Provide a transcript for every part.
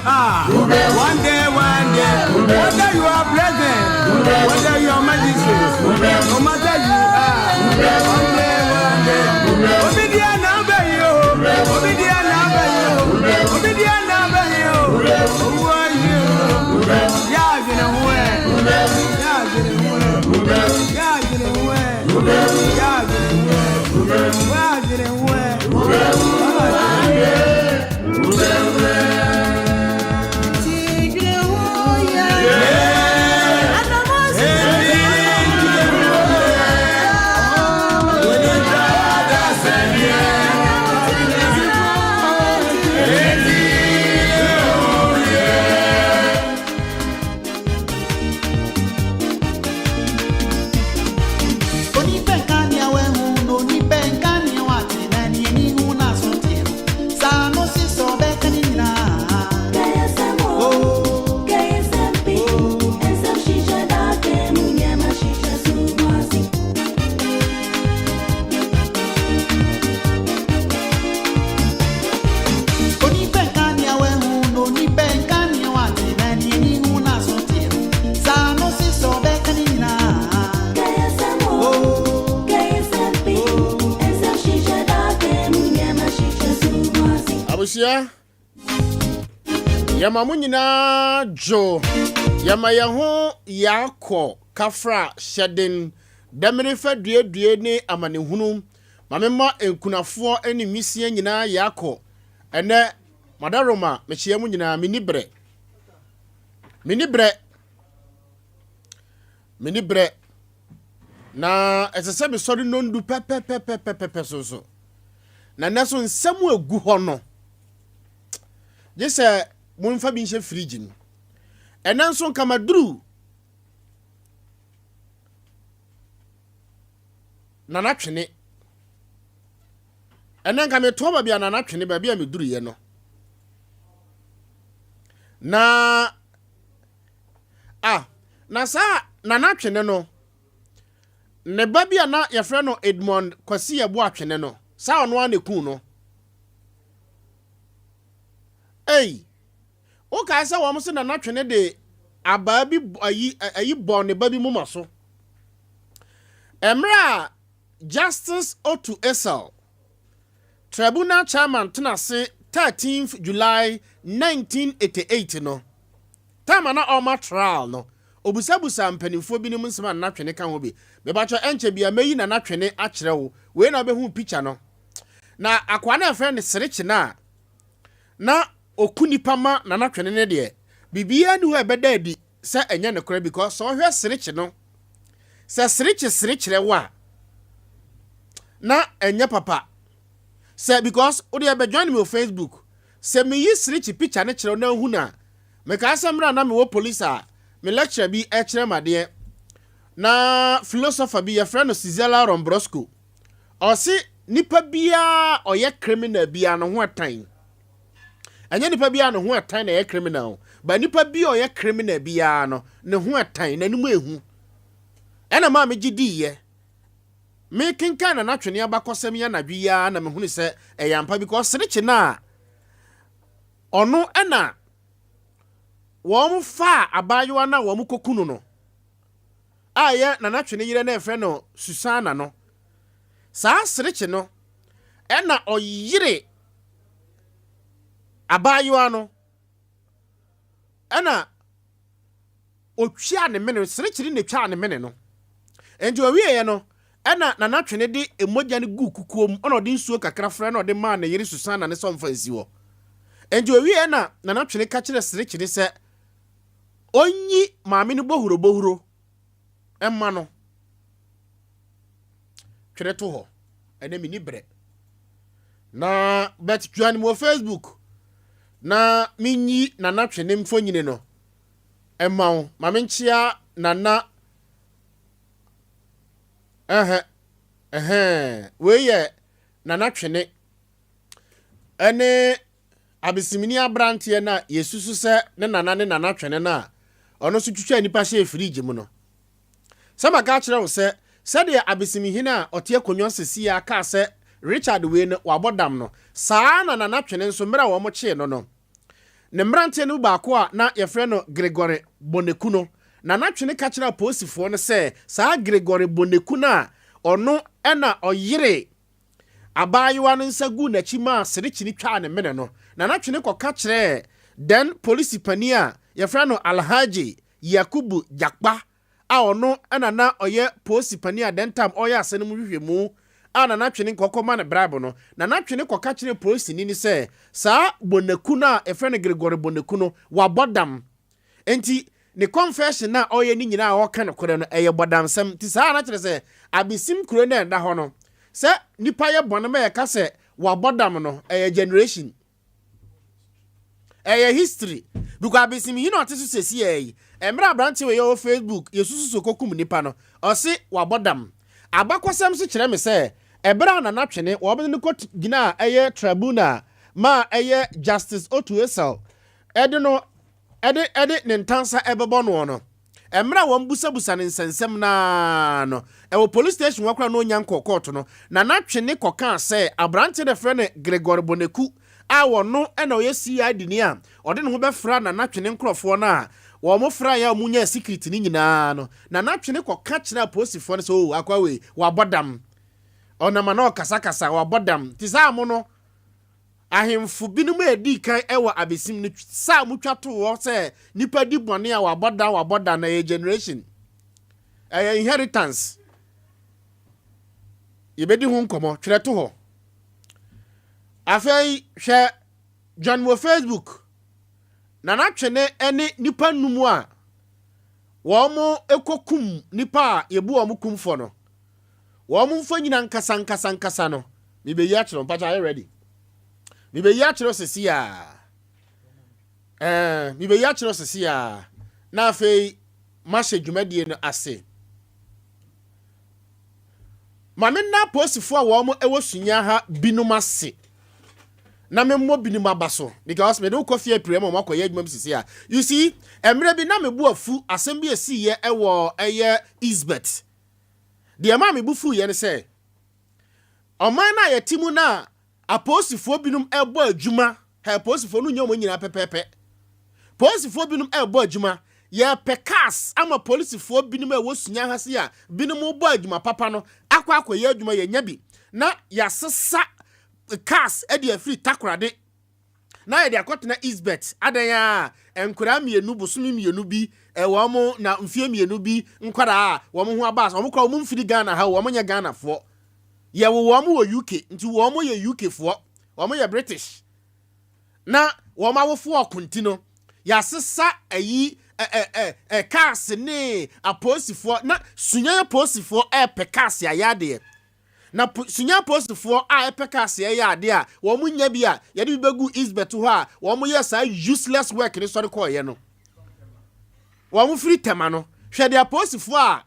are. One day, one day, whether you are president, whether you are magistrate, no matter you are. One day, one day, obi dia na abeyi o, obi dia na abeyi o, obi dia na abeyi o, owu ayi o, ya adwene ho ɛ, ya adwene ho ɛ, ya adwene ho ɛ, ya adwene ho ɛ, ya adwene ho ɛ. Abusua, yɛma mo nyinaa dwo. Yɛma yɛn ho yɛakɔ kafra hyɛden dɛmene fa duedue ne amanehunu. Ma mema nkunafoɔ ne nwisia nyinaa yɛakɔ. Ɛnɛ, Madaroma, mekyia mu nyinaa, menni berɛ. Menni berɛ. Menni berɛ. Na ɛsɛ sɛ mesɔre nondu pɛpɛpɛpɛpɛpɛ so so. Na nnɛ so nsɛm a egu hɔ no, gye sɛ momfa bi nhyɛ fridge mu. Ɛnɛ nso nka maduru Nana Twene. Ɛnɛ nka metoa baabi a Nana Twene, baabi a meduruiɛ no. Na ah, na saa Nana Twene no, ne ba bi a na yɛfrɛ no Edmond Kwasi Yeboah Twene no, saa ɔno ara na ekum no. Ei, wokae sɛ wɔn se Nana Twene de abaa bi ayi ayi bɔɔ ne ba bi moma so. Mmerɛ a Justice Otu Essel, Tribunal Chairman tena ase 13th July 1988 no, time a na ɔrema trial no, obusabusaa mpanimfoɔ binom nsɛm a Nana Twene ka ho bi. Mebakyɛ ɛnkyɛ bia mɛyi Nana Twene akyerɛ wo. Wei na wobɛhu picture no. Na akoa no a yɛfrɛ no Serekye no a na ɔku nipa ma Nana Twene no deɛ, biribiara nni hɔ a ɛbɛda adi sɛ ɛnyɛ nokorɛ, because sɛ ɔhwɛ serekye no, sɛ serekye sere kyerɛ wo a, na ɛnyɛ papa. Sɛ because wode ɛbɛ join me wɔ Facebook, sɛ meyi serekye picture no kyerɛ wo na wohu no a, mekaa sɛ mmerɛ a na mewɔ police a me lecturer bi ɛkyerɛ me adeɛ, na philosopher bi yɛfrɛ no Cizella Rombrosco, ɔse nipa biara ɔyɛ criminal biara no ho ɛtan. Ɛnyɛ nipa biara ne ho ɛtan na ɛyɛ criminal, but nipa bi a ɔyɛ criminal biara no ne ho ɛtan, n'anim ehu. Ɛna maa megye diiɛ. Mekenkan Nana Twene abakɔsɛm yi anadwo yi ara na mehunu sɛ ɛyɛ ampa, because serekye no a ɔno ɛna wɔn faa abaayewa no a wɔn kɔku no no a ɛyɛ Nana Twene yerɛ na ɛfrɛ no Susana no, saa serekye no ɛna ɔyere abaayewa no ɛna otwaa ne mene, serekyere na etwaa ne mene no. Nti owieɛ no, ɛna Nana Twene de mogya no guu kukuo mu, ɛna ɔde nsuo kakra frɛ na ɔde maa ne yere Susana ne sɛ ɔmfa nsi hɔ. Nti owieɛ na Nana Twene ka kyerɛ serekyere sɛ ɔnyi maame no bohurobohuro mma no. Twere to hɔ. Ɛnɛ menni berɛ. Na but join me wɔ Facebook na menyi Nana Twene mfonyini no mma wo. Ma menkyea Nana ɛhɛ ɛhɛn wei yɛ Nana Twene ɛne abesimini aberanteɛ no a yɛsusu sɛ ne nana ne Nana Twene no a ɔno nso twitwa nnipa hyɛɛ fridge mu no. Sɛ maka akyerɛ wo sɛ, sɛdeɛ abesimihene a ɔte akonnwa seesei ara kaa sɛ Richard wei no wabɔ dam no, saa ara na Nana Twene nso mmerɛ a wɔkyee no no. Ne mmeranteɛ no mu baako a na yɛfrɛ no Gregory Boneku no, Nana Twene ka kyerɛɛ apolisifoɔ no sɛ saa Gregory Boneku no a ɔno na ɔyeree abaayewa no nsa guu n'akyi maa serekyini twaa ne mene no, Nana Twene kɔka kyerɛɛ then polisi panin a yɛfrɛ no Alhaji Yakubu Jakpa a ɔno na na ɔyɛ polisi panin a then time ɔreyɛ asɛm no mu nhwehwɛmu a Nana Twene kɔkɔma no bribe no, Nana Twene kɔka kyerɛɛ polisini no sɛ saa Bonaku no a yɛfrɛ no Gregory Bonaku no, wabɔ dam. Enti ne confession no a ɔreyɛ no nyinaa a ɔreka nokorɛ no, ɛyɛ bɔdamsɛm. Nti saa na kyerɛ sɛ abesim kuro no a ɛda hɔ no, sɛ nipa yɛ bɔne ma yɛka sɛ wabɔ dam no, ɛyɛ generation. Ɛyɛ history because abesim yi na ɔte so sesiaa yi. Mmerɛ aberanteɛ wei ɔwɔ Facebook yɛsusu sɛ ɔkɔkum nipa no, ɔse wabɔ dam. Abakɔsɛm nso kyerɛ me sɛ ɛberɛ a Nana Twene wɔde no kɔ gyinaa ɛyɛ tribunal maa ɛyɛ Justice Otu Essel ɛde no ɛde ɛde ne ntansa ɛbɛbɔ noɔ no, Mmerɛ a wɔn busabusa no nsɛnsɛm no ara no, ɛwɔ police station hɔ koraa na ɔnnya nkɔɔ kɔɔto no, Nana Twene kɔkaa sɛ aberanteɛ no a yɛfrɛ no Gregory Boneku a ɔno na ɔyɛ CID ni a ɔde ne ho bɛfra Nana Twene nkorɔfoɔ no a wɔn fraeɛ a wɔn nyaa secret no nyinaa no, Nana Twene kɔka kyerɛɛ apolisifoɔ no sɛ oh akoa wei wabɔ dam, ɔnam a na ɔkasakasa, wabɔ dam, nti saa mo no Ahemfo binom a edii kan wɔ abesim no sa a wɔtwa too hɔ sɛ nipa di bɔne a wabɔ da wabɔ da no ɛyɛ generation. Ɛyɛ inheritance. Yɛbɛdi ho nkɔmmɔ. Twerɛ to hɔ. Afei hwɛ John wɔ Facebook. Nana Twene ne nipa num a wɔn kɔkum nipa a yɛbu wɔn kumfɔ no. Wɔn mfonyin ankasa ankasa ankasa no, mibeyi akyerɛ wo. Mpakyɛ ayɛ ready? Mibeyi akyerɛ wo sisi a. Ɛɛ, mibeyi akyerɛ wo sisi a. Na afei mahyɛ dwumadie no ase. Ma me nna apolisifoɔ a wɔn wɔ Sunya ha binom ase na memmɔ binom aba so because mede wokɔ fie apira ma wɔn akɔyɛ adwuma mu sisi a. You see, mmerɛ bi na mebo afu asɛm bi esiiɛ ɛwɔ ɛyɛ Isbet. Deɛ ɛmaa me bo fuiɛ ne sɛ, ɔman no a yɛte mu no a apolisifoɔ binom rebɔ adwuma, hɛ, apolisifoɔ no nyɛ wɔn nyinaa pɛpɛɛpɛ. Polisifoɔ binom rebɔ adwuma, yɛrepɛ cars ama polisifoɔ binom a ɛwɔ Sunya ha se a binom rebɔ adwuma papa no akɔ akɔyɛ adwuma, yɛnya bi na yɛasesa cars de afiri Takoradi na yɛde akɔtena Isbet. Adɛn a nkwadaa mmienu, bosome mmienu bi, wɔn na mfie mmienu bi nkwadaa a wɔn ho aba, wɔn koraa wɔn mfiri Ghana ha, wɔn nyɛ Ghanafoɔ. Yɛwo wɔn wɔ UK, nti wɔn yɛ UK foɔ, wɔn yɛ British. Na wɔn awofoɔ ɔko nti no, yɛasesa ayi ɛ ɛ ɛ ɛ cars ne apolisifoɔ na Sunyani apolisifoɔ ɛɛpɛ cars ayɛ adeɛ. Na Sunya apolisifoɔ a ɛpɛ cars ɛyɛ adeɛ a wɔn nya bi a yɛde bi bɛgu Isbet hɔ a wɔn yɛ saa useless work ne sɔre kɔɔyɛ no. Wɔn firi Tema no, hwɛ deɛ apolisifoɔ a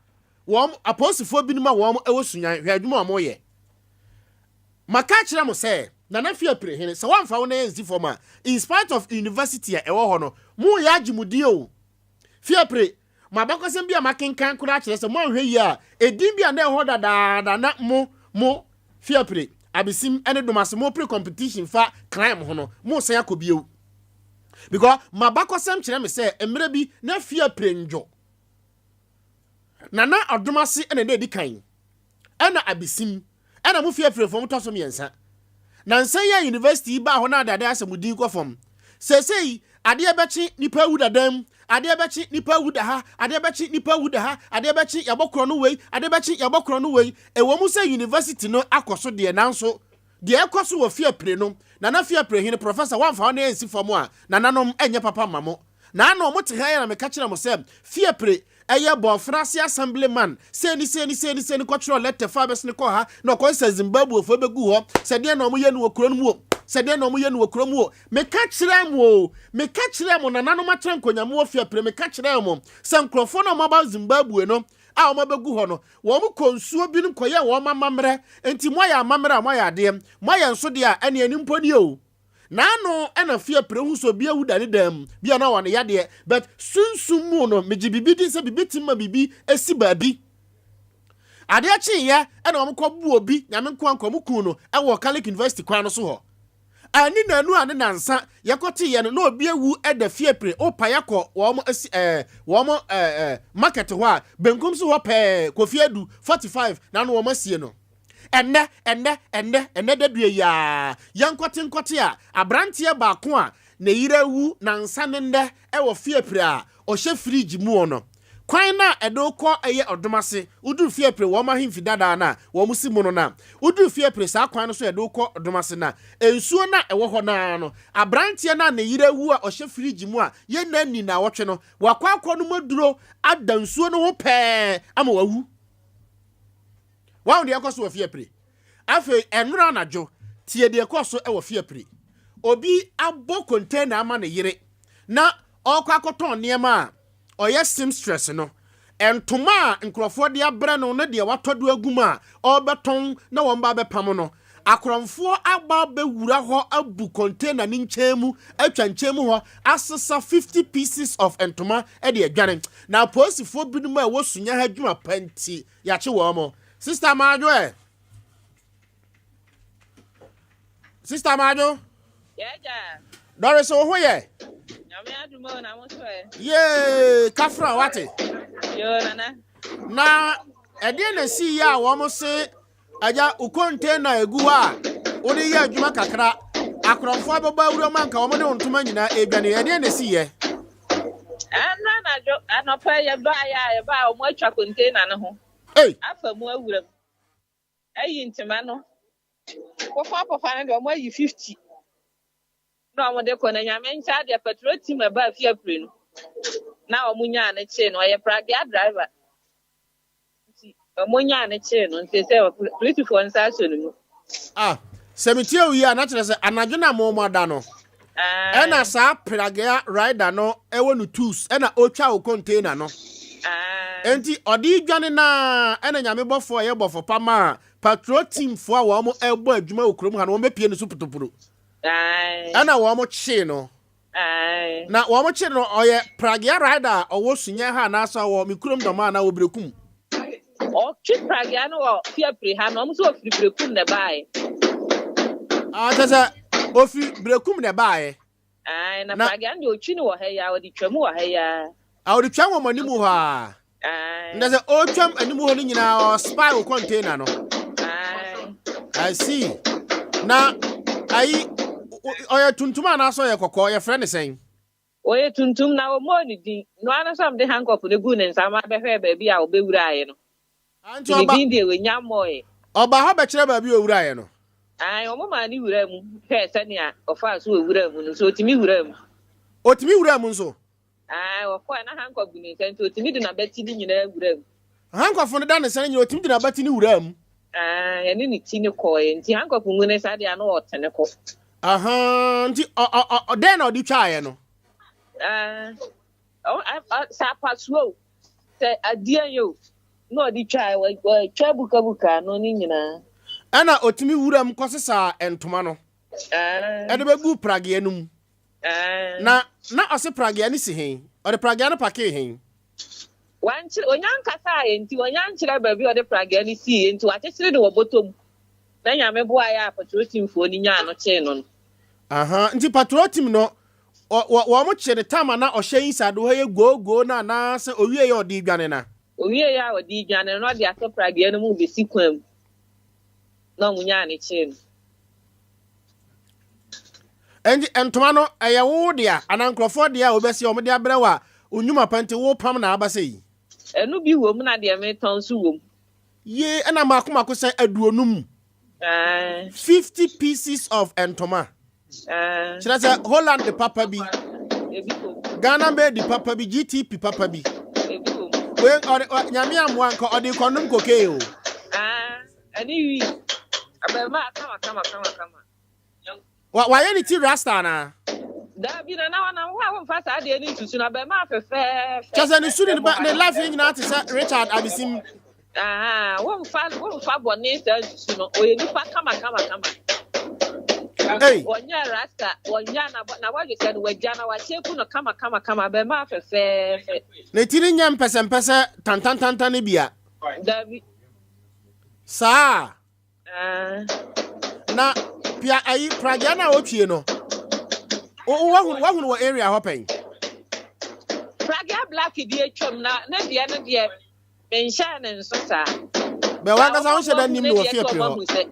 wɔn apolisifoɔ binom a wɔn wɔ Sunya hwɛ adwuma a wɔn yɛ. Maka akyerɛ mo sɛ Nana Fie Apirihene sɛ wɔamfa wo nan ansi fam a in spite of university a ɛwɔ hɔ no mo yɛ agye mo din o. Fiapre, mo abakɔsɛm bi a makenkan koraa kyerɛ sɛ moanhwɛ yie a edin bi a na ɛwɔ hɔ dadaada na mo mo Fiapre, Abesim ne Domase mopere competition fa crime ho no moresan akɔ bio. Because m'abakɔsɛm kyerɛ me sɛ mmerɛ bi na Fiapre ndwo na na Ɔdomase na na ɛdi kan ɛna Abesim ɛna mo Fiaprefoɔ motɔ so mmiɛnsa. Nansa yi a university yi baa hɔ na adeade asɛ mo din kɔ fam. Seesei adeɛ bɛkye nipa awu da dan mu, adeɛ bɛkye nipa awu da ha, adeɛ bɛkye nipa awu da ha, adeɛ bɛkye yɛabɔ korɔ no wei, adeɛ bɛkye yɛabɔ korɔ no wei. Ɛwɔ mu sɛ university no akɔ so deɛ nanso deɛ ɛkɔ so wɔ Fiapre no, Nana Fiapre hene Professor woamfa wo nan ansi fam a nananom ɛnyɛ papa mma mo. Naano mote ha yi na meka kyerɛ mo sɛ Fiapre ɛyɛ Bɔɔfrase assemblyman sei ne sei ne sei ne sei ne kɔtwerɛ lɛtɛ fa bɛsene kɔɔ ha na ɔkɔ sɛ Zimbabwefoɔ bɛgu hɔ sɛ deɛ na wɔyɛ no wɔ kuro no mu o, sɛ deɛ na wɔyɛ no wɔ kuro mu o. Meka kyerɛɛ mo o, meka kyerɛɛ mo nananom atena nkonnwa wɔ Fiapre, meka kyerɛɛ mo sɛ nkurɔfoɔ no a wɔaba Zimbabwe no a wɔabɛgu hɔ no, wɔn kɔ nsuo binom kɔyɛ wɔn amammerɛ, nti moayɛ amammerɛ a moayɛ adeɛ, moayɛ nso deɛ a ɛneɛ ɛno mpo nie o. N'ano na Fiapre hu sɛ obi awu da ne dan mu, bi a na ɔwɔ ne yadeɛ, but sunsum mu no, megye biribi di sɛ biribi tumi ma biribi si baabi. Adeɛ kyeeɛ ɛna wɔn kɔ bu obi, Nyame nkoa nka wɔn kuu no ɛwɔ Catholic University kwan no so hɔ. Anni nnanu a ne nnansa yɛkɔteeɛ no na obi awu da fiepre wopae akɔ wɔn asi ɛɛ wɔn ɛɛ ɛɛ market hɔ a benkum so hɔ pɛɛ Kofi Adu 45 na ano wɔn asie no. Ɛnnɛ ɛnnɛ ɛnnɛ ɛnnɛ dadua yi ara yɛnkɔte nkɔte a abranteɛ baako a ne yere awu nansa ne nnɛ wɔ fiepre a ɔhyɛ fridge muɔ no Kwan no a ɛde wo kɔ ɛyɛ ɔdom ase, woduru Fiapre wɔn ahemfi dadaa no a wɔn si mu no no a, woduru Fiapre saa kwan no so a ɛde wo kɔ ɔdom ase no a, nsuo no a ɛwɔ hɔ no ara no, aberanteɛ no a ne yere awu a ɔhyɛ fridge mu a yɛnna nni nnawɔtwe no, wakɔ akɔnom aduro ada nsuo no ho pɛɛ ama wawu. Wahu deɛ ɛkɔ so wɔ Fiapre? Afei, ɛnora anadwo, tie deɛ ɛkɔɔ so wɔ Fiapre. Obi abɔ container ama ne yere na ɔrekɔ akɔtɔn nneɛma a ɔyɛ seamstress no, ntoma a nkurɔfoɔ de abrɛ no ne deɛ watɔ de agu mu a ɔrebɛtɔn na wɔn ba abɛpam no, akorɔmfoɔ aba abɛwura hɔ abu container no nkyɛn mu, atwa nkyɛn mu hɔ asesa 50 pieces of ntoma de adwane. Na apolisifoɔ binom a ɛwɔ Sunya ha adwuma pa nti, yɛakye wɔn. Sister Maadwo ɛ? Sister Maadwo? Yɛagya. Doris wo ho yɛ? Nyame adom o na mo so ɛ. Yee kafra wate. Yoo nana. Na ɛdeɛ na esi yɛ a wɔn se agya wo container egu hɔ a wode yɛ adwuma kakra akorɔmfoɔ abɛbɔ awura mu anka wɔn de wo ntoma nyinaa edwane ɛdeɛ na esi yɛ. Ɛnna anadwo anɔpa yɛbaa yɛ a yɛbaa wɔn atwa container no ho. Ei. Afa mu awura mu. Ayi ntoma no pofa pofa no deɛ wɔn ayi 50 na wɔn de kɔ na nyame nkyɛ adeɛ patrol team ɛbaa fie apire no na wɔn nyaa ne kyee no ɔyɛ pragea driver nti wɔn nyaa ne kyee no nti sɛ polisifoɔ nsa asɔ ne mu. Ah, sɛ metie wo yi a na kyerɛ sɛ anadwo na mo mo ada no ɛna saa pragea rider no ɛwɔ no tools ɛna ɔtwa wo container no. Enti ɔde redwane no ara ɛna Nyame bɔfoɔ a ɔyɛ bɔfo pa maa patrol team foɔ a wɔn ɛrebɔ adwuma wɔ kurom ha no wɔn bɛpie ne so putupuru. Ɛna wɔn kyee no. Na wɔn kyee no ɔyɛ Pragea rider a ɔwɔ Sunyɛ ha anaasɛ ɔwɔ me kurom dɔm anaa wɔ Berekum. Ɔtwe Pragea no wɔ Fiapre ha no, wɔn nso ɔfiri Berekum na ɛbaeɛ. Ah, kyerɛ sɛ ɔfiri Berekum na ɛbaeɛ. Ae, na pragea no deɛ ɔtwi no wɔ ha yi ara, ɔde twam wɔ ha yi ara. Ah, ɔde twam wɔ mo anim hɔ ara. Ae. Na sɛ ɔretwam anim hɔ no nyinaa, ɔspy wo container no. Ae. I see. Na ayi, ɔyɛ tuntum anaasɛ ɔyɛ kɔkɔɔ, yɛfrɛ ne sɛn? Ɔyɛ tuntum, na wɔmmɔɔ ne din. Noa no nso a mede handcuff no guu ne nsa ma bɛhwɛɛ baabi a ɔbɛwuraeɛ no. Ah, nti Nti ne ɔba din deɛ wɔnnya mmɔɔe. ɔbaa hɔ bɛkyerɛ baabi a ɔwuraeɛ no. Ae, wɔmaa no wuraa mu hwɛɛ sɛnea ɔfaa so wuraa mu no. So ɔtumi wuraa mu? Ɔtumi wuraa mu nso? Ae, ɔkɔe na handcuff gu ne nsa nti ɔtumi de n'abati no nyinaa wuraa mu. Handcuff no da ne nsa no nyinaa, ɔtumi de n'abati no wuraa mu. Ae, ɛne ne ti no kɔeɛ nti handcuff ngu ne nsa deɛ a na ɔtene kɔ. Ahaa, nti ɔ ɔ ɔ dɛn na ɔde twaeɛ no? Ae, Sɛ apasoa o, sɛ adeɛn o, na ɔde twa, watwa bukabuka ano no nyinaa. Ɛna ɔtumi wuram kɔsesaa ntoma no de bɛguu pragea no mu. Na na ɔse pragea no si he? Ɔde pragea no pakee he? Wankyerɛ, ɔnya nkasaeɛ nti ɔnya nkyerɛ baabi a ɔde pragea no siiɛ nti wakyekyere no wɔ bɔtɔ mu. Na Nyame boaeɛ a patrol team foɔ no nyaa no kyee no no. Aha, nti patrol team no Wɔ wɔn kye no tam a na ɔhyɛ inside hɔ yɛ googoo no anaa sɛ owie yɛ ɔde redwane no a? Owie yɛ a ɔde redwane no na ɔde ato pragea no mu rebesi kwan mu na wɔn nyaa no kyee no. Enti ntoma no ɛyɛ wo dea anaa nkurɔfoɔ dea a wobɛsi a wɔde abrɛ wo a wo nnwuma pa nti wopam na aba sɛ yi? Ɛno bi wom na deɛ metɔn nso wom. Yee ɛna mmaako mmaako sɛ aduonum. Ae. 50 pieces of ntoma. Kyerɛ sɛ Holland papa bi. Ghana made papa bi, GTP papa bi. Wei ɔde nyame amoa nka ɔde kɔnom kokee o. Ɛne wi. Abɛɛma kama kama kama kama. Wa wayɛ ne ti rasta anaa? Daabi na na ɔnam hɔ a womfa saa adeɛ no nsusu no abarimaa fɛfɛɛfɛ. Kyɛ sɛ ne su ne ne life no nyinaa te sɛ Richard Abisim. Ahaa womfa womfa bɔne saa nsusu no ɔyɛ nipa kama kama kama. Ei. Wɔnyɛ rasta wɔnyɛ na na wɔdwesɛ no wagya na wahyɛpu no kama kama kama abarimaa fɛfɛɛfɛ. Ne ti no nyɛ mpɛsɛmpɛsɛ tantantantan no bi a. Daabi. Saa. Ah. Na pia ayi pragea no a wotwie no, woahunu woahunu wɔ area hɔ pɛn? Pragea black bi atwam na ne deɛ no deɛ menhyɛɛ ne nso saa. Bɛ wankasa wonhyɛ da nim no wɔ fiapire hɔ.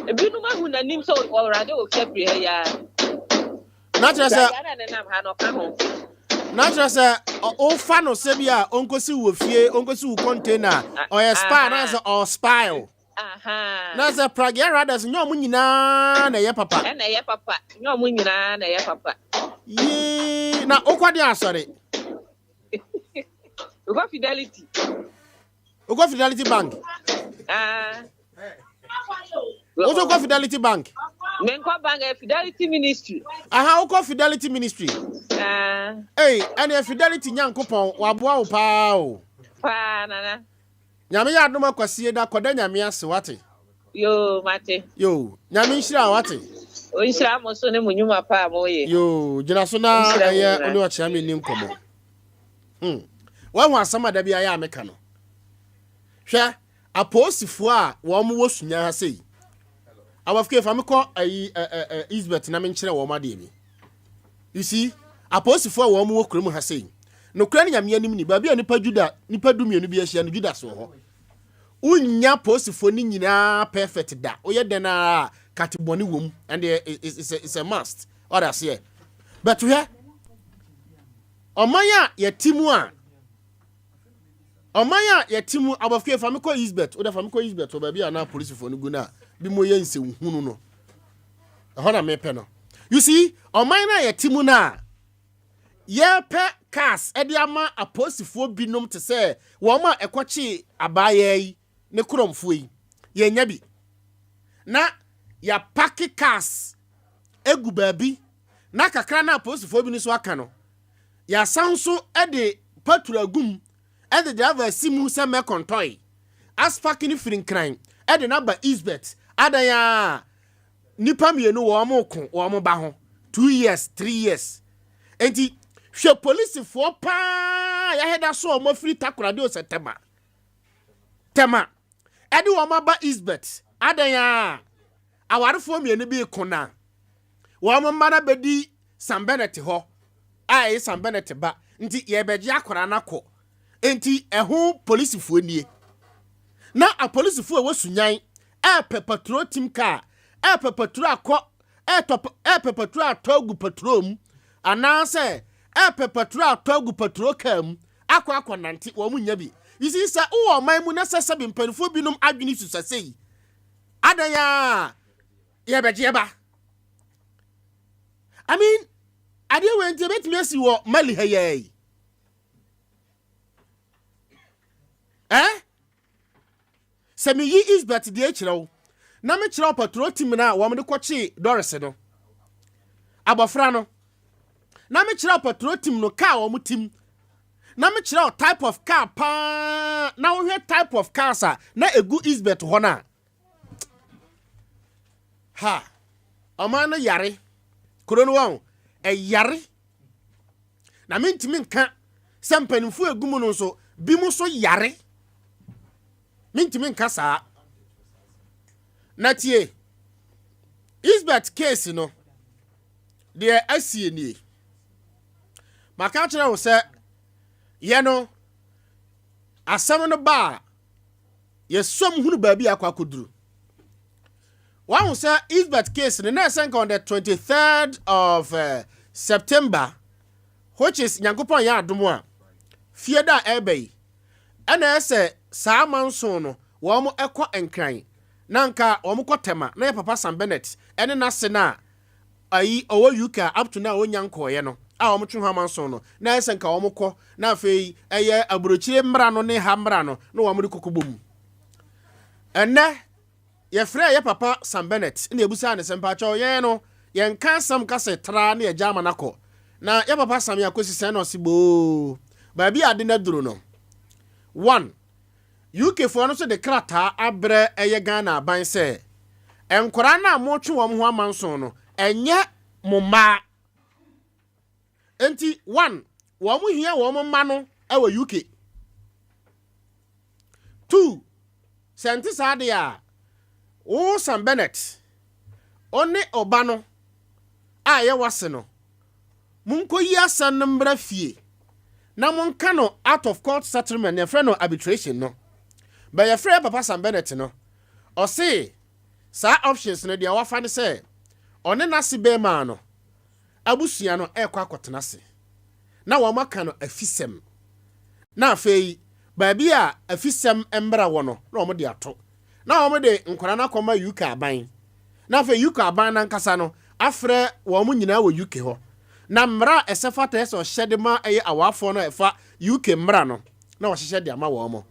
Ebinom ahu n'anim sɛ ɔwurade wɔ fiapire ha yi ara. Na kyerɛ sɛ Pragea na nenam ha no ɔka ho. Na kyerɛ sɛ wofa no sɛ bi a ɔnkɔsi wɔ fie, ɔnkɔsi wo container, ɔyɛ spy na sɛ ɔspy o. Na sɛ Pragea Riders nyɛ ɔmo nyinaa na ɛyɛ papa. Ɛna ɛyɛ papa, nyɛ ɔmo nyinaa na ɛyɛ papa. Yee, na wokɔ de asɔre? Wokɔ Fidelity. Wokɔ Fidelity Bank? Ah. Wosɛ wokɔ Fidelity Bank? Menkɔ bank, eh, Fidelity Ministry. Aha, wokɔ Fidelity Ministry. Ah. Ei, ɛneɛ Fidelity Nyankopɔn, waboa wo paa o. Paa, nana. Nyame yɛ adom a kwasie da kɔda Nyame ase wate. Yoo mate. Yoo Nyame nhyira wo wate. Onhyira mo so ne mo nwuma pa a mo yɛ. Yoo gyina so na ɛyɛ one ɔkyea me ni nkɔmɔ. Hmm. Wahu asɛm a da bi ayɛ a meka no. Hwɛ apolisifoɔ a wɔn wɔ sunya ha sei. Awafike fa me kɔ ayi ɛ ɛ Isbet na menkyerɛ wɔn adeɛ bi. You see, apolisifoɔ a wɔn wɔ kurom ha sei, nokorɛ ne Nyame anim ni, baabi a nipa Juda, nipa dumienu bi ahyia no, Judas wɔ hɔ. Wonnya apolisifoɔ no nyinaa perfect da. Woyɛ dɛn ara a, kate bɔne wɔ mu. And it's, it's, a, it's a must. Ɔde aseɛ. But hwɛ, ɔman a yɛte mu a, ɔman a yɛte mu, abɔfke fa me kɔ Isbet, wode fa me kɔ Isbet wɔ baabi a na apolisifoɔ no gu no a, bi mo yɛ nsɛnhunu no. Ɛhɔ na mepɛ no. You see, ɔman no a yɛte mu no a, yɛpɛ cars de ama apolisifoɔ binom te sɛ wɔn a ɛkɔkyee abaayaa yi ne korɔmfoɔ yi, yɛnnya bi. Na yɛapake cars egu baabi na kakra na apolisifoɔ bi no nso aka no, yɛasan nso de patrol agu mu de driver asi mu sɛ mɛkɔntɔe. Aspake no firi Nkran de no aba Isbet adan a Nnipa mmienu wɔn ko wɔn ba ho 2 years, 3 years. Nti hwɛ, polisifoɔ paa yɛahɛda so a wɔn afiri Takoradi o sɛ Tɛma Tɛma ɛde wɔn aba Isbet adan a awarefoɔ mmienu bi ko na wɔn mma no abɛdi Sam Bennett hɔ a ɛyɛ Sam Bennett ba nti yɛbɛgye akwaraa no akɔ. Nti ɛho polisifoɔ nie na apolisifoɔ a ɛwɔ Sunyan ɛɛpɛ patrol team car, ɛɛpɛ patrol akɔ, ɛɛtɔ, ɛɛpɛ patrol atɔ agu patrol mu, anaasɛ ɛɛpɛ patrol atɔ agu patrol car mu akɔ akɔ nante, wɔn nya bi. You see, sɛ wowɔ ɔman mu na sɛ sɛbi mpanimfoɔ binom adwene susa sei, adan a yɛbɛgye ɛba. I mean, adeɛ wei nti ebɛtumi asi wɔ Mali ha yɛ yi. Eh? Sɛ meyi Isbet deɛ kyerɛ wo, na mekyerɛ wo patrol team no a wɔn de kɔkyee Doris no, abɔfra no, na mekyerɛ wo patrol team no car wɔn tim, na mekyerɛ wo type of car paa, na wohwɛ type of cars a na egu Isbet hɔ no a, ha, ɔman no yare, kuro no wɔn, ɛyare, na mentumi nka sɛ mpanimfoɔ egu mu no nso, bi mu nso yare. Mentumi nka saa. Na tie, Isbet case no, deɛ asie nie. Maka kyerɛ wo sɛ yɛ no asɛm no ba a, yɛsɔm hunu baabi akɔ akɔduru. Wahu sɛ Isbet case no na ɛsɛ nka on the 23rd of September, which is Nyankopɔn yɛ adom a, fie da a ɛreba yi, ɛna ɛsɛ saa manson no wɔn ɛkɔ Nkran na nka wɔn kɔ Tɛma na yɛ papa Sam Bennett ɛne n'ase no a ayi ɔwɔ UK a up to now ɔnya nkɔɔyɛ no a wɔn twe ho amanson no, na ɛsɛ nka wɔn kɔ na afei ɛyɛ aburokyire mmara no ne ha mmara no na wɔn de kɔkɔ bɔ mu. Ɛnɛ yɛfrɛ yɛ papa Sam Bennett na ebusa ne sɛ, mpakyɛw, yɛn no yɛnka asɛm ka sɛ tra ne yɛgya ama no akɔ na yɛ papa Sam yɛ akɔsi sɛn na ɔse boo baabi a ade no aduro no, one UK foɔ no nso de krataa abrɛ ɛyɛ Ghana aban sɛ nkwaraa no a motwe wɔn ho amanson no ɛnyɛ mo mmaa, nti one, wɔn hia wɔn mma no ɛwɔ UK. Two, sɛ nte saa deɛ a, wo Sam Bennett Ɔne ɔba no a ɛyɛ w'ase no, monkɔyi asɛm no mmra fie na monka no out of court settlement, nea yɛfrɛ no arbitration no. But yɛfrɛɛ Papa Sam Bennett no, ɔse saa options no deɛ wafa ne sɛ ɔne n'ase bɛɛmaa no abusua no ɛrekɔ akɔtena ase na wɔn aka no afisɛm na afei baabi a afisɛm mmra wɔ no na wɔn de ato na wɔn de nkwadaa no akɔma UK aban na afei UK aban no ankasa no afrɛ wɔn nyinaa wɔ UK hɔ na mmara a ɛsɛ fata ɛsɛ ɔhyɛ de ma ɛyɛ awaafoɔ no a ɛfa UK mmara no na wɔhyehyɛ de ama wɔn.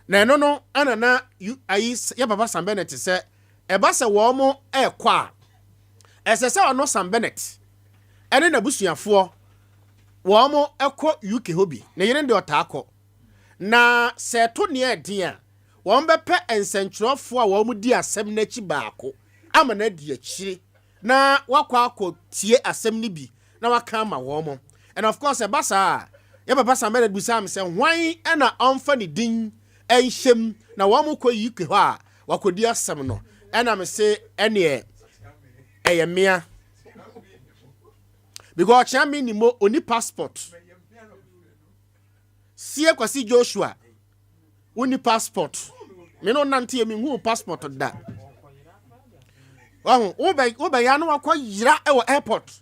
Na ɛno no ɛna na ayi yɛ papa Sam Bennett sɛ ɛba sɛ wɔn ɛrekɔ a ɛsɛ sɛ ɔno Sam Bennett ɛne n'abusuafoɔ wɔn ɛkɔ UK hɔ bi ne yere de ɔtaa kɔ na sɛ ɛto nea ɛden a wɔn bɛpɛ nsɛntwerɛfoɔ a wɔn di asɛm n'akyi baako ama no adi akyire na wakɔ akɔ tie asɛm no bi na waka ama wɔn mo. And of course ɛba saa a, yɛ papa Sam Bernard bisaa me sɛ hwan ɛna ɔmfa ne din ɛnhyɛm na wɔn mo kɔ UK hɔ a wakɔdi asɛm no, ɛna me se ɛneɛ ɛyɛ mmea because ɔkyea me ni mo oni passport. Sie Kwasi Joshua, wonni passport. Me no nante yɛ menhu passport da. Wahu, wobɛyɛ na wakɔ yera wɔ airport.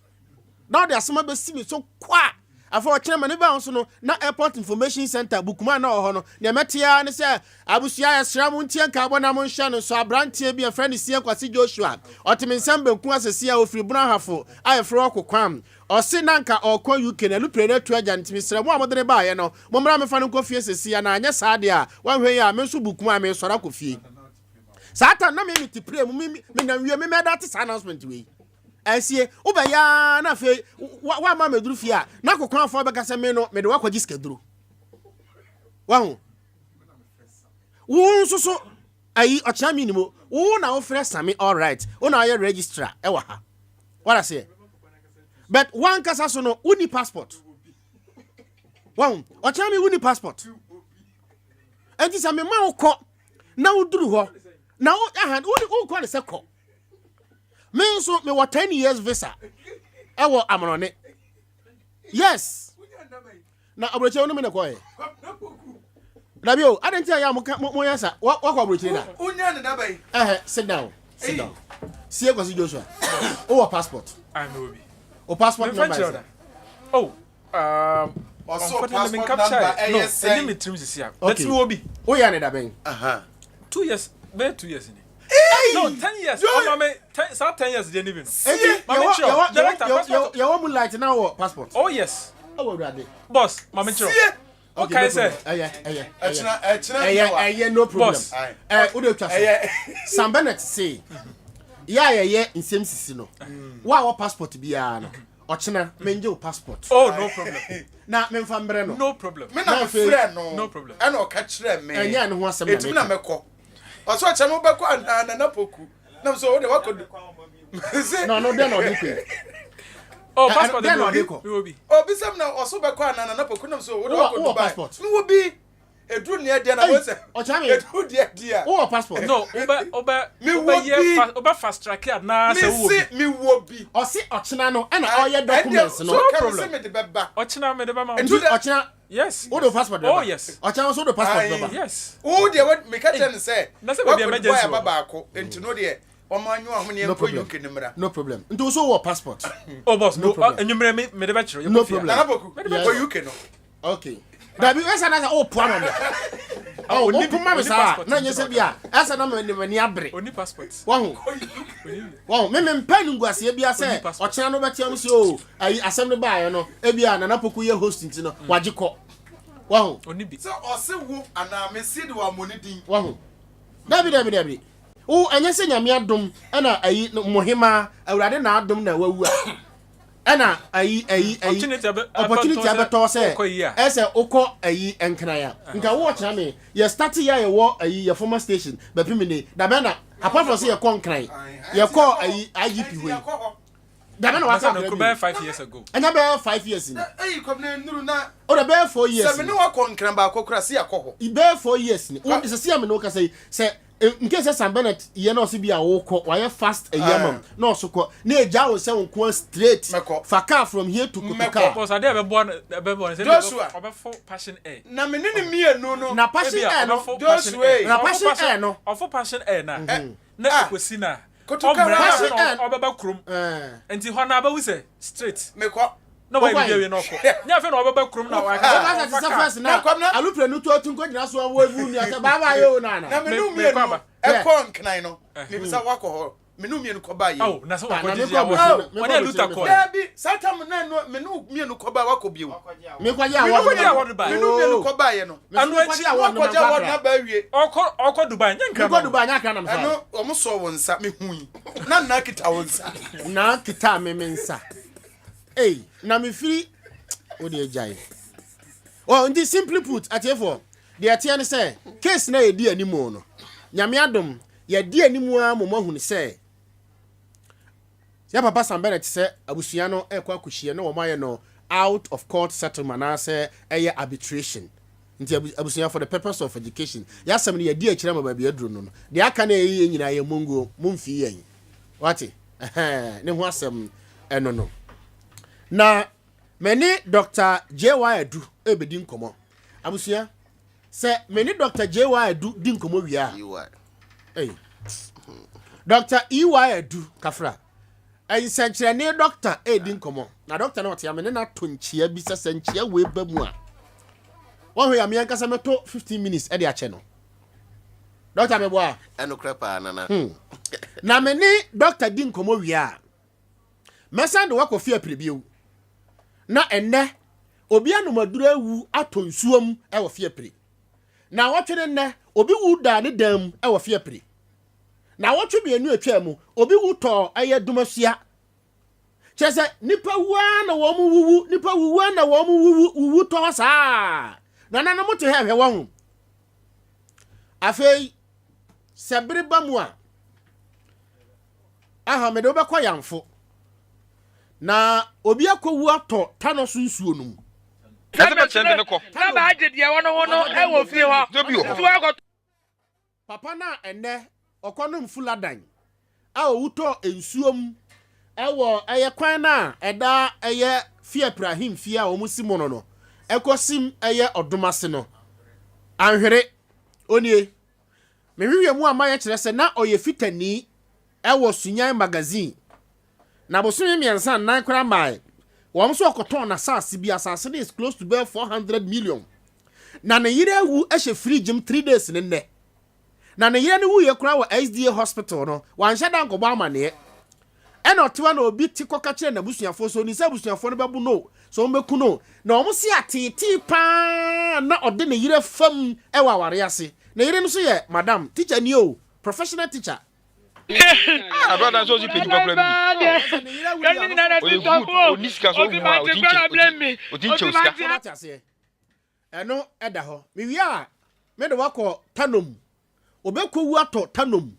Na ɔde asɛm abɛsi me so kwa. Afei ɔkyerɛ ma ne ba nso no na airport information center bukuma na ɔwɔ hɔ no. Nea mɛte ara ne sɛ abusua yɛsrɛ mo ntie nkaabɔ na monhyɛ no nso aberanteɛ bi a yɛfrɛ no Sie Kwasi Joshua. Ɔte me nsɛm benkum asɛsi a ɔfiri Brong Ahafo a yɛfrɛ hɔ Kokwam. Ɔse na anka ɔɔkɔ UK na alupre no atu agya no nti mesrɛ mo a mode no baeɛ no mommra mefa no nkɔ fie sesei anaa anyɛ saa deɛ a wanhwɛ yie a me nso book mu a meresɔre akɔ fie. Saa time na me mete plane mu me menam wiem me mɛda te saa announcement wei asie wobɛyɛ ara na afei woamma mɛduru fie a na kokwanfoɔ bɛka sɛ me no mede woakɔgye sikaduro. Wahu? Wo nso so ayi ɔkyena mi nim wo na wofrɛ Sami all right wo na ɔyɛ registrar ɛwɔ ha. What I say? But wankasa so no wonni passport. Wahu? Ɔkyena mi wonni passport. Enti sɛ mema wo kɔ na woduru hɔ na wo aha wokɔ ne sɛ kɔ. Me nso mewɔ 10 years visa ɛwɔ amanɔne. Yes. Na aburokyire wo ne me na kɔɛ. Dabi o, adɛn nti a yɛ a moka moyɛ sa wakɔ aburokyire da. Wonya ne daba yi. Ɛhɛ, sit down, sit down. Sie Kwasi Joshua, wowɔ passport? Ah, mewɔ bi. O passport number yɛ sɛ? Oh, Ɔsɛ passport number ɛyɛ sɛn? No, ɛni mi tirim sisi a. But mewɔ bi. Woyɛ ne dabɛn? 2 years, bɛyɛ 2 years ni. No, 10 years. Ɔma me ten, saa 10 years deɛ ni bi no. Eti yɛwɔ yɛwɔ mu light na wɔ passport. Oh yes. Ɛwɔ awurade. Boss, maame kyerɛ. Okay, sɛ. Ɛyɛ ɛyɛ ɛkyina ɛkyina ɛyɛ ɛyɛ no problem. Boss. Ɛ o de twa so. Sam Bennett se yɛ a yɛyɛ nsɛm sisi no wo a wɔ passport biara no ɔkyena mengye wo passport. Oh, no problem. Na memfa mbrɛ no. No problem. Me na mefrɛ no. No problem. Ɛna ɔka kyerɛ me. Ɛnyɛ ne ho asɛm na meka. Etimi na mɛkɔ. Ɔsɛ ɔkyɛ mo bɛkɔ anaa Nana Poku. Na so wode wakɔ du. No no den na ɔde kɔ. Oh, passport den na ɔde kɔ. Obi sɛm na ɔso bɛkɔ anaa Nana Poku nam so wode wakɔ Dubai. Passport. Mewɔ bi. Eduru neɛ deɛ na wɔsɛ. Ɔkyɛ me. Eduru deɛ deɛ. Wowɔ passport. No, wobɛ wobɛ wobɛ yɛ wobɛ fast track anaa sɛ wowɔ bi. Mese mewɔ bi. Ɔse ɔkyena no ɛna ɔyɛ documents no. No problem. Mese mede bɛba. Ɔkyena mede bɛma. Nti ɔkyena. Yes. Wode passport bɛba. Oh yes. Ɔkyena nso wode passport bɛba. Yes. Wo deɛ wɔ meka kyerɛ no sɛ. Na sɛ baabi emergency wɔ. Wakɔ Dubai aba baako nti no deɛ wɔn anyo ahom ne nkɔ UK ne mmra. No problem. Nti wo so wɔ passport. Oh boss, no problem. Enyimire mi mede bɛkyerɛ. No problem. Nana Poku. Kɔ UK no. Okay. Dabi ɛsɛ na sɛ o poa ma mi. Ɔ o poma mi saa na nyɛ sɛ bi a ɛsɛ na mɛ ni abere. Oni passport. Wahu. Wahu. Mi mi mpɛ nunguaseɛ bi asɛ ɔkyena no bɛte ɔmo si o ayi asɛm no baayɛ no ebi a Nana Poku yɛ host nti no wagye kɔ. Wahu. Oni bi. Sɛ ɔse wo anaa me si de wa mo ne din. Wahu. Dabi dabi dabi. Wo ɛnyɛ sɛ Nyame adom ɛna ayi mohema Awurade na adom na wawu a. Ɛna ayi ayi ayi opportunity abɛtɔ sɛ ɛsɛ wokɔ ayi nkran a nka wo ɔkyena me yɛ start yɛ a yɛwɔ ayi yɛ former station bɛpem ne dabɛn na apart from sɛ yɛkɔ nkran yɛkɔ ayi IGP hɔ yi dabɛn na waka akra bi bɛyɛ 5 years ago ɛnyɛ bɛyɛ 5 years ni ɛyi kɔmina nuru na o de bɛyɛ 4 years sɛ me ne wakɔ nkran baako kora se yakɔ hɔ bɛyɛ 4 years ni wo sɛ si a me ne wo kasa yi sɛ. Nke sɛ Sam Bennett yɛ na ɔse bi a wokɔ wayɛ fast ayi ama m na ɔso kɔ na egya wo sɛ wo nko straight Mɛkɔ. fa car from here to Mɛkɔ. Kotoka. Boss adeɛ a ɛbɛboa no ɛbɛboa no sɛ Joshua. ɔbɛfo Passion Air. Na me ne ne mmienu no. Na Passion Ebia Air no ɔbɛfo Joshua. Passion Air. Na Ɔfo Passion Air no. Ɔfo Passion Air na Eh, na ah. ekosi na Kotoka ɔmmerɛ Passion na Air. ɔbɛba kurom. Eh. Nti hɔ na abɛhu sɛ straight. Mekɔ. Na wayɛ Wokɔ biribi awie na ɔkɔ. Nyɛ afei na ɔbɛba kurom na waka Woka sɛ te ɔfa sɛ car. first na Na Kwabena- alupre no tu atu nkɔgyina so a wɔavu nua sɛ bye bye o nana. Na me ne Me- wo mekɔ mmienu aba. ɛkɔ Nkran no. Mebisa wakɔ hɔ. Me ne wo mmienu kɔ baa yɛ. Awo na sɛ Ah, na wakɔ gyegye mekɔ awɔ. aburokyire, mekɔ Ɔne Aluta aburokyire, kɔɛ. Daabi, saa tam na ɛno me ne wo mmienu kɔ baa wakɔ bio. Mekɔgye Me ne award wo Mekɔgye no. award bae. Me ne wo mmienu kɔ baeɛ no. Mese Ɛno mekɔgye akyi, award no Wakɔgye mankɔ award Accra. no aba awie. Ɔkɔ ɔkɔ Dubai nyɛ nkran. Mekɔ Dubai nyɛ Accra na mefa. Ɛno wɔn sɔɔ wo nsa mehui. Na nna kita wo nsa. Na kita me me nsa. Ei, na mefiri wo deɛ gyae. Oh, nti simply put, atiefoɔ, deɛ ɛteɛ ne sɛ case na yɛdi anim no, Nyame adom, yɛdi anim ara ma moahunu sɛ yɛ papa Sam Bennett sɛ abusua no ɛkɔ akɔhyia na wɔn ayɛ no out of court settlement anaasɛ ɛyɛ arbitration. Nti abusua, for the purpose of education, yɛasɛm no yɛdi akyirɛ ma baabi aduro no, deɛ aka no ɛyɛ yɛn nyinaa yɛ monguo momfii yɛn wate. Ɛhɛn, ne ho asɛm ɛno no na me ne Dr. Jy Adu ɛbɛdi nkɔmmɔ. Abusua, sɛ me ne Dr. Jy Adu di nkɔmmɔ wie a, Hey. Dr. EY Adu kafra nsɛnkyerɛnne doctor ɛredi nkɔmmɔ na doctor no ɔte ame ne no ato nkyea bi sɛ sɛ nkyea wei ba mu a wɔhwɛ yɛ ameɛ nkasa mɛtɔ 15 minutes ɛde akyɛ no. Doctor, meboa? Ɛnokorɛ paa, Nana. Na me ne doctor di nkɔmmɔ wie a, mɛsan de wakɔ fie apire bio na ɛnnɛ obi anomaduro awu atɔ nsuom ɛwɔ fie apire na wɔtwe ne nnɛ obi wu daa ne dan mu ɛwɔ fie apire na wɔtwe 2 atwa mu obi wu tɔ ɛyɛ dumasua. Kyerɛ sɛ nipa wua na wɔn mu wuwu, nipa wuwu na wɔn mu wuwu wuwu tɔ hɔ saa na nananom te hɛ hwɛ wɔn ho. Afei sɛ bere ba mu a, aha mede wobɛkɔ yamfo na obi akɔwu atɔ tano so nsuo no mu. Na sɛ bɛkyerɛ de ne kɔ. Na baagye deɛ wɔ no ho no ɛwɔ fie hɔ. Sɛ bi wɔ hɔ. Nti wakɔtɔ. Papa no a ɛnɛ ɔkɔnom fuladan a owutɔ nsuo mu ɛwɔ ɛyɛ kwan no a ɛda ɛyɛ Fiapre ahemfie a wɔn si mu no ɛkɔsim ɛyɛ ɔdom ase no anhwere onie. Mehwehwɛ mu ama yɛkyerɛ sɛ na ɔyɛ fitani ɛwɔ Sunyan Magazine na bosome 3 4 koraa maa wɔn nso ɔkɔtɔn n'asase bi. Asase no is close to bɛyɛ 400 million na ne yere awu hyɛ fridge mu 3 days ne nnɛ na ne yere no wuyɛ koraa wɔ SDA Hospital no wanhyɛ da nkɔbɔ amanneɛ. Ɛna ɔtewa na obi te kɔka kyerɛ n'abusuafoɔ so oni sɛ abusuafoɔ no bɛbo no so wɔn bɛku no na wɔn si ateetee paa na ɔde ne yere fam ɛwɔ aware ase. Ne yere no nso yɛ madam teacher ni o, professional teacher. Ah, brother, nso ɔsi pɛ nipa kura bi ni. Ɔyɛ good, ɔni sika so ɔhu a ɔti nkyɛn ɔti nkyɛn sika. Sɛ wate aseɛ, ɛno ɛda hɔ. Mewie a, mede wakɔ Tanom, obɛkɔwu atɔ Tanom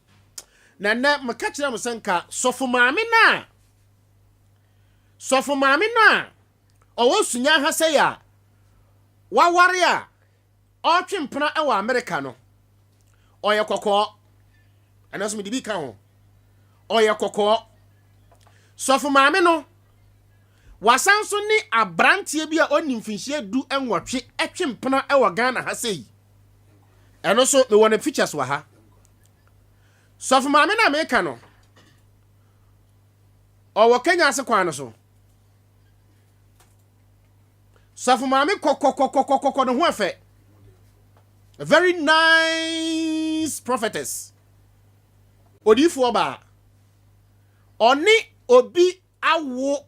na nnɛ meka kyerɛ mo sɛ nka sɔfo maame no a sɔfo maame no a ɔwɔ Sunya ha sɛ a waware a ɔretwe mpena wɔ Amerika no, ɔyɛ kɔkɔɔ. Ɛno nso mede bi ka ho. Ɔyɛ kɔkɔɔ sɔfo maame no wasan so ne aberanteɛ bi a ɔni mfinhyia 18 ɛtwe mpena wɔ Ghana ha sei. Ɛno nso mewɔ ne pictures wɔ ha. Sɔfo maame no a meka no, ɔwɔ Kenya ase kwan no so. Sɔfo maame kɔkɔkɔkɔkɔkɔ ne ho ɛfɛ, a very nice prophetess, odiyifoɔ baa. Ɔne obi awo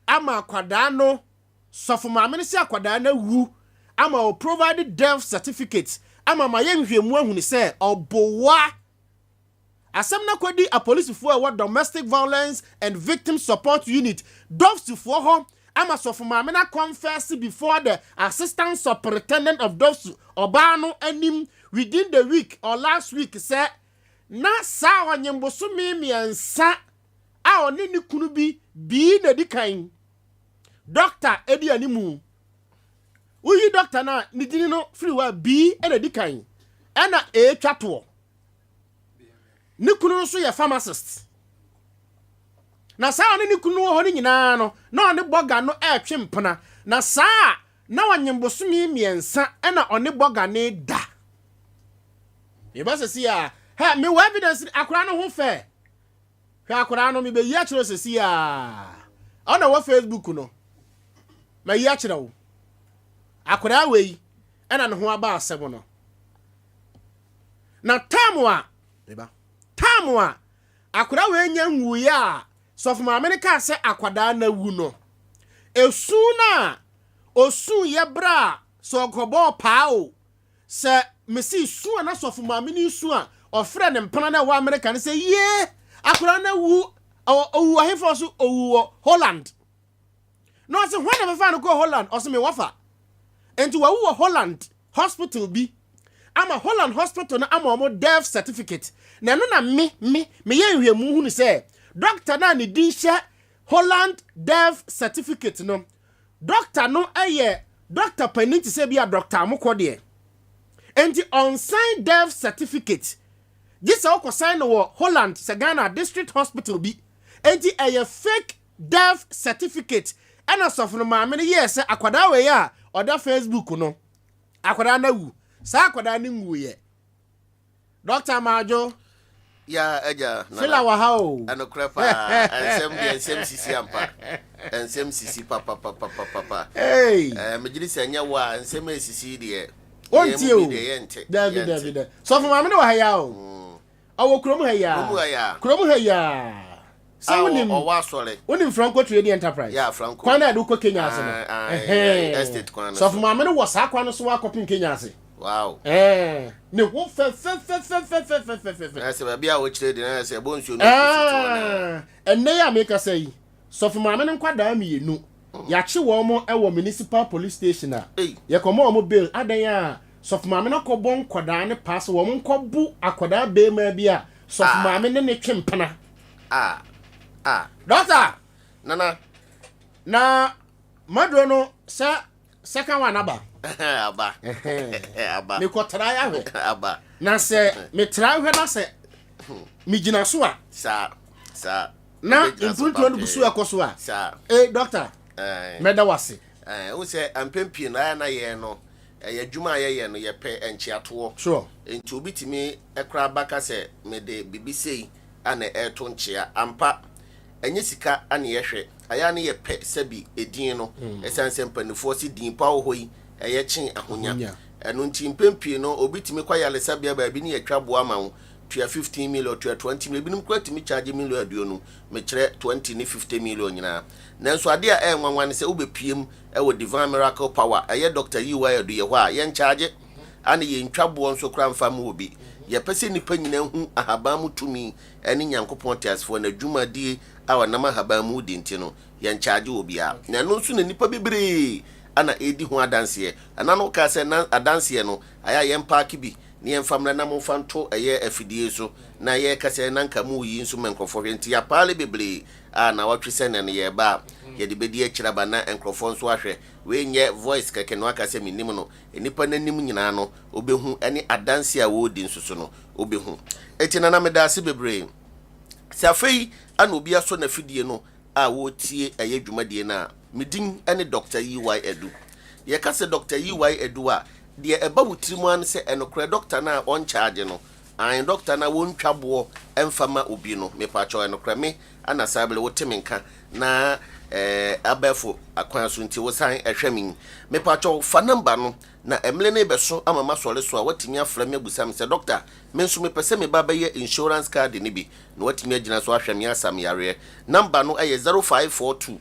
ama akwadaa no. Sɔfo maame no sɛ akwadaa no awu ama o provide death certificate ama ma yɛ nhwɛmu ahunu sɛ ɔboa. Asɛm no akɔdi apolisifoɔ a ɛwɔ Domestic Violence and Victim Support Unit, DOVVSUfoɔ hɔ ama sɔfo maame no confess before the assistant superintendent of DOVVSU ɔbaa no anim within the week or last week sɛ na saa ɔnyembosome 3 a ɔne ne kunu bi bii na di kan doctor edi animu. Woyi doctor no a ne dini no firi hɔ a, bii na di kan ɛna ɛretwa toɔ. Ne kunu nso yɛ pharmacist. Na saa a ɔne ne kunu wɔ hɔ no nyinaa no, na ɔne bɔga no retwe mpena. Na saa a na ɔnyem bosome mmiɛnsa na ɔne bɔga no da. Meba sɛsi a, hɛ, mewɔ evidence, akwadaa no ho fɛ. Hwɛ akwadaa no, mebɛyi akyerɛ wo sɛsi a. Ɔna wɔ Facebook no, mayi akyerɛ wo. Akwadaa wei ɛna ne ho aba asɛm no. Na tam a, meba, tam a akwadaa wei nya nwuiɛ a sɔfo maame no kaa sɛ akwadaa no awu no, esu no a osuiɛ berɛ a sɛ ɔkɔbɔɔ paa o, sɛ mesi su a na sɔfo maame no su a ɔfrɛ ne mpena no a ɛwɔ Amerika no sɛ yie, akwadaa no awu, ɔwu ɔhefoɔ so, ɔwu wɔ Holland. Na ɔse hwan na bɛfa no kɔɔ Holland? Ɔse me wɔfa. Nti wawu wɔ Holland hospital bi ama Holland hospital no ama wɔn death certificate. Na ɛno na me me meyɛ nhwɛmu hunu sɛ doctor no a ne din hyɛ Holland death certificate no, doctor no yɛ doctor panin te sɛ bi a doctor Amokɔ deɛ. Nti ɔnsan death certificate gye sɛ wokɔsan no wɔ Holland sɛ Ghana district hospital bi. Nti ɛyɛ fake death certificate ɛna sɔfo no maame no yɛɛ sɛ akwadaa wei a ɔda Facebook no, akwadaa no awu. Saa akwadaa no nwuiɛ. Dr. Maadwo. Ya agya. Fila wɔ ha o. Ɛnokorɛ paa. Nsɛm deɛ nsɛm sisi ampa. Nsɛm sisi papapapapapa. Hey. Eh, megye di sɛ ɛnyɛ wo a nsɛm a esisi deɛ. Wontie o. Deɛ yɛnte. Dabi dabi dabi. Sɔfo maame no wɔ ha ya o. Ɔwɔ kurom ha yi ara. Kurom ha yi ara. Kurom ha yi ara. Sɛ wonim. Ɔwɔ asɔre. Wonim Franco Trading Enterprise. Yeah, Franco. Kwan a yɛde kɔ Kenya ase no. Ɛhɛn. Estate kwan no so. Sɔfo maame no wɔ saa kwan no so akɔpem Kenya ase. Wow. Ɛɛ. Ne ho fɛfɛfɛfɛfɛfɛfɛfɛ. Na sɛ baabi a wɔkyerɛ di na sɛ ɛbɔ nsuo no kɔsi to hɔ na. Ɛnnɛ yi a mekasa yi, Sɔfo maame no nkwadaa mmienu, yɛakye wɔn wɔ Municipal Police Station a yɛkɔma wɔn bail. Adɛn a Sɔfo maame no akɔbɔ nkwadaa no paa sɛ wɔn nkɔbo akwadaa barima bi a sɔfo maame ne ne twe mpena. Ah, ah. Doctor! Nana. Na maduro no sɛ second one aba. Aba. Aba. Mekɔtra ahwɛ. Aba. Na sɛ metra hwɛ na sɛ megyina so a. Saa, saa. Na mpuntuo no gu so ɛkɔ so a. Saa. Eh, doctor. Mɛda wase. Eh, wo sɛ mpɛn pii no ayɛ na yɛn no Ɛyɛ adwuma a yɛyɛ no, yɛpɛ nkyeatoɔ. Sure. Nti obi tumi koraa ba ka sɛ mede biribi sei na ɛreto nkyea. Ampa, ɛnyɛ sika na yɛhwɛ. Ɛyɛ a na yɛpɛ sɛbi edin no. Ɛsiane sɛ mpanimfoɔ se din pa wɔ hɔ yi, ɛyɛ kyen ahonya. Ɛno nti mpɛn pii no, obi tumi kɔ ayaresabea baabi ne yɛtwa boɔ ama wo, tua 15 million, tua 20 million, ebinom koraa tumi charge million aduonu, mekyerɛ 20 ne 50 million nyinaa. Nanso adeɛ a ɛyɛ nwanwa ne sɛ wobɛpue mu wɔ Divine Miracle Power, ɛyɛ Dɔkta Yiwai Adu yɛ hɔ a, yɛnkyagye, ane yɛntwa boɔ nso koraa mfa mma obi. Yɛpɛ sɛ nnipa nyinaa hu ahaban mu tumi ne Nyankopɔn teasefoɔ no adwumadie a ɔnam ahaban mu redi nti no, yɛnkyagye obiara. Na ɛno nso na nnipa bebree na ɛredi ho adanseɛ. Ɛna no wokaa sɛ na adanseɛ no, ayɛ a yɛmpaake bi na yɛmfa mmra na momfa nto ɛyɛ afidie so na yɛreka sɛ na nka moreyi nso ma nkurɔfoɔ hwɛ nti yɛapaale bebree a nawɔtwe sɛ nɛ no yɛreba a yɛde bɛdi akyire aba na nkurɔfoɔ nso ahwɛ. Wei nyɛ voice kɛkɛ na waka sɛ mennim no. Nnipa no anim nyinaa no wobɛhu ɛne adanseɛ a wɔredi nso so no wobɛhu. Enti Nana medaase bebree. Sɛ afei na obi asɔ n'afidie no a wɔretie ɛyɛ dwumadie no a, me din ne Doctor EY Adu. Yɛka sɛ Doctor EY Adu a, deɛ ɛba wo tirim ara ne sɛ ɛnokorɛ doctor no a ɔnkyagye no, aane doctor no a wɔntwa boɔ mfa ma obi no, mepakyɛw ɛnokorɛ me ana saa bere wote me nka na eh, abɛɛfo akwan so nti wosan hwɛ me yi. Mepakyɛw fa number no na mmere no rebɛso ama masɔre so a woatumi afrɛ me abusa me sɛ doctor me nso mepɛ sɛ meba bɛyɛ insurance card no bi na woatumi agyina so ahwɛ me asa me yareɛ. Number no yɛ 0542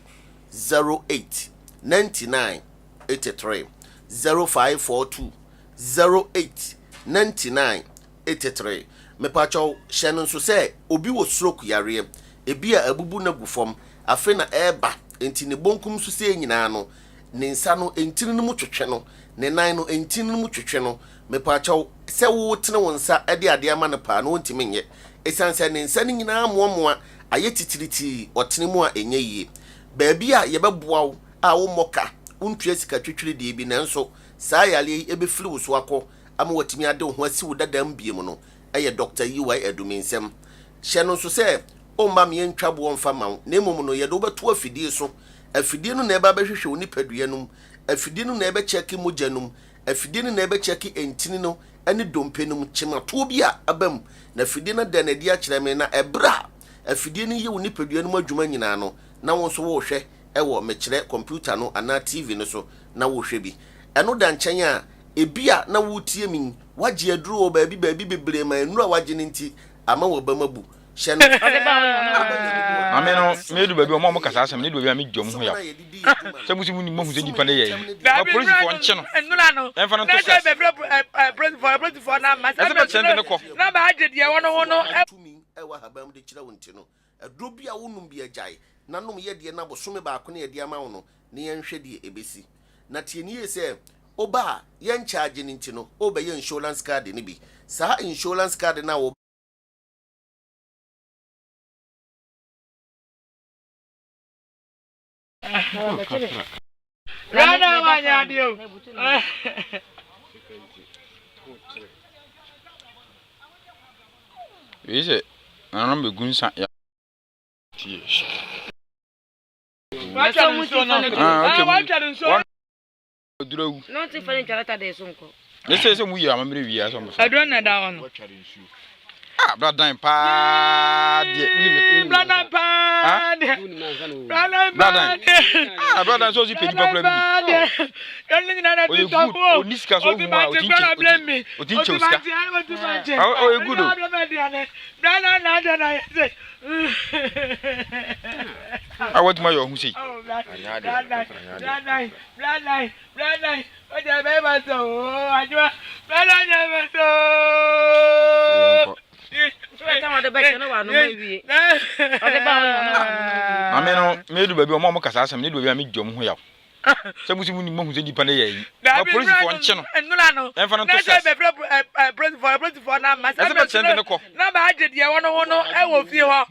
08 99 83 0542 08 99 83. Mepakyɛw, hyɛ no nso sɛ obi wɔ stroke yareɛ, ebia abubu no agu fam, afei na ɛreba, enti ne bonkum so sei nyinaa no, ne nsa no ntini no mu twetwe no, ne nan no ntini no mu twetwe no. Mepakyɛw, sɛ woretene wo nsa de adeɛ ama no paa no, ɔntumi nyɛ. Esiane sɛ ne nsa no nyinaa amoamoa ayɛ titiritii, ɔtene mu a ɛnyɛ yie. Baabi a yɛbɛboa wo a wommɔ ka, wontua sika twitwiridie bi, nanso saa yareɛ yi bɛfiri wo so akɔ ama woatumi ade wo ho asi wo dada mu bio no yɛ Dɔkta EY Adu Mensem. Hyɛ no nso sɛ, womma me yɛntwa boɔ mfa mma wo, na mmom no, yɛde wo bɛto afidie so. Afidie no na ɛba bɛhwehwɛ wo nipadua no mu, afidie no na ɛbɛkyɛke mogya no mu, afidie no na ɛbɛkyɛke ntini no ne dompe no mu, kyematoɔ bi a aba mu, na afidie no ada no adi akyerɛ me, na ɛberɛ a afidie no yɛ wo nipadua no mu adwuma nyinaa no, na wo nso worehwɛ wɔ mekyerɛ kɔmputa no anaa TV no so na worehwɛ bi. Ɛno da nkyɛn a, ebia na woretie me yi, woagye aduro wɔ baabi baabi bebree ma nnuro a woagye no nti ama w'abam abu. Hyɛ no Maame no, medu baabi ɔmo a ɔmo kasa asɛm, medu baabi a megye ɔmo ho yaw. Sɛ mo si mo nim mohu sɛ nipa no yɛ yi. Ma polisifoɔ nkye no. Ɛmfa no nto sɛs. Ɛsɛ bɛkyerɛ nti ne kɔ. Tumi ɛwɔ ahaban mu de kyerɛ wo nti no, aduro bi a wonom bi agyae na nom yɛ deɛ na bosome baako na yɛde ama wo no na yɛnhwɛ deɛ ɛbɛsi. Na tie no yie sɛ woba a yɛnkyagye no nti no wobɛyɛ insurance card no bi. Saa insurance card no a wo. Wei sɛ nananom bɛgu nsa ya. Ah, okay. Aduru awu. Na ɔnte fa ne nkyalata de so nkɔ. Ne sɛ sɛ mu yɛ amammerɛ wie asɛ ɔmbɛfa. Aduru na ɛda hɔ no. Ah, bradan paa deɛ. Bradan paa deɛ. Bradan paa deɛ. Ah, bradan sɛ ɔsi pɛ nipa kura bi ni. Ɔyɛ good, ɔni sika so ɔhu a ɔti nkyɛ ɔti nkyɛ sika. Ɔyɛ good o. A watumi ayɛ ɔho sei. Maame no, medu baabi ɔmo a ɔmo kasa asɛm, medu baabi a megye ɔmo ho yaw. Sɛ mo si mo nim mohu sɛ nipa no yɛ ayi. Ma polisifoɔ nkye no. Ɛmfa no nto sɛs. Ɛsɛ bɛkyerɛ nti ne kɔ.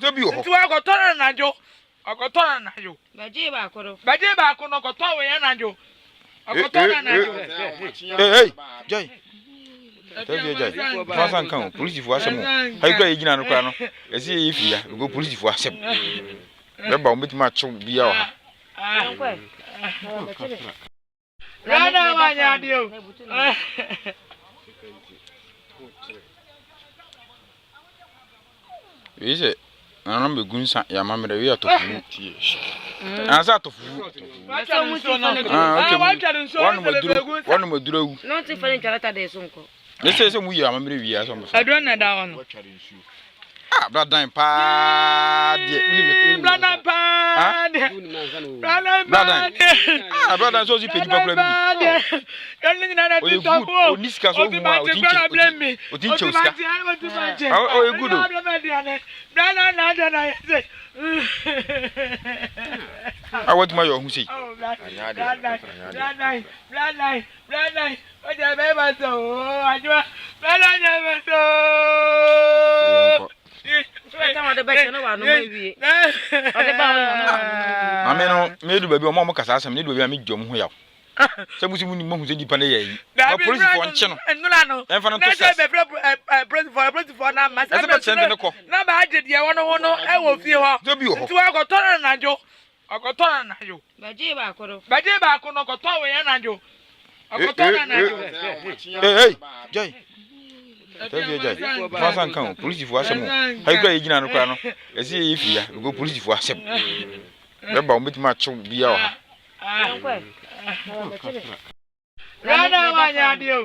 Sɛ bi wɔ hɔ. Ɔkɔtɔ no anadwo. Bɛgyee baako no. Bɛgyee baako no, ɔkɔtɔɔ wei anadwo. Ɔkɔtɔɔ no anadwo. Hey, hey, Jai. Tell you, Jai. Fa san kan o, polisifoɔ asɛm o. Ha yi kura yɛ gyina no kura no. Yɛsi yɛ firi ya, because polisifoɔ asɛm. Bɛba wɔn bɛtumi akyew bia wɔ ha. Rana wanyɛ adeɛ o. Wei sɛ nananom bɛgu nsa yɛ amammerɛ wei atɔ fufu anasɛ atɔ fufu wanom aduro wanom aduro awu ne sɛ sɛ mu yɛ amammerɛ wie asɛ ɔmbɛfa aduro na ɛda hɔ no Ah, bradan paa deɛ. Bradan paa deɛ. Bradan paa deɛ. Ah, bradan sɛ ɔsi pɛ nipa kura bi ni. Ɔyɛ good, ɔni sika so ɔhu a ɔti nkyɛ ɔti nkyɛ sika. Ɔyɛ good o. A watumi ayɛ ɔho sei. Bradan, Brada, wagya bɛrima sɛ oo, adwuma, brada nya bɛ sɛ oo. Maame no, medu baabi ɔmo a ɔmo kasa asɛm, medu baabi a megye ɔmo ho yaw. Sɛ mo si mo nim mohu sɛ nipa no yɛ ayi. Ma polisifoɔ nkye no. Ɛmfa no nto sɛs. Ɛsɛ bɛkyerɛ nti ne kɔ. Na baagye deɛ wɔ no ho no ɛwɔ fie hɔ. Sɛ bi wɔ hɔ. Nti wakɔtɔ no anadwo. Ɔkɔtɔ no anadwo. Bɛgyee baako no. Bɛgyee baako no, ɔkɔtɔɔ wei anadwo. Ɔkɔtɔɔ no anadwo. Hey, hey, Jai. Tell you, Jai. Fa san kan o, polisifoɔ asɛm o. Ha yi kura yɛ gyina no kura no. Yɛsi yɛ firi ya, because polisifoɔ asɛm. Bɛba wɔn bɛtumi akyew bia wɔ ha. Rana wanyɛ adeɛ o.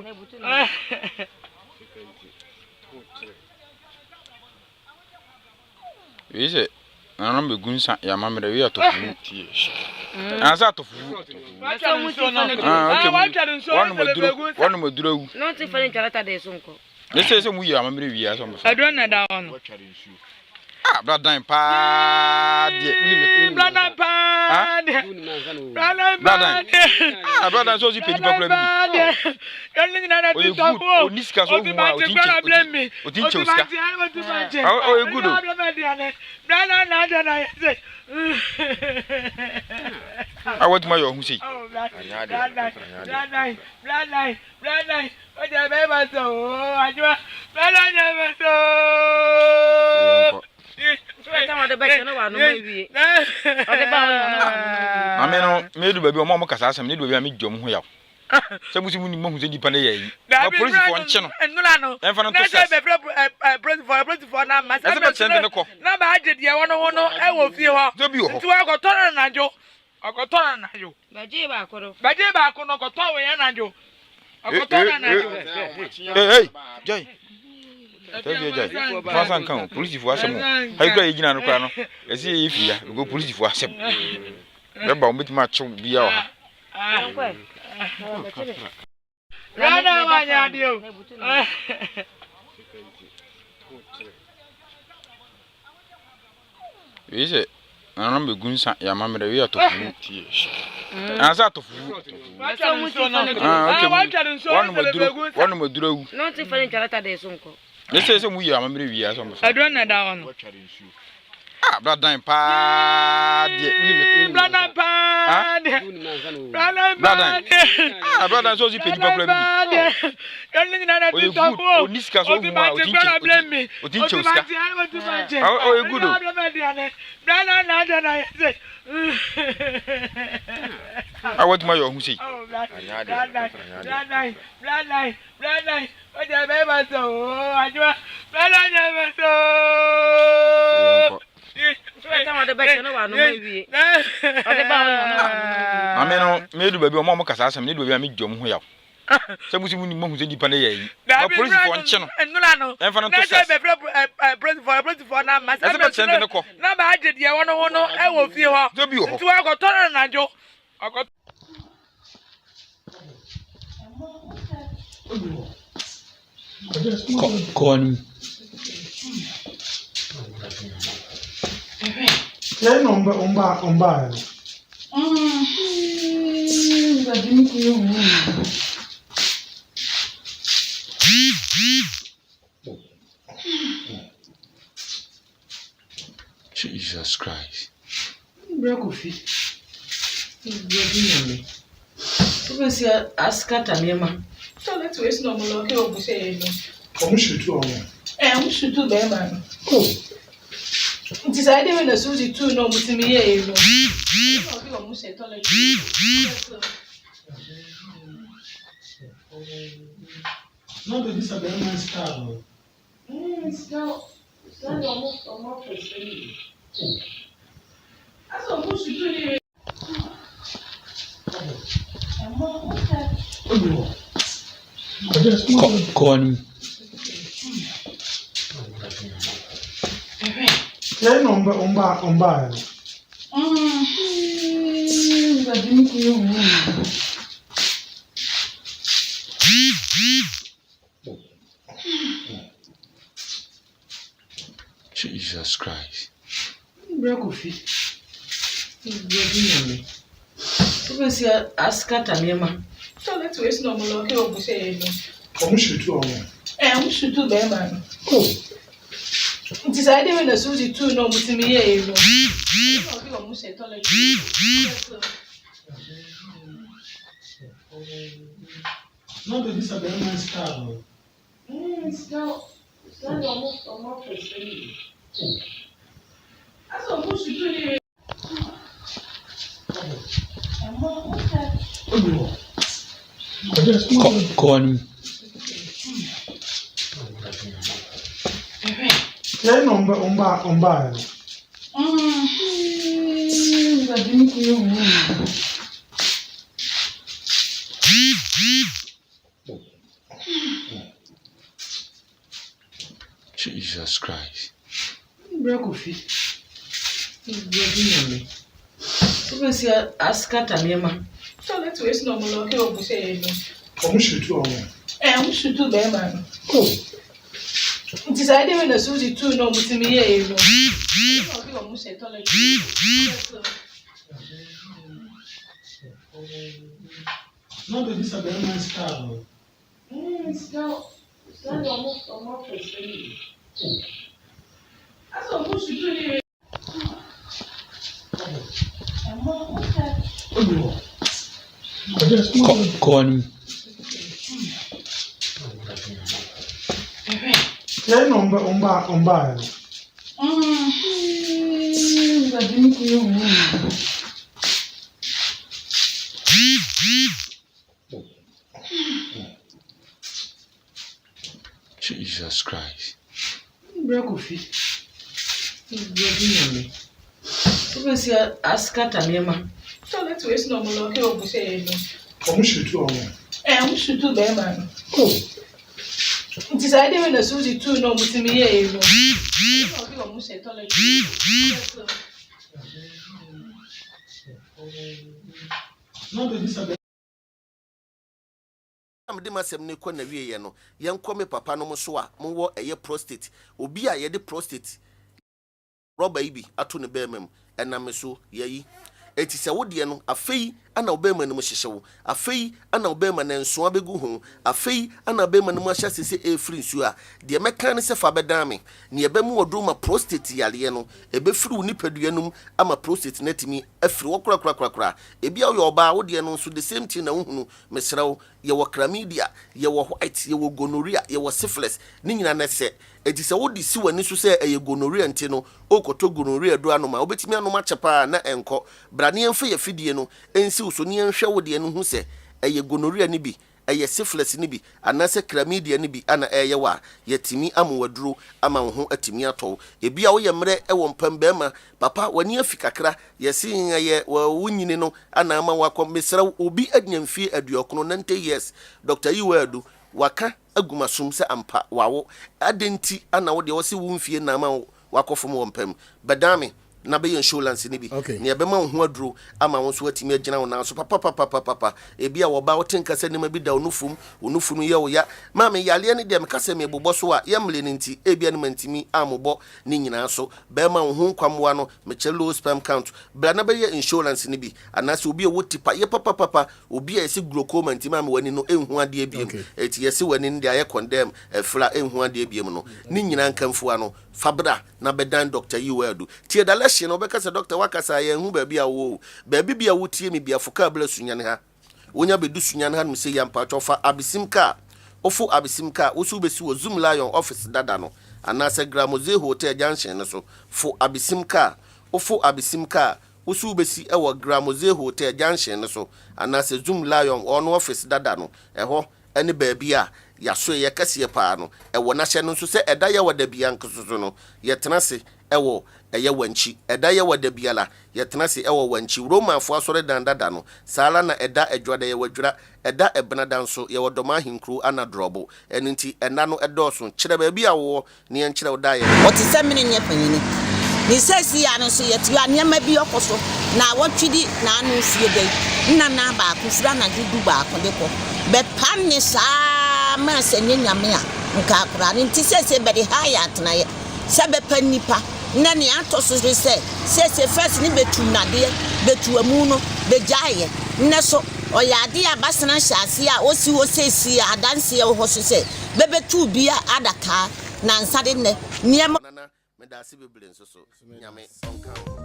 Wei sɛ nananom bɛgu nsa yɛ amammerɛ wei atɔ fufu anasɛ atɔ fufu wanom aduro wanom aduro awu ne sɛ sɛ mu yɛ amammerɛ wie asɛ ɔmbɛfa aduro na ɛda hɔ no Ah, bradan paa deɛ. Bradan paa deɛ. Bradan paa deɛ. Ah, bradan sɛ ɔsi pɛ nipa kura bi ni. Ɔyɛ good, ɔni sika so ɔhu a ɔti nkyɛ ɔti nkyɛ sika. Ɔyɛ good o. A watumi ayɛ ɔho sei. Bradan, bradan, bradan. Ọjà bẹ́ẹ̀ bá sọ ooo, àjùmọ̀ bẹ́ẹ̀ lọ́jà bá sọ ooo. Maame no, medu baabi a wɔn a wɔka saa asɛm no, edu baabi a megye wɔn ho yaw. Sɛ mo si mo nim moahu sɛ nipa no yɛ ayi. Ma polisifoɔ nkye no. Ɛmfa no nto sɛs. Ɛsɛ bɛkyerɛ de no kɔ. Na baagye deɛ wɔ no ho no wɔ fie hɔ. Sɛ bi wɔ hɔ. Nti wakɔtɔ no anadwo. Ɔkɔtɔ no anadwo. Bɛgyee baako no. Bɛgyee baako no ɔkɔtɔ wɔ yɛn anadwo. Ɔkɔtɔ no anadwo. Hey, hey, Jai. Tell you Jai. Fa san kan o, polisifoɔ asɛm o. Ha yi kura yɛ gyina no kura no. Yɛsi yɛ firi ya, because polisifoɔ asɛm. Bɛba wɔn bɛtumi akyew biara wɔ ha. Rana wanyɛ adeɛ o. Wei sɛ nananom bɛgu nsa yɛ amammerɛ wei atɔ fufu ansa atɔ fufu wanom aduro wanom aduro awu ne sɛ sɛ mu yɛ amammerɛ wie asɛ ɔmbɛfa aduro na ɛda hɔ no Ah, bradan paa deɛ. Bradan paa deɛ. Bradan paa deɛ. Ah, bradan sɛ ɔsi pɛ nipa kura bi ni. Ɔyɛ good, ɔni sika so ɔhu a ɔti nkyɛn ɔti nkyɛn sika. Ɔyɛ good o. A watuma yɛ ɔho sei. Bradan, bradan, bradan. Ọjà bẹ́ẹ̀ sọ ooo, àjọ bẹ́ẹ̀ ọjà bẹ́ẹ̀ sọ ooo. Maame no, medu baabi ɔmo a ɔmo kasa asɛm, medu baabi a megye ɔmo ho yaw. Sɛ mo si mo nim mohu sɛ nipa no yɛ ayi. Ma polisifoɔ nkye no. Ɛmfa no nto sɛs. Ɛsɛ bɛkyerɛ de no kɔ. Na baagye deɛ wɔ no ho no wɔ fie hɔ. Sɛ bi wɔ hɔ. Nti wakɔtɔ no anadwo. Kɔ no mu. Yɛn na ɔmba ɔmba ɔmbaeɛ no. Jesus Christ. Bra Kofi. Awurade Nyame. Wobɛsi askata nneɛma. Toilet wei so na ɔmo lɔke ɔmo hyɛ yɛ no. Ɔmo hyetu ɔmo. Ɛɛ ɔmo hyetu bɛrima no. Oh. Nti saa ɛde wei na Suzy tu na ɔmo tumi yɛ yɛ no. Ɛna ɔde ɔmo hyɛ toilet. Na bɛbisa bɛrima sika no. Kɔ no mu. Yɛn na ɔmba ɔmba ɔmbaeɛ no. Jesus Christ. Bra Kofi. Awurade Nyame. Wobɛsi askata nneɛma. Toilet wei so na ɔmo lɔke ɔmo hyɛ yɛ no. Ɔmo hyetu ɔmo. Ɛɛ ɔmo hyetu bɛrima no. Oh. Nti saa ɛde wei na Suzy tu na ɔmo tumi yɛ yɛ no. Ɛna ɔde ɔmo hyɛ toilet. Na bɛbisa bɛrima sika no. Kɔ no mu. Yɛn na ɔmba ɔmba ɔmbaeɛ no. Jesus Christ. Bra Kofi. Awurade Nyame. Wobɛsi askata nneɛma. Toilet wei so na ɔmo lɔke ɔmo hyɛ yɛ no. Ɔmo hyetu ɔmo. Ɛɛ ɔmo hyetu bɛrima no. Oh. Nti saa ɛde wei na Suzy tu na ɔmo tumi yɛ yɛ no. Ɛna ɔde ɔmo hyɛ toilet. Na bɛbisa bɛrima sika no. Kɔ no mu. Yɛn na ɔmba ɔmba ɔmbaeɛ no. Jesus Christ. Bra Kofi. Awurade Nyame. Wobɛsi askata nneɛma. Toilet wei so na ɔmo lɔke ɔmo hyɛ yɛn no. Ɔmo sutu ɔmo. Ɛ ɔmo sutu bɛrima no. Oh. Nti saa ɛde wei na Suzy tuu na ɔmo tumi yɛ yɛn no. Ɛna ɔde ɔmo hyɛ toilet. Na bɛbisa Na mede m'asɛm no rekɔ n'awieɛ no, yɛnkɔ me papa nom so a mowɔ ɛyɛ prostate, obi a yɛde prostate rɔba yi bi ato ne bɛɛma mu, ɛnam me so, yɛayi. Enti sɛ wo deɛ no, afei na wo bɛɛma no mu hyehye wo, afei na wo bɛɛma no nsoa bɛgu ho, afei na bɛɛma no mu ahyɛ aseɛ sɛ ɛrefiri nsuo a, deɛ mɛka ne sɛ fa bɛdan me, nea ɛbɛma waduru ma prostate yareɛ no, ɛbɛfiri wo nipadua no mu ama prostate no atumi afiri hɔ korakorakorakora. Ebia woyɛ ɔbaa, wo deɛ no nso the same thing na wohunu, Mesrɛ wo, yɛwɔ chlamydia, yɛwɔ white, yɛwɔ gonorrhea, yɛwɔ syphilis, ne nyinaa no ɛsɛ. Enti sɛ wode si w'ani so sɛ ɛyɛ gonorrhea nti no, worekɔtɔ gonorrhea aduro anom a, wobɛtumi anom akyɛ pa ara na ɛnkɔ. Bra na yɛmfa yɛn afidie no nsi wo so na yɛnhwɛ wo deɛ no nhu sɛ ɛyɛ gonorrhea no bi, ɛyɛ syphilis no bi, anaasɛ chlamydia no bi na ɛreyɛ wo a, yɛatumi ama wo aduro ama wo ho atumi atɔ wo. Ebia woyɛ mmerɛ wɔ mpam barima, papa w'ani afi kakra, yɛse ɛyɛ wo nyini no na ama wakɔ mesrɛ wo obi anya mfie aduɔkono 90 years Doctor Yiwa Adu waka agu masom sɛ ampa wawo adɛn nti na wo deɛ wɔse wo mfie na ama wakɔ fam wɔ mpam bɛdan me na bɛyɛ insurance no bi nea ɛbɛma wo ho aduro ama wo nso watumi agyina wo nan so papapapapapa ebi a wɔba wote nka sɛ nneɛma bi da wo nufum wo nufu no yɛ wo ya maame yareɛ no deɛ meka sɛ mebobɔ so a yɛmmle no nti ebia no mantumi ammobɔ ne nyinaa so bɛrima wo ho nkwammoa no mekyɛ low sperm count Bra na bɛyɛ insurance no bi anaasɛ obi a ɔwɔ tipa yɛ papapapa obi a yɛse glaucoma nti maame w'ani no ɛnhu adeɛ biom ɛti yɛse w'ani no deɛ ayɛ condemn ɛfra ɛnhu adeɛ biom no ne nyinaa nkamfua no fa bra na bɛdan Doctor Yiwa Adu tie dalɛhye no wobɛka sɛ doctor woakasa a yɛnhu baabi a wowɔ o baabi bia wotie me bia fo kaa bra Sunyani ha Wonya bɛdu Sunyani hanom sei a mpakyɛw fa Abesim car, wofo Abesim car, wo so wobɛsi wɔ Zoom Lion office dada no anaasɛ Gramoze Hotel junction no so, fo Abesim car, wofo Abesim car, wo so wobɛsi wɔ Gramoze Hotel junction no so anaasɛ Zoom Lion wɔn office dada no, ɛhɔ ne baabi a yɛasoɛeɛ kɛseɛ paa no wɔ na hyɛ no nso sɛ ɛda Yawada biara nkoso no yɛtena ase wɔ ɛyɛ Wankyi. Ɛda Yawada biara, yɛtena ase wɔ Wankyi, Romanfoɔ asɔredan dada no. Saa ara na ɛda Adwuada yɛwɔ Adwira, ɛda Ɛbenada nso, yɛwɔ Dɔmaa Ahenkuro ana Drɔbo. Ɛno nti, nna no dɔɔso. Kyerɛ baabi a wowɔ na yɛnkyerɛ wo da a yɛbɛba. Ɔte sɛ mene nyɛ panyini. Ne seesei ara no nso yɛte hɔ a nneɛma bi ɔkɔ so. Naawɔtwe di naano fie da yi, nna nan baako firi anadwo du baako de kɔ. Bɛpam ne saa ara maa sɛ nyɛ Nyame a, nka akoraa no. Nti seesei bɛde ha ayɛ atenaeɛ. Sɛ bɛpa nnipa na nea atɔ so ne sɛ seesei first ne bɛtu nnadeɛ bɛtu amu no bɛgyaeɛ nnɛ so ɔyɛ adeɛ a basena hyɛ aseɛ a ɔsi hɔ seesei a adanseɛ wɔ hɔ so sɛ bɛbɛtu obi adakaa nansa de nnɛ nneɛma Nana medase bebree nso so Nyame ɔnka wo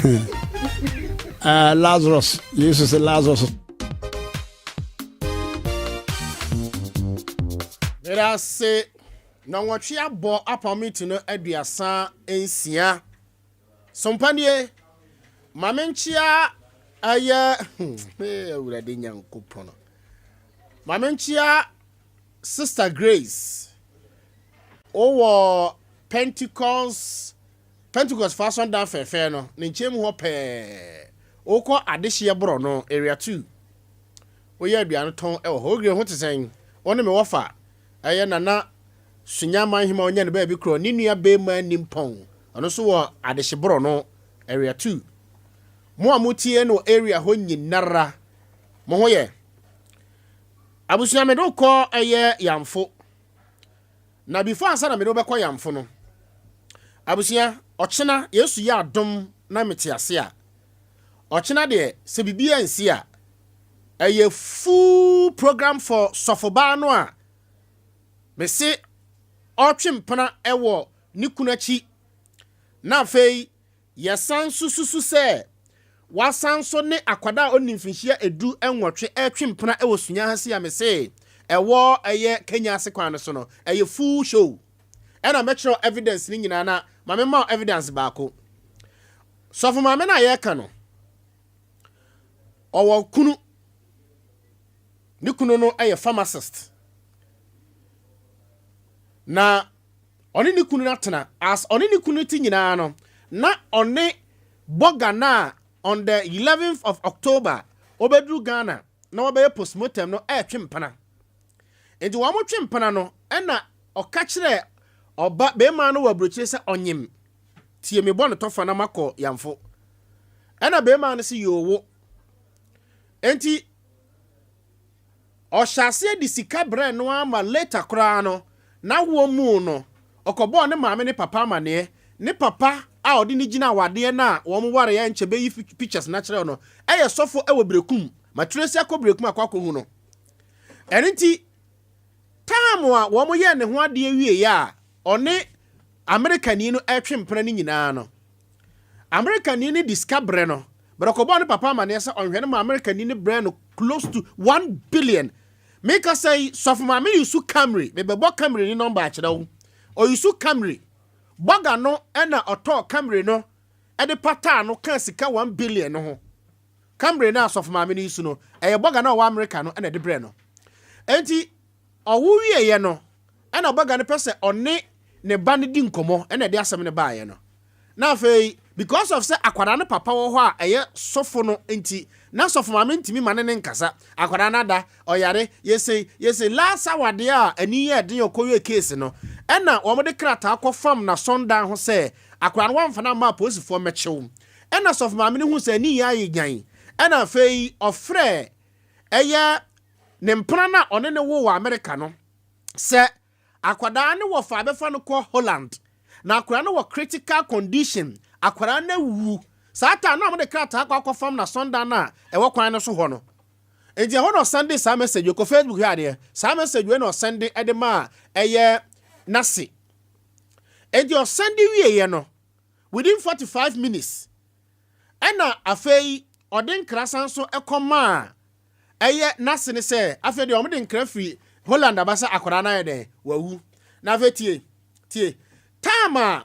ho. Uh, Lazarus, Yesu sɛ Lazarus. Meda ase. Nnɔnwɔtwe abɔ apam miti no 36. Sompa nie, ma menkyea ɛyɛ Awurade Nyankopɔn. Ma menkyea Sister Grace. Wowɔ Pentecost Pentecost fo asɔndan fɛɛfɛɛ no ne nkyɛn mu hɔ pɛɛ. Wokɔ adehyeɛ borɔ no area 2. Woyɛ aduane tɔn wɔ hɔ. Ogre ho te sɛn? Wo ne me wɔfa ɛyɛ Nana Sunyaman Hema ɔnya ne baabi korɔ ne nua bɛɛma Nimpɔn ɔno nso wɔ adehye borɔ no area 2. Mo a motie no area hɔ nyinara mo ho yɛ. Abusua mede wo kɔ ɛyɛ Yamfo. Na before ansa na mede wo bɛkɔ Yamfo no, abusua, ɔkyena Yesu yɛ adom na mete ase a, ɔkyena deɛ sɛ biribi ansi a, ɛyɛ full program for sɔfobaa no a mese ɔretwe mpena wɔ ne kunu akyi na afei Yɛsan nso susu sɛ wasan nso ne akwadaa a ɔnni mfinhyia 18 retwe mpena wɔ Sunyahasi a mese ɛwɔ ɛyɛ Kenya ase kwan no so no, ɛyɛ full show. Ɛna mɛkyerɛ wo evidence no nyinaa na ma memma wo evidence baako. Sɔfo maame no a yɛreka no, ɔwɔ kunu. Ne kunu no yɛ pharmacist. Na ɔne ne kunu no atena. As ɔne ne kunu te nyinaa no, na ɔne bɔga no a on the 11th of October ɔbɛduru Ghana na wɔbɛyɛ postmortem no ɛretwe mpena. Nti wɔn twe mpena no, ɛna ɔka kyerɛ ɔba bɛrima no wɔ aburokyire sɛ ɔnyem. Tie me bɔ no tɔfa na makɔ yamfo. Ɛna bɛrima no sɛ yoo wo. Enti ɔhyɛ aseɛ de sika brɛɛ no ara ma later koraa no n'awoɔ mu no ɔkɔbɔɔ ne maame ne papa amaneɛ. Ne papa a ɔde no gyina awadeɛ no a wɔn wareɛ nkyɛ bɛyi pictures no akyerɛ no ɛyɛ sɔfo ɛwɔ Berekum. Matresi akɔ Berekum akɔ akɔhu no. Ɛno nti time a wɔn yɛɛ ne ho adeɛ wieɛ a ɔne Amerikani no retwe mpena no nyinaa no, Amerikani no de sika brɛ no, but ɔkɔbɔɔ ne papa amaneɛ sɛ ɔnhwɛ no ma Amerikani no brɛ no close to 1 billion. Meka sɛ yi, sɔfo maame use Camry, mebɛbɔ Camry ne number akyerɛ wo. Ɔuse Camry. Bɔga no ɛna ɔtɔɔ Camry no ɛde pataa no kaa sika 1 billion no ho. Camry no a sɔfo maame no use no, ɛyɛ bɔga no a ɔwɔ America no ɛna ɛde brɛ no. Enti ɔwo wieɛ no, ɛna bɔga no pɛ sɛ ɔne ne ba no di nkɔmmɔ, ɛna ɛde asɛm no baeɛ no. Na afei because of sɛ akwadaa no papa wɔ hɔ a ɛyɛ sɔfo no nti, na sɔfo maame ntumi ma ne ne nkasa. Akwadaa no ada, ɔyare, yɛsei, yɛsei. Last hour deɛ a ani yɛ den ɔkɔwie case no, ɛna wɔn de krataa kɔfam n'asɔndan ho sɛ akwadaa no wɔamfa no amma apolisifoɔ mmɛkyew. Ɛna sɔfo maame no hu sɛ ani yɛ ayɛ nyan. Ɛna afei ɔfrɛ ɛyɛ ne mpena no a ɔne ne wo wɔ America no sɛ akwadaa no wɔ fa abɛfa no kɔ Holland na akwadaa no wɔ critical condition, akwadaa no awu. Saa taa na wɔde krataa akɔ akɔfam n'asɔndan no a ɛwɔ kwan no so hɔ no. Nti ɛhɔ na ɔsend saa message kɔ Facebook. Hwɛ adeɛ, saa message wei na ɔsend de ma a ɛyɛ n'ase. Nti ɔsend wieɛ no, within 45 minutes ɛna afei ɔde nkra san so ɛkɔmaa ɛyɛ n'ase ne sɛ afei deɛ wɔde nkra firi Holland aba sɛ akwadaa no ayɛ dɛn, wawu. Na afei tie, tie, time a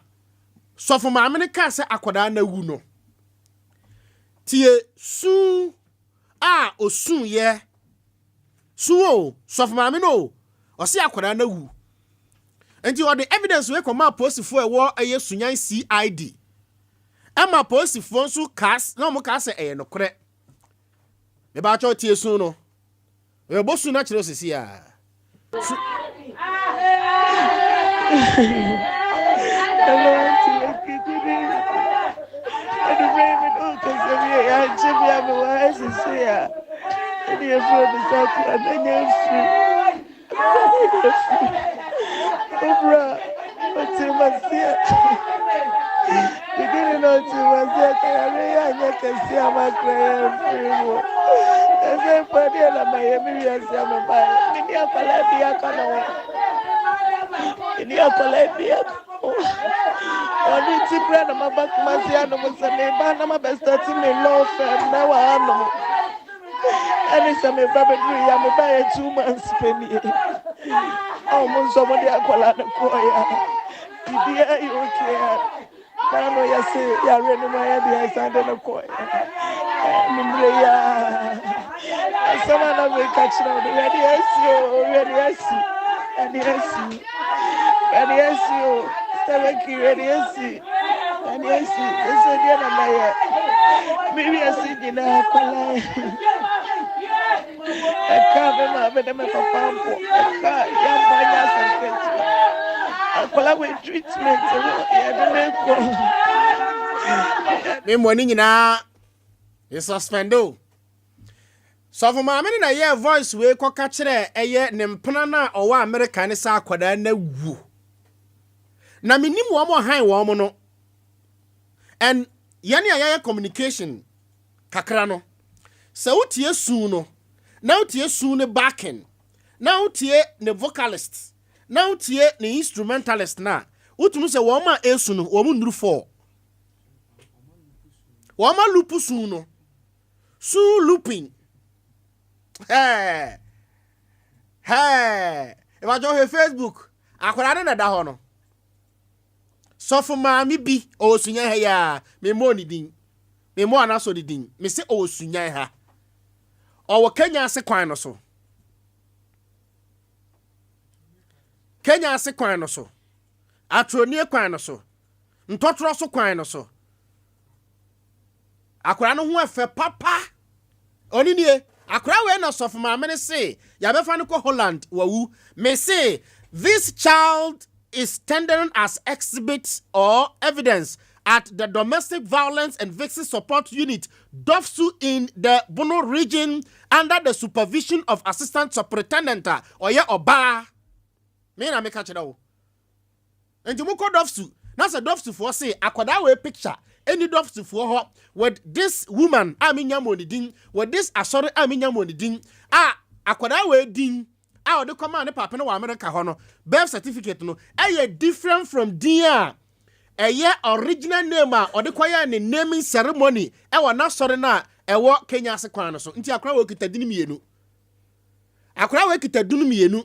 sɔfo maame no kaa sɛ akwadaa no awu no, tie suu a osuuyɛ su o. Sɔfo maame no o, ɔsi akwadaa no awu, nti ɔde evidence wei kɔmaa polisifoɔ a ɛwɔ ɛyɛ Sunyani CID, ɛma polisifoɔ nso kaa na wɔn kaa sɛ ɛyɛ nokorɛ. Mebaatwɛ, tie su no, ɛbɛbɔ su no akyerɛ osisi a su. Hello, Auntie Becky. Good evening. Anwummerɛ yi me ne wo kasa wie yɛ ankyɛ bi a mewɔ ha sisi a ɛne ɛfiri me sa kora na nyɛ mfiri na nyɛ mfiri owura ɔte maseɛ beginning na ɔte maseɛ kayare yɛ anyɛ kɛse a makora yɛ mfiri mu ɛsɛ mpa deɛ na mayɛ me wiase a mebaeɛ mene akwadaa bi aka ne ho, mene akwadaa bi aka ɔno nti kura na maba Kumasi anom sɛ meba na mabɛstart me law firm na wɔ hanom ɛne sɛ meba bɛduru yi a meba yɛ 2 months pɛ nie a ɔmo nso ɔmo de akwadaa no kɔɔyɛ a biribiara yɛ okay a naano yɛse yare no mu ayɛ deɛ ɛsan de no kɔɔyɛ anwummerɛ yi a asɛm a na meka kyerɛ wo no, yɛde asi o, yɛde asi, yɛde asi, yɛde asi o, sɛbɛki yɛde asi, yɛde asi. Ɛsɛ deɛ na mɛyɛ me wiase nyinaa akwadaa ɛka me maame ne me papa mpo ɛka yɛmfa nyɛ asɛm ketewa. Akwadaa wɔ treatment no yɛde ne kɔ. Me mmɔ ne nyinaa ne suspend o. Sɔfo maame no na ɛyɛɛ voice wei kɔka kyerɛ ɛyɛ ne mpena no a ɔwɔ Amerika ne sɛ akwadaa no awu. Na menim wɔn ɔhan wɔn no and yɛne a yɛyɛ communication kakra no sɛ wotie su no na wotie su no backing na wotie ne vocalist na wotie ne instrumentalist na wotumi sɛ wɔn a esu no wɔn nnuru four. Wɔn a loop su no su looping hɛɛ hɛɛ. Ìbàjọ́ hwɛ Facebook, akwadaa no na ɛda hɔ no. Sɔfo maame bi ɔwɔ Sunyani ha yi a memmɔɔ ne din. Memmɔɔ n'asɔre din. Mese ɔwɔ Sunyan ha. Ɔwɔ Kenya ase kwan no so. Kenya ase kwan no so. Atronie kwan no so. Ntɔtorɔ so kwan no so. Akwadaa no ho ɛfɛ papa. Ɔne nie. Akwadaa wei na sɔfo maame no se yɛabɛfa no kɔ Holland wawu. Me se this child is tendering as exhibit or evidence at the Domestic Violence and Victim Support Unit, DOVVSU in the Bono Region under the supervision of Assistant Superintendent a ɔyɛ ɔbaa. Me na meka kyerɛ wo. Nti mokɔ DOVVSU na sɛ DOVVSUfoɔ se akwadaa wei picture ɛni DOVVSUfoɔ hɔ with this woman a menya mmɔ ne din, with this asɔre a menya mmɔ ne din a akwadaa wei din a ɔde kɔmaa ne paapa no wɔ America hɔ no birth certificate no ɛyɛ different from din a ɛyɛ original name a ɔde kɔyɛɛ ne naming ceremony ɛwɔ n'asɔre no a ɛwɔ Kenya ase kwan no so. Nti akwadaa wei kita din mmienu. Akwadaa wei kita din mmienu.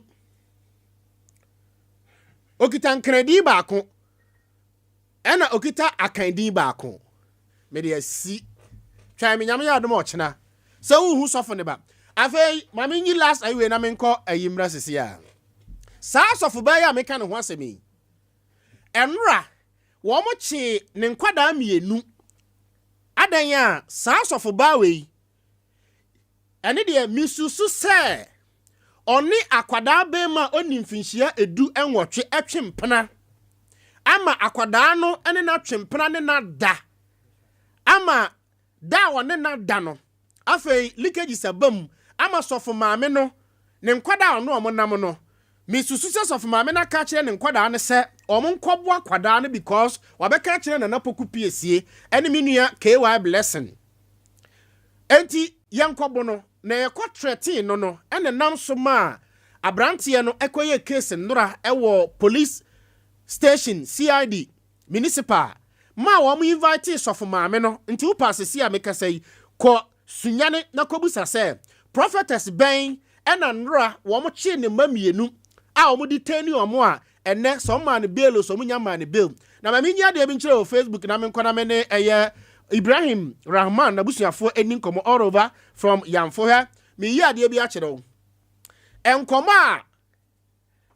Okita nkran baako ɛna okita akan din baako. Mede asi twɛn me Nyame yɛ adom a ɔkyena sɛ wohu sɔfo ne ba. Afei ma menyi last ayiwei na menkɔ ayi mmra sisi a saa sɔfo baa yi a meka ne ho asɛm yi ɛnora wɔn kyee ne nkwadaa mmienu adan a saa sɔfo baa wei ɛne deɛ misusu sɛ ɔne akwadaa bɛrima a ɔni mfinhyia 18 ɛtwe mpena ama akwadaa no ne n'atwe mpena ne n'ada ama da a ɔne n'ada no afei leakages aba mu ama sɔfo maame no ne nkwadaa a ɔno ɔmo nam no. Misusu sɛ sɔfo maame no aka kyerɛ ne nkwadaa no sɛ ɔmo nkɔboa akwadaa no because wabɛka kyerɛ Nana Poku Piesie ɛne me nua KY Blessing enti yɛnkɔbo no na yɛkɔ trɛtee no ɛna nam so ma aberanteɛ no ɛkɔyɛ case nnora ɛwɔ police station CID municipal ma wɔn invite sɔfo maame no. Nti wo paase si a mekasa yi kɔ Sunyane na kɔbusa sɛ prophetess bɛn ɛna nnora wɔn kyee ne mma mmienu a wɔn de tɛni wɔn a ɛnɛ sɛ wɔn maa no bail o sɛ wɔn nya maa no bail. Na maame nyi adeɛ bi nkyerɛ wɔ Facebook na menkɔ na me ne ɛyɛ Ibrahim Rahman n'abusuafoɔ ani nkɔmɔ all over from Yamfo. Hɛ, meyi adeɛ bi akyerɛ wo, nkɔmɔ a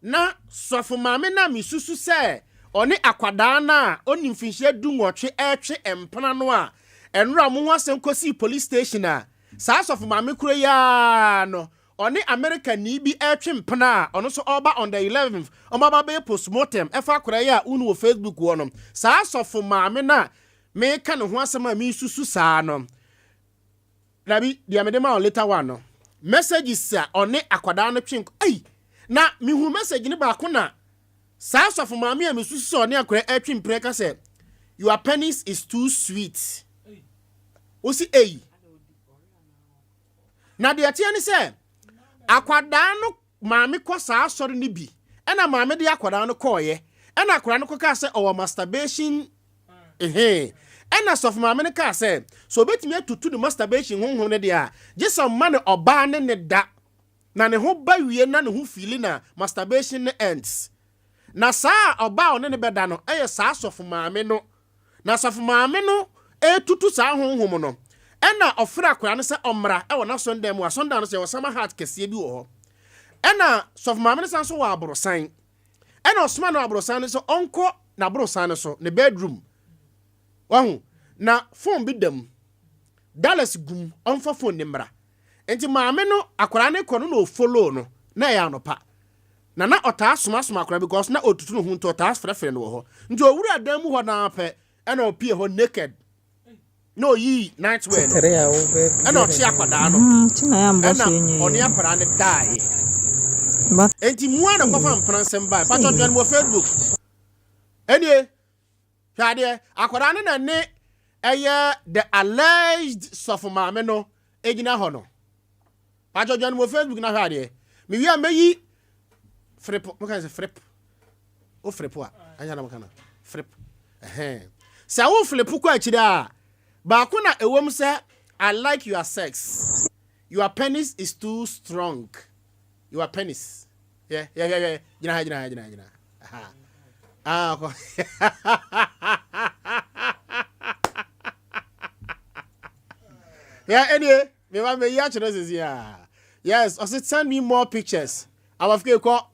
na sɔfo maame na mesusu sɛ ɔne akwadaa no a ɔni mfinhyia 18 ɛretwe mpena no a ɛnora mo ho asɛm kɔsii police station a saa sɔfo maame kuro yi ara no ɔne America ni bi ɛretwe mpena a ɔno nso ɔreba on the 11th ɔmo aba bɛyɛ postmortem ɛfa akwadaa yi a wonu wɔ Facebook wɔ no. Saa sɔfo maame no a meka ne ho asɛm a mesusu saa no dabi deɛ mede ma wo later one no messages a ɔne akwadaa no twe ei na mehu message ne baako na saa sɔfo maame a mesusu sɛ ɔne akwadaa ɛtwe mpena ka sɛ, "Your penis is too sweet." Wosi ei na deɛ teɛ ne sɛ akwadaa no maame kɔ saa asɔre no bi ɛna maame de akwadaa no kɔɔyɛ ɛna akwadaa no kɔkaa sɛ ɔwɔ masturbation ehe ɛna sɔfo maame no kaa sɛ sɛ obetumi atutu ne masturbation honhom no deɛ a gye sɛ ɔma ne ɔbaa ne ne da na ne ho ba wie na ne ho fili na masturbation no ends. Na saa ɔbaa a ɔne ne bɛda no ɛyɛ saa sɔfo maame no na sɔfo maame no etutu saa honhom no ɛna ɔfrɛ akwadaa no sɛ ɔmmra ɛwɔ n'asɔndan mu. Asɔndan no sɛ ɛwɔ summer hut kɛseɛ bi wɔ hɔ ɛna sɔfo maame no san so wɔ aborosan ɛna ɔsoma no aborosan no sɛ ɔnkɔ n'aborosan no so ne bedroom wahu na phone bi da mu dollars gum ɔmfa phone ne mmra. Nti maame no akwadaa no kɔ no na ɔfollow no na ɛyɛ anɔpa na ɔtaa somasoma akwadaa because na ɔtutu ne ho nti ɔtaa frɛfrɛ no wɔ hɔ. Nti owura dan mu hɔ naa pɛ ɛna ɔpie hɔ naked na oyi night wear no ɛna ɔkye akwadaa no ɛna ɔne akwadaa no daeɛ. Nti mua na kɔfa mpena nsɛm baa patɔ dwan wɔ Facebook ɛnie. Hwɛ adeɛ akwadaa no na ne ɛyɛ the alleged sɔfo maame no egyina hɔ no. Patɔ dwan wɔ Facebook na hwɛ adeɛ mewie a mɛyi flip mo kan sɛ flip o flip a ɛnyɛ na mo kan na flip ɛhɛn sɛ wo flip kɔ akyire a baako na ɛwɔ mu sɛ, "I like your sex, your penis is too strong, your penis." Yɛ yɛ yɛ yɛ gyina ha gyina ha gyina ha gyina ha ah kɔ. Yeah, anyway, me ba me yi akyerɛ sisi a. Yes, ɔse send me more pictures. Abafike kɔ.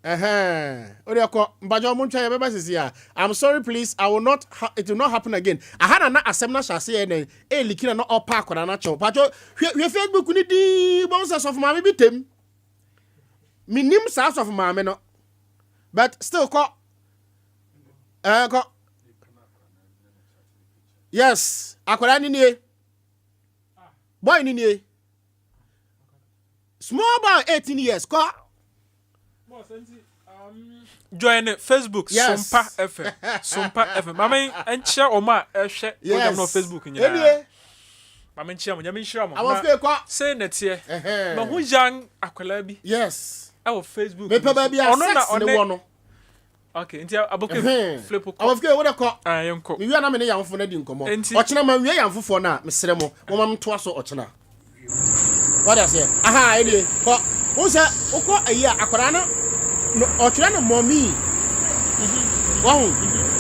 Ɛhɛn. O deɛ kɔ. Mpakyɛ ɔmo ntwɛn yɛbɛba sisi a. I'm sorry please, I will not ha it will not happen again. Aha na na asɛm no ahyɛ ase yɛ dɛn? Ɛɛliki na na ɔpa akwadaa no akyɛw. Mpakyɛ hwɛ hwɛ Facebook no dii bɔn sɛ sɔfo maame bi tem. Menim saa sɔfo maame no. But still kɔ. Ɛɛ kɔ. Yes, akwadaa ni nie. Boy ni nie. Small boy 18 years kɔ. Join Facebook Yes. Sompa FM. Sompa FM. Maame nkyia wɔn a ɛhwɛ program no wɔ Yes. Facebook nyinaa. Enie. Maame nkyia mo. Nyame nhyira mo. Awɔfo Na ekɔ. sei na ɛteɛ. Ɛhɛn. Mahu young akwadaa bi Yes. ɛwɔ Facebook. Mepɛ baabi a Ɔno na sex ne ɔne wɔ no. Okay, nti aboke Ɛhɛn. flip kɔ. Awɔfo wo de kɔ. Ah, yɛnkɔ. Mewie a na me ne yamfo no adi nkɔmmɔ. Enti- Ɔkyena ma nwie yamfofoɔ no a, mesrɛ mo, momma mentoa so ɔkyena. Wate aseɛ? Aha, ɛnie, kɔ. Wohu sɛ, wokɔ ayi a, akwadaa no, no, ɔtwerɛ no mɔmii. Wahu?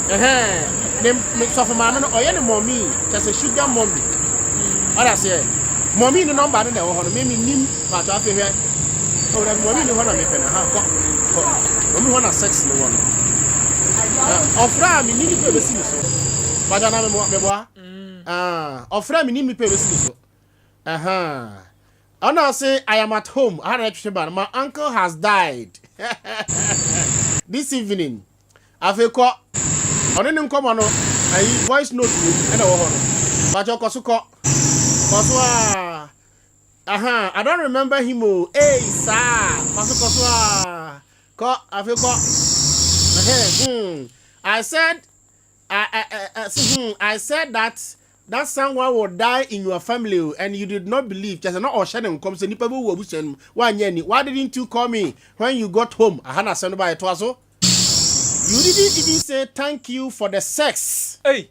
Ɛhɛn. Ne, ne sɔfo maame no, ɔyɛ no mɔmii, kyerɛ sɛ sugar mummy. Wate aseɛ? Mɔmii no nɔmba no na ɛwɔ hɔ no, me mennim. Paatɔ afei hwɛ. Oh, dabi, mɔmii no hɔ na mepɛ no. Aha, kɔ, kɔ. Mɔmii hɔ na sex no wɔ no. Na ɔfrɛ a menni nipa a ɛbɛsi ne so. Paatɔ anaa meboa? Meboa? Ah, ɔfrɛ a menni nipa a ɛbɛsi ne so. Aha. Ɔna ɔse, I am at home. Aha na ɛtwetwe ba no. My uncle has died. This evening. Afei kɔ. Ɔne ne nkɔmɔ no, ayi voice note wom ɛna ɛwɔ hɔ no. Paatɔ kɔ so kɔ. Kɔ so aa. Aha, I don't remember him o. Ei, saa. Kɔ so kɔ so aa. Kɔ, afei kɔ. Ɛhɛn, hmm. I said, I, I, I, I, I said that that someone will die in your family o, and you did not believe. Kyerɛ sɛ na ɔhyɛ ne nkɔm sɛ nipa bi wɔ abusua no mu. Woanyɛ ani. Why didn't you call me when you got home? Aha na asɛm no baeɛ. Toa so. You didn't even say thank you for the sex. Ei!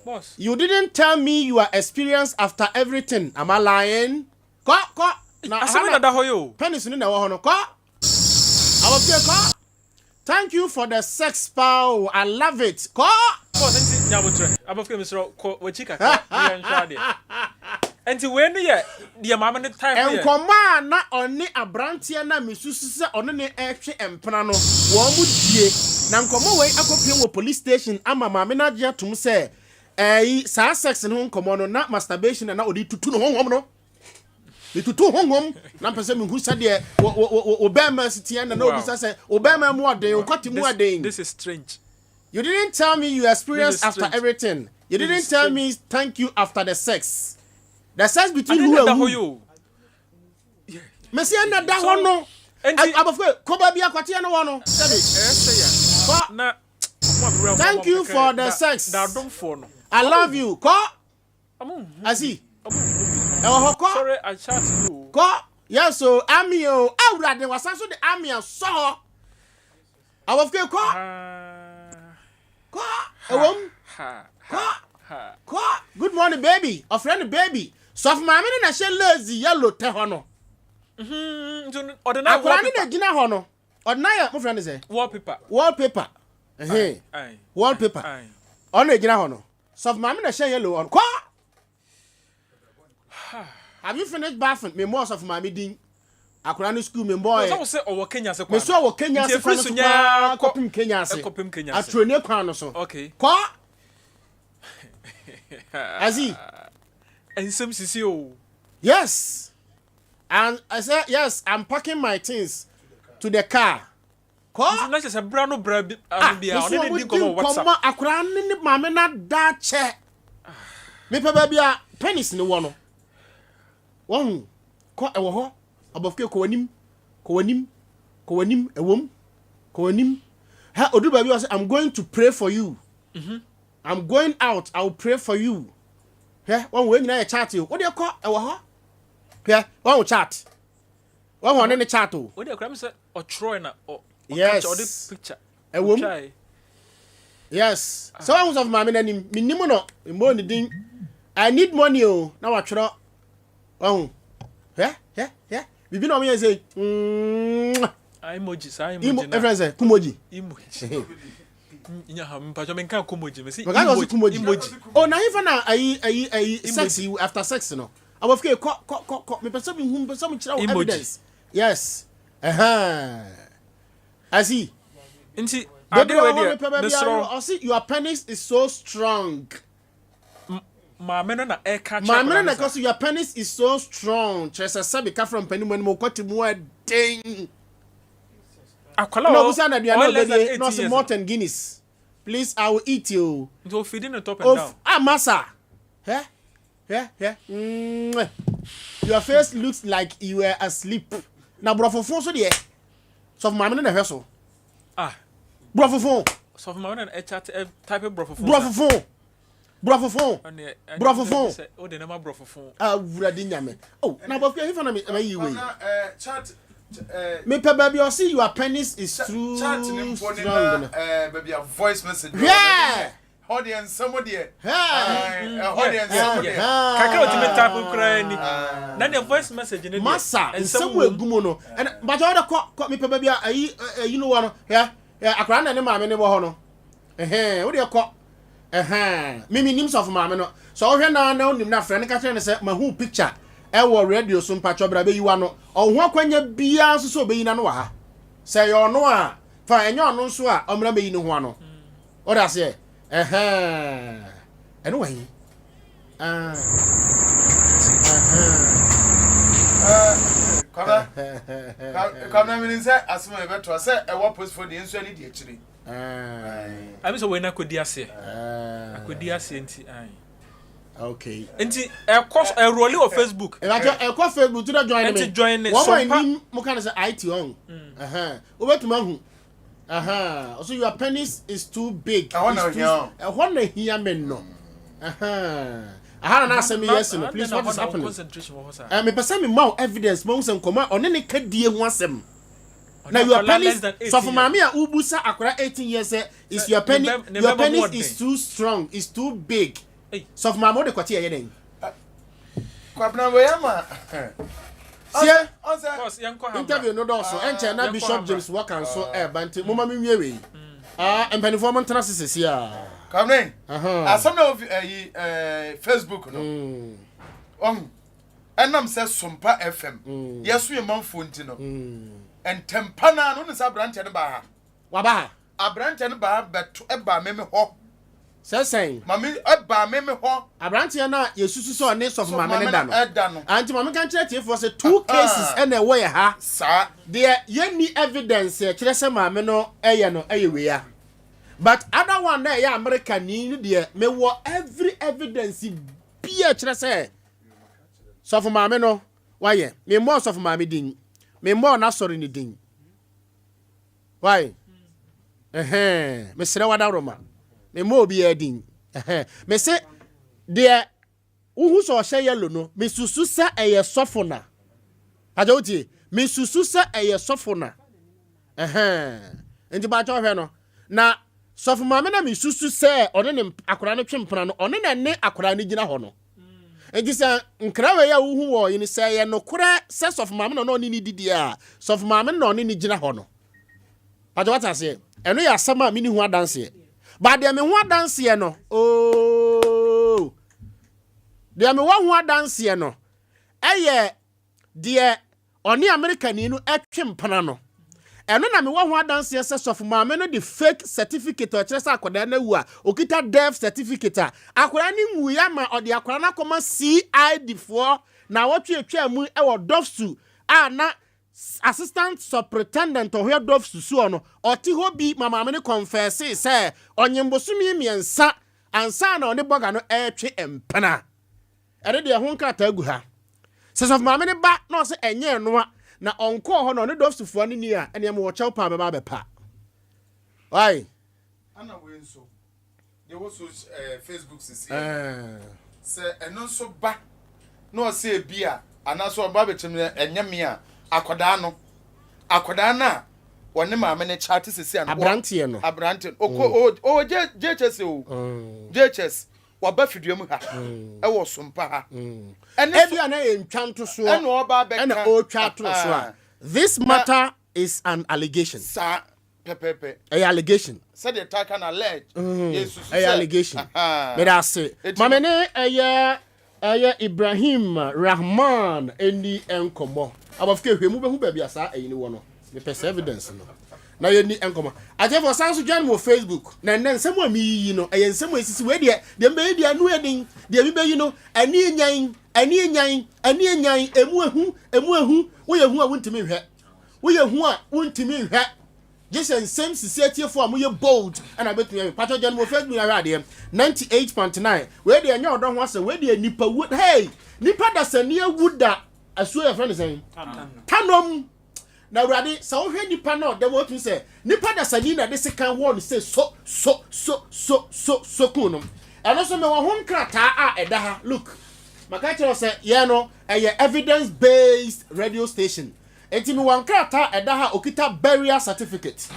Boss. You didn't tell me your experience after everything. Am I lying? Kɔ, kɔ. Na Asɛm yi na da hɔ yi o. Penis no na ɛwɔ hɔ no. Kɔ. Awɔfie kɔ. Thank you for the sex paa o. I love it. Kɔ. Boss nti nya abotrɛ. Abɔfra mesrɛ wo kɔ w'akyi kakra na yɛnhwɛ adeɛ. Nti wei no yɛ deɛ maame no type yɛ. Nkɔmmɔ a na ɔne aberanteɛ no a mesusu sɛ ɔne no retwe mpena no wɔn die. Na nkɔmmɔ wei akɔpiem wɔ police station ama maame no agye atom sɛ ɛyi saa sex no ho nkɔmmɔ no na masturbation na na ɔde tutu ne honhom no. Metutu honhom na mpɛ sɛ mehu sɛdeɛ wo bɛrima si teɛ na na obisa sɛ wo bɛrima mu ɔden, wo kɔte mu ɔden. This is strange. You didn't tell me you experienced after everything. You didn't tell me thank you after the sex. The sex between who and who? Mesi ɛna da hɔ no. Abɔfo kɔ baabi akwateɛ no wɔ no. Sɛbi. Kɔ. Thank you for the sex. I love you. Kɔ. Asi. Ɛwɔ hɔ kɔ. Kɔ. Yes o, ami o. Awurade wasan so de ami asɔ hɔ. Awɔfike kɔ. Kɔ. Ɛwom. Kɔ. Kɔ. Good morning baby. Ɔfrɛ no baby. Sɔfo maame no na ɛhyɛ lazy yellow tɛ hɔ no. Akwadaa no na gyina hɔ no. Ɔde no ayɛ mo frɛ no sɛ. Wallpaper. Wallpaper. Wallpaper. Ɔno na gyina hɔ no. Sɔfo maame na ɛhyɛ yellow ɔno. Kɔ. Have you finished bathing? Me mmɔ ɔsɔfo maame din. Akwadaa no school me mbɔ ɛ. Sɛ ɔwɔ Kenya ase kwan. Me so ɔwɔ Kenya ase kwan no so kwan kɔpem Kenya ase. Kɔpem Kenya ase. Aturone kwan no so. Okay. Kɔ. Azi. Nsɛm sisi o. Yes. And I said yes, I'm packing my things to the car. Kɔ. Nti na kyerɛ sɛ bra no bra bi ano bi a ɔne ne di nkɔmɔ wɔ WhatsApp. Nkɔmɔ akwadaa ne ne maame na da kyɛ. Mepɛ baabi a penis ne wɔ no. Wɔhu kɔ ɛwɔ hɔ abɔfra kɔ w'anim kɔ w'anim kɔ w'anim ɛwom kɔ w'anim. Ha odu baabi a ɔsɛ I'm going to pray for you. Mm -hmm. I'm going out I will pray for you. Hwɛ wɔn wɔn nyinaa yɛ chat o. Wodeɛ kɔ ɛwɔ hɔ. Hwɛ wɔn chat. Wɔn ɔne ne chat o. Wodeɛ kura mi sɛ ɔtwerɛ na ɔ yes ɔde picture. Ɛwom. Yes. Sɛ wɔn sɔfo maame n'anim menim no mbɔ ne din. I need money o na watwerɛ ɔho. Hwɛ hwɛ hwɛ biribi na wɔn yɛ sɛ. Emoji saa emoji na. Efrɛ sɛ kumoji. Emoji. Nya ha mpatwa menka kumoji mesi Meka sɛ ɔse emoji. kumoji. Emoji. Oh na hefa na ayi ayi ayi sex yi after sex no. Abɔfra kɔ kɔ kɔ kɔ mepɛ sɛ mehu mepɛ sɛ mekyerɛ wo Emoji. evidence. Yes. Ɛhɛn. I see. Nti ade Bebree wei wɔ hɔ deɛ mepɛ baabi a mesrɛ wo. ɔse your penis is so strong. Maame no na ɛka kyerɛ Maame no akwadaa na no ɛka saa. so your penis is so strong. Kyerɛ sɛ sɛbi ka fra mpanin mu anim ɔkɔte mu ɛden. Akwadaa Na a ɔbusa na aduane ɔyɛ a less than ɔbɛdie na 18 ɔse years. malt and Guinness. Please I will eat you. Nti ofidi no top and Of down. ah masa. Hwɛ hwɛ hwɛ. Mwah. Your face looks like you were asleep. Na borɔfofo nso deɛ sɔfo maame no na ɛhwɛ so. Ah. Borɔfofo. Sɔfo maame no na ɛchat ɛ type borɔfofo. Borɔfofo. Borɔfofo. Ɔne ɛ Borɔfofo. sɛ wode ne ma borɔfofo. Awurade nyame. Oh, na abɔfra hefa na me mayi wei. Chat Mepɛ baabi a ɔse your penis is too chat ne mpo ne strong na no. baabi a voice message Hwɛ! ɛhɔ deɛ nsɛm deɛ Hwɛ! ɛhɔ deɛ nsɛm deɛ Kakra a otumi type koraa ni. Na ne voice message ne deɛ. Masa nsɛm wɔ egu mu no. Ɛna bàtà ɔdɛ kɔ kɔ mepɛ baabi a ayi ayi no wɔ no. Hwɛ hwɛ akwaraa na ne maame ne wɔ hɔ no. Ɛhɛn wo deɛ kɔ. Ɛhɛn mimi nim sɔfo maame no. Sɛ ɔhwɛ na na onim na frɛ no ka kyerɛ no sɛ mahu picture ɛwɔ radio so mpakyɛ bra bɛyi wa no. Ɔho akwanya biara nso sɛ ɔbɛyi n'ano wɔ ha. Sɛ ɛyɛ ɔno a fa ɛnyɛ ɔno nso a ɔmmra mɛyi ne ho ano. Wode aseɛ? Ɛhɛn. Ɛno wɔ he? Ah. Ɛhɛn. Kwabena Kwabena menim sɛ asɛm a yɛbɛtoa sɛ ɛwɔ apolisifoɔ deɛ nso ani di akyire. Abi sɛ wei na akɔdi aseɛ. Akɔdi aseɛ nti ae. Okay. Nti ɛkɔ so ɛrɔli wɔ Facebook. Ɛbɛtɔ ɛkɔ Facebook ti dɛ join me. Nti join ne Wɔn a Sompa. anim mo ka ne sɛ IT ɔn. Ɛhɛn. Wobɛtumi ahu. Ɛhɛn. So your penis is too big. Ɛhɔ na Is too- ohia o. Ɛhɔ na hia me no. Ɛhɛn. Aha na n'asɛm yi asi no. Please what is happening? Concentration wɔ hɔ saa. Mepɛ sɛ mema wo evidence ma wo sɛ nkɔmmɔ a ɔne ne ka die ho asɛm. Na your akwadaa less penis than 18 sɔfo maame a wobusa akwadaa 18 years sɛ is your ne penis bɛ- ne your bɛma mu penis ɔden. is too strong is too big. Ei. Sɔfo maame wode kɔte ɛyɛ dɛn? Kwabena wei ama Sie ɔsɛ Boss, yɛnkɔ ha mbra. interview no dɔɔso ɛnkyɛn na Yɛnkɔ Bishop ha mbra. James Walker nso ɛɛba nti momma menwie wei. Ah, mpanimfoɔ mo ntena ase sɛsi a. Kwabena Aha. asɛm na ofi ɛyi ɛɛ Facebook no ɔn ɛnam sɛ Sompa FM yɛso yɛ manfoɔ nti no ntɛmpa naa no ne sɛ aberanteɛ no baa ha Waba ha. aberanteɛ no baa bɛto ɛbaa meme hɔ Sɛ sɛn. maame ɛbaa meme hɔ Aberanteɛ no a yɛsusu sɛ ɔne sɔfo maame no da no. ɛda no Anti maame ka nkyerɛ tiefoɔ sɛ two cases ɛna ɛwɔ yɛ ha. saa Deɛ yɛnni evidence ɛkyerɛ sɛ maame no ɛyɛ no ɛyɛ wei a. But other one na ɛyɛ America ni no deɛ mewɔ every evidence bi a ɛkyerɛ sɛ sɔfo maame no wayɛ. Memmɔɔ sɔfo maame din. Memmɔɔ n'asɔre ne din. Why? Ɛhɛn. Mesrɛ wadaworoma. Memmɔɔ obiara din. Ɛhɛn. Mese deɛ wohu sɛ ɔhyɛ yellow no mesusu sɛ ɛyɛ sɔfo na. Agya wotie. Mesusu sɛ ɛyɛ sɔfo na. Ɛhɛn. Nti bakyɛ ɔhwɛ no. Na sɔfo maame na mesusu sɛ ɔne ne akwaraa no twe mpena no ɔne na ne akwaraa no gyina hɔ no. Nti sɛ nkra wei a wohu wɔ yi no sɛ ɛyɛ nokorɛ sɛ sɔfo maame na ɔne ne didi a sɔfo maame na ɔne ne gyina hɔ no. Agya wate aseɛ. Ɛno yɛ asɛm a meni ho adanseɛ. Ba deɛ me ho adanseɛ no ooo deɛ mewɔ ho adanseɛ no ɛyɛ deɛ ɔne Amerikani no ɛtwe mpena no. Ɛno na mewɔ ho adanseɛ sɛ sɔfo maame no de fake certificate a ɔkyerɛ sɛ akwadaa no awu a okita death certificate a akwadaa no nwuiɛ ama ɔde akwadaa no akɔma CID foɔ na wɔtwe atwa mu ɛwɔ DOVVSU a na assistant superintendent ɔhwɛ DOVVSU soɔ no ɔte hɔ bi ma maame no confess sɛ ɔnyem bosome 3 ansa na ɔne bɔga no ɛretwe mpena. Ɛno deɛ ho nkrataa gu ha. Sɛ sɔfo maame no ba na ɔsɛ ɛnyɛ ɛnoa na ɔnkɔɔ hɔ na ɔne DOVVSUfoɔ no ni a ɛneɛ mewɔ kyɛw paa bɛba abɛpa. Why? Ana wei nso deɛ wɔ so Facebook sisi sɛ ɛno nso ba na ɔsɛ ebi a anaasɛ ɔba abɛkyɛm no ɛnyɛ me a akwadaa no akwadaa no a wɔne maame no chat sisi a no Aberanteɛ no. Aberanteɛ no ɔkɔ ɔwɔ JHS o JHS waba fidua mu ha ɛwɔ Sompa ha ɛne Ebi a na yɛ ntwa ntosoɔ ɛna ɔba abɛka ɛna ɔretwa ato so a this matter is an allegation. Saa. Pɛpɛɛpɛ. Ɛyɛ allegation. Sɛdeɛ taa ka no alleged. Yɛsusu sɛ. Ɛyɛ allegation. Meda ase. Ma me ne ɛyɛ ɛyɛ Ibrahim Rahman ɛni nkɔmmɔ. Abɔfo hwɛ mu bɛhu baabi a saa ɛyi no wɔ no. Mepɛ sɛ evidence no. Na yɛni nkɔmmɔ. Atiefoɔ san so join me wɔ Facebook. Na ɛnnɛ nsɛm a meyiyi no ɛyɛ nsɛm a ɛsisi. Wei deɛ deɛ mebɛyi deɛ ano yɛ den. Deɛ mebɛyi no ani nyan, ani nyan, ani nyan, emu ehu, emu ehu. Woyɛ hu a wontumi nhwɛ. Woyɛ hu a wontumi nhwɛ. Gye sɛ nsɛm sisi atiefo a moyɛ bold ɛna bɛtumi ahwɛ. Patro gya no wɔ Facebook ahwɛ adeɛ. 98.9. Wei deɛ ɛnyɛ ɔdɔ ho asɛm. Wei deɛ nipa wu. Hey! Nipa dasani awu da asuo yɛfrɛ no sɛn? Tanom. Na Awurade, sɛ wohwɛ nipa na ɔda mu otumi sɛ nipa dasani na de sekan wɔɔ no sɛ so so so so so so kun no. Ɛno nso mewɔ ho nkrataa a ɛda ha. Look, maka kyerɛ wo sɛ yɛn no ɛyɛ evidence based radio station. Enti mewɔ nkrataa a ɛda ha a okita burial certificate.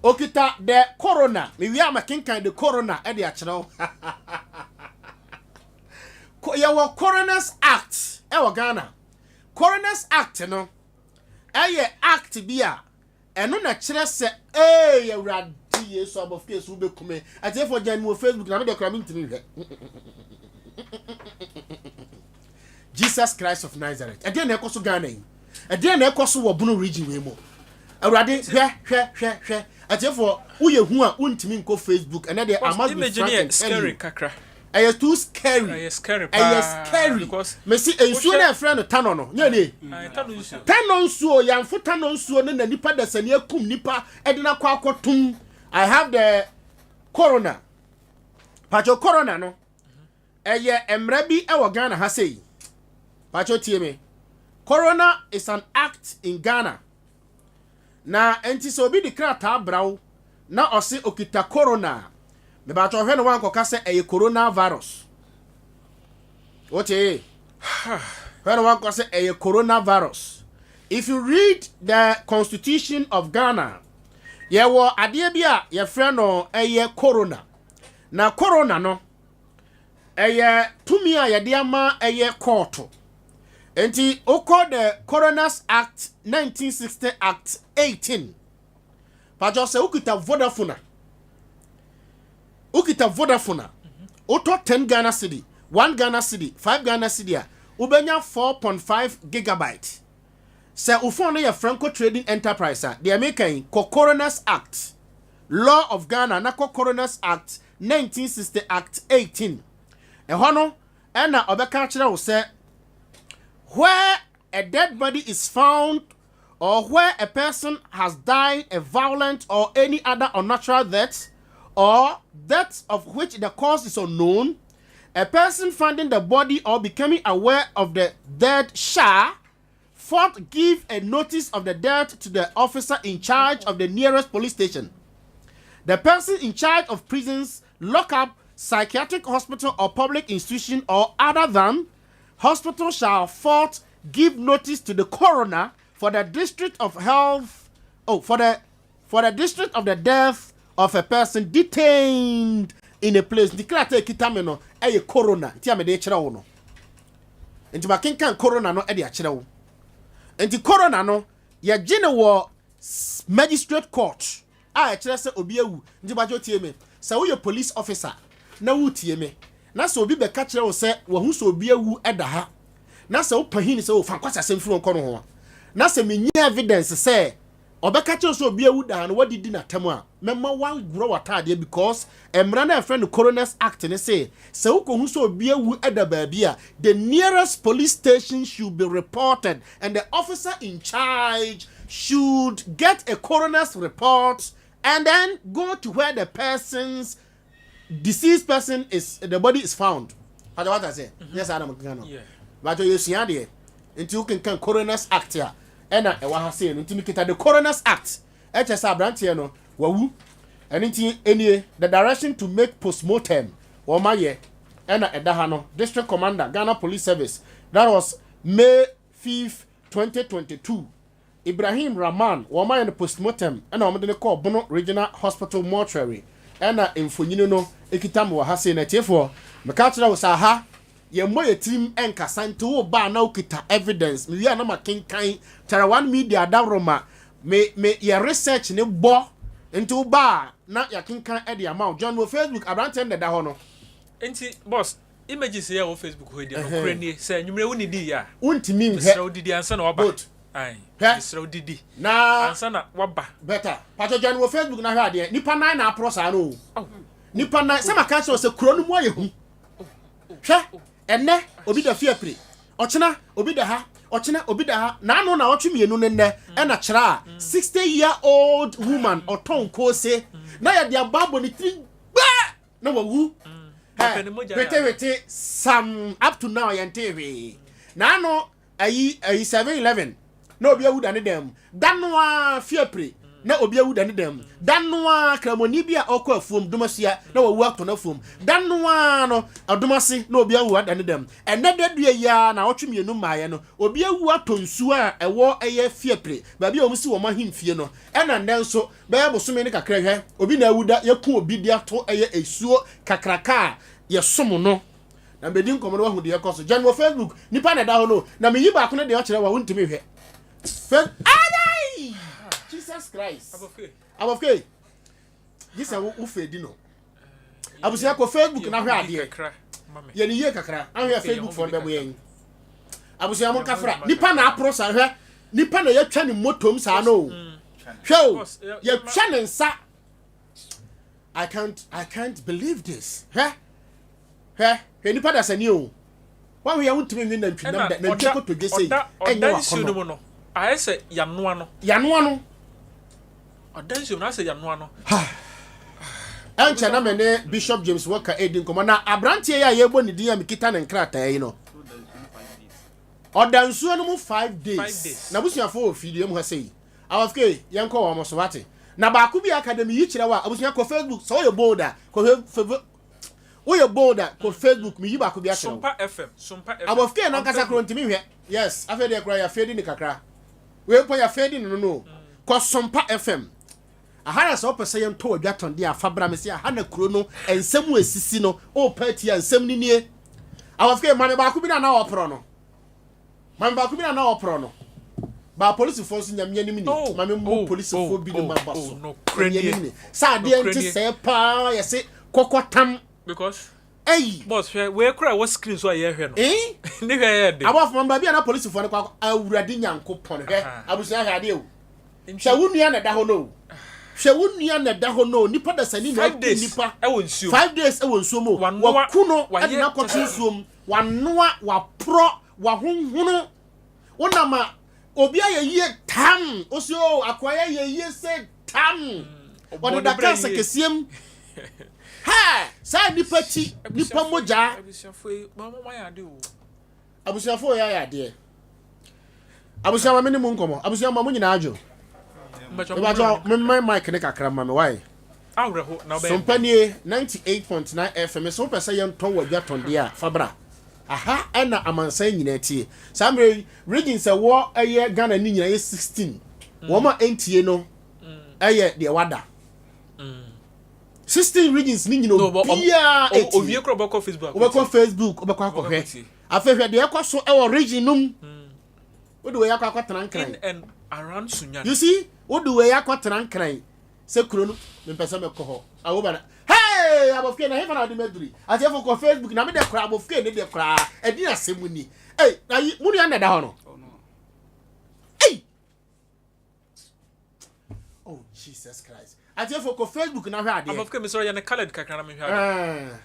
Okita the coroner. Mewie a mɛkenkan the coroner de akyerɛ wo. Yɛwɔ Coroners Act ɛwɔ Ghana. Coroners Act no ɛyɛ act bi a ɛno na kyerɛ sɛ ee Awurade Yesu abɔfo Yesu wobɛkume. Atiefoɔ gyan mu wɔ Facebook na mede kora mentumi nhwɛ. Jesus Christ of Nazareth. Ɛdeɛn na ɛkɔ so Ghana yi? Ɛdeɛn na ɛkɔ so wɔ Bono region wei mu? Awurade hwɛ hwɛ hwɛ hwɛ. Atiefoɔ woyɛ hu a wontumi nkɔ Facebook ɛnɛ deɛ I must be frank and tell you. Ɛyɛ too scary. Ɛyɛ scary paa. Ɛyɛ scary. Mesi nsuo na ɛfrɛ no tanɔ no. Nyɛ nie. Tanɔ nsuo yanfo tanɔ nsuo no na nipa dasani akum nipa ɛde no akɔ akɔtum. I have the corona. Pacho corona no. Ɛyɛ mmara bi wɔ Ghana ha sei. Pacho tie me. Corona is an act in Ghana. Na enti sɛ obi de krataa bra wo na ɔse okita corona a, mebakyɛ ɔhwɛ na wankɔka sɛ ɛyɛ corona virus. Wote? Hwɛ na wankɔ sɛ ɛyɛ corona virus. If you read the constitution of Ghana, yɛwɔ adeɛ bi a yɛfrɛ no ɛyɛ corona. Na corona no, ɛyɛ tumi a yɛde ama ɛyɛ kɔɔto. Nti wokɔ the Coroners Act 1960 Act 18. Patro sɛ wokita Vodafone a, wokita Vodafone a, wotɔ 10 Ghana cedi, 1 Ghana cedi, 5 Ghana cedi a, wobɛnya 4.5 gigabyte. Sɛ wo phone no yɛ Franco Trading Enterprise a, deɛ meka yi, kɔ Coroners Act, Law of Ghana na kɔ Coroners Act 1960 Act 18. Ɛhɔ no ɛna ɔbɛka akyerɛ wo sɛ where a dead body is found or where a person has died a violent or any other unnatural death or death of which the cause is unknown, a person finding the body or becoming aware of the dead shall fourth give a notice of the death to the officer in charge of the nearest police station. The person in charge of prisons, lockup, psychiatric hospital or public institution or other than hospital shall fourth give notice to the coroner for the district of health, oh, for the district of the death of a person detained in a place. Nti krataa ekita me no ɛyɛ coroner nti a mede kyerɛ wo no. Nti makenkan coroner no ɛde akyerɛ wo. Nti coroner no yɛgye no wɔ magistrate court a ɛkyerɛ sɛ obi awu. Nti bagye tie me, sɛ woyɛ police officer na wotie me na sɛ obi bɛka kyerɛ wo sɛ wahu sɛ obi awu ɛda ha na sɛ wopahin sɛ wofa nkwasi asɛm firi wɔn kɔ no ho a, na sɛ menya evidence sɛ ɔbɛka kyerɛ sɛ obi awu da ha no wadidi n'atam a, mɛma wagorɔ w'ataadeɛ, because mmara no a ɛfrɛ no Coroners Act ne sɛ sɛ wokɔhu sɛ obi awu ɛda baabi a, the nearest police station should be reported and the officer in charge should get a coroner's report and then go to where the person's deceased person is, the body is found. Pàtó wata sɛ nyɛ saa na mo kankan no pàtó yɛ sua deɛ. Nti wokenkan Coroners Act a ɛna ɛwɔ ha sei no. Nti mekita the Coroners Act, ɛkyɛ sɛ aberanteɛ no wawu. Ɛno nti enie the direction to make postmortem wɔn ayɛ ɛna ɛda ha no. District Commander, Ghana Police Service, that was May 5, 2022. Ibrahim Rahman, wɔn ayɛ no postmortem ɛna wɔn de no kɔɔ Bono Regional Hospital mortuary. Ɛna mfonyini no ekita mi wɔ ha sei na tiefoɔ meka kyerɛ wo sɛ aha yɛmmɔ yɛ tirim ɛnkasa. Nti wo ba na wokita evidence, mewie a na makenkan Tarawan Media adaworoma. Me me yɛ research ne bɔ nti wo ba a na yɛakenkan de ama wo. Join wɔ Facebook aberanteɛ no na ɛda hɔ no. Nti boss images yi a ɛwɔ Facebook hɔ yi deɛ nokorɛ nie sɛ anwummerɛ wo nidi yɛ a Wontumi nhwɛ. Mesrɛ wo didi ansa na waba. Both. Ae Hwɛ. mesrɛ wo didi Na ansa na waba. Better. Pakyɛ join wɔ Facebook na hwɛ adeɛ. Nipa nan na aporɔ saa no o. Nipa nan sɛ maka akyerɛ wo sɛ kuro no mu ayɛ hu. Hwɛ ɛnɛ obi da fie apire. Ɔkyena obi da ha. Ɔkyena obi da ha. N'ano naawɔtwe mmienu ne nnɛ ɛna kyerɛ a 60 year old woman ɔtɔn koose na yɛde abɔ abɔ ne tiri gbɛ na wawu. Hɛ hwete hwete sam up to now yɛntee hwee. N'ano ayi ayi 7-Eleven na obi awu da ne dan mu. Da no ara fiapre na obi awu da ne dan mu. Da no ara kramoni bi a ɔkɔ afuom Domasua na wawu atɔ n'afuom. Da no ara no Ɔdomase na obi awu ada ne dan mu. Ɛnnɛ da dua yi ara naawɔtwe mmienu mmaeɛ no obi awu atɔ nsuo a ɛwɔ ɛyɛ fiapre baabi a wɔsi wɔn ahemfie no. Ɛna nnɛ nso bɛyɛ bosome ne kakra hwɛ obi na awu da yɛku obi de ato ɛyɛ nsuo kakraka a yɛsom no. Na mebɛdi nkɔmmɔ no wahu deɛ ɛkɔ so. Gyan wɔ Facebook, nipa na ɛda hɔ no. Na meyi baako no deɛ ɔkyerɛ wa wontumi nhwɛ. Adai! Jesus Christ. Abɔfke. Gye sɛ wo fɛ di no. Abusua kɔ Facebook na hwɛ adeɛ. Yɛ ne yie kakra. Ahwɛ Facebook fɔ no bɛbo yɛn. Abusua mo nkafra. Nipa na aporo saa hwɛ. Nipa na yɛtwa ne motom saa no. Hwɛ o. Yɛtwa ne nsa. I can't I can't believe this. Hwɛ. Hwɛ, hwɛ nipa dasani o. Wahu yɛ wontumi nwe nantwi nam da, nantwi kotodwe sei. Ɛna ɔda nsuo no mu no, ayɛ sɛ yanoa no. Yanoa no. Ɔda nsuo mu no, ayɛ sɛ yanoa no. Ɛnkyɛ na me ne Bishop James Walker redi nkɔmmɔ na aberanteɛ yi a yɛrebɔ ne din a mekita ne nkrataa yi no, ɔda nsuo no mu 5 days. N'abusuafoɔ wɔ fidua mu ha sei. Awafke, yɛnkɔ wɔn so wate. Na baako bi a aka dɛ meyi kyerɛ wo a, abusua kɔ Facebook, sɛ woyɛ bold a, kɔ Woyɛ bold a kɔ Facebook meyi baako bi akyerɛ wo. Sompa FM, Sompa FM. Abɔfkee On nankasa koro Facebook. ntumi nhwɛ. Yes, afei deɛ koraa yɛafeedi no kakra. Wei mpo yɛafeedi no no no o. Kɔ Sompa FM. Aha na sɛ wopɛ sɛ yɛntɔ w'adwatɔn deɛ a fa bra. Mese aha na kuro no nsɛm a ɛsisi no wopɛ atie a nsɛm no nie. Abɔfkee ma me baako bi na na ɔporɔ no. Maame baako bi na na ɔporɔ no. Ba apolisifoɔ nso nyame anim ni. Oh, Maame mmɔ oh, polisifoɔ oh, bi ne oh, ma ba oh, so. nokorɛ Nyame nie. anim ni. Sɛ adeɛ Nokorɛ nte nie. sɛɛ paa yɛse kɔkɔtam. Because Ei! boss hwɛ wei koraa ɛwɔ screen so a yɛhwɛ no. Eh? Ne hwɛ yɛ den. Abɔfo mama baabi a na polisifoɔ no kɔ akɔ Awurade Nyankopɔn hwɛ Aha. abusua hwɛ adeɛ o. Hwɛ Nti wo nua na ɛda hɔ no o. Hwɛ wo nua na ɛda hɔ no o. Nipa dasani na five aku days nipa. ɛwɔ nsuo mu. 5 days ɛwɔ nsuo mu o. Wanoa, Waku no ɛde wayɛ no kyɛ akɔto sɛ nsuo mu. Wanoa, waporɔ, wahonhono. Wonam a obi ayɛ yie tam. Osi o akoa yɛ yɛ yie sɛ tam. Ɔbɔ Ɔde ne da brɛ cars yie. kɛseɛ mu. Hɛ! Saa nipa ti, nipa Abusuafo yi, mogya. abusuafo yi, wɔn wɔn ayɛ ade o. Abusuafo yɛ ayɛ adeɛ. Abusua ma me ne mu nkɔmɔ. Abusua ma mo nyinaa adwo. Mbɛtwa mo mmerɛ Mebakyɛ ne me kakra. mma mic ne kakra ma me wae. Awerɛho na wobɛyɛ Sompa ndɛn? nie 98.9 FM sɛ wopɛ sɛ yɛntɔn w'adwatɔndeɛ a fa bra. Aha ɛna amansan nyinaa tie. Saa mmerɛ yi regions ɛwɔ ɛyɛ Ghana ne nyinaa yɛ 16. Wɔn a ɛntie no ɛyɛ deɛ wada. 16 regions ne nyina No, but obiara ɛtie. owie koraa ɔbɛkɔ Facebook Wobɛkɔ akɔtie. Facebook wobɛkɔ Ɔbɛkɔ akɔhwɛ. akɔtie. Afei hwɛ deɛ ɛkɔ so ɛwɔ region no mu. Wode wei akɔ akɔtena In Nkran. and around Sunyani. You see, wode wei akɔtena Nkran sɛ kuro no mempɛ sɛ mɛkɔ hɔ. Awo ba na hey abɔfke na hefa na wode maduri. Atiefo kɔ Facebook na me deɛ koraa abɔfke ne deɛ koraa ɛdi asɛm ni. Ei, na yi mo nua na ɛda hɔ no. Ei! Oh Jesus Christ. Atiefo kɔ Facebook na hwɛ adeɛ. Abɔfke mesrɛ yɛ ne colored kakra na mehwɛ adeɛ. Ah.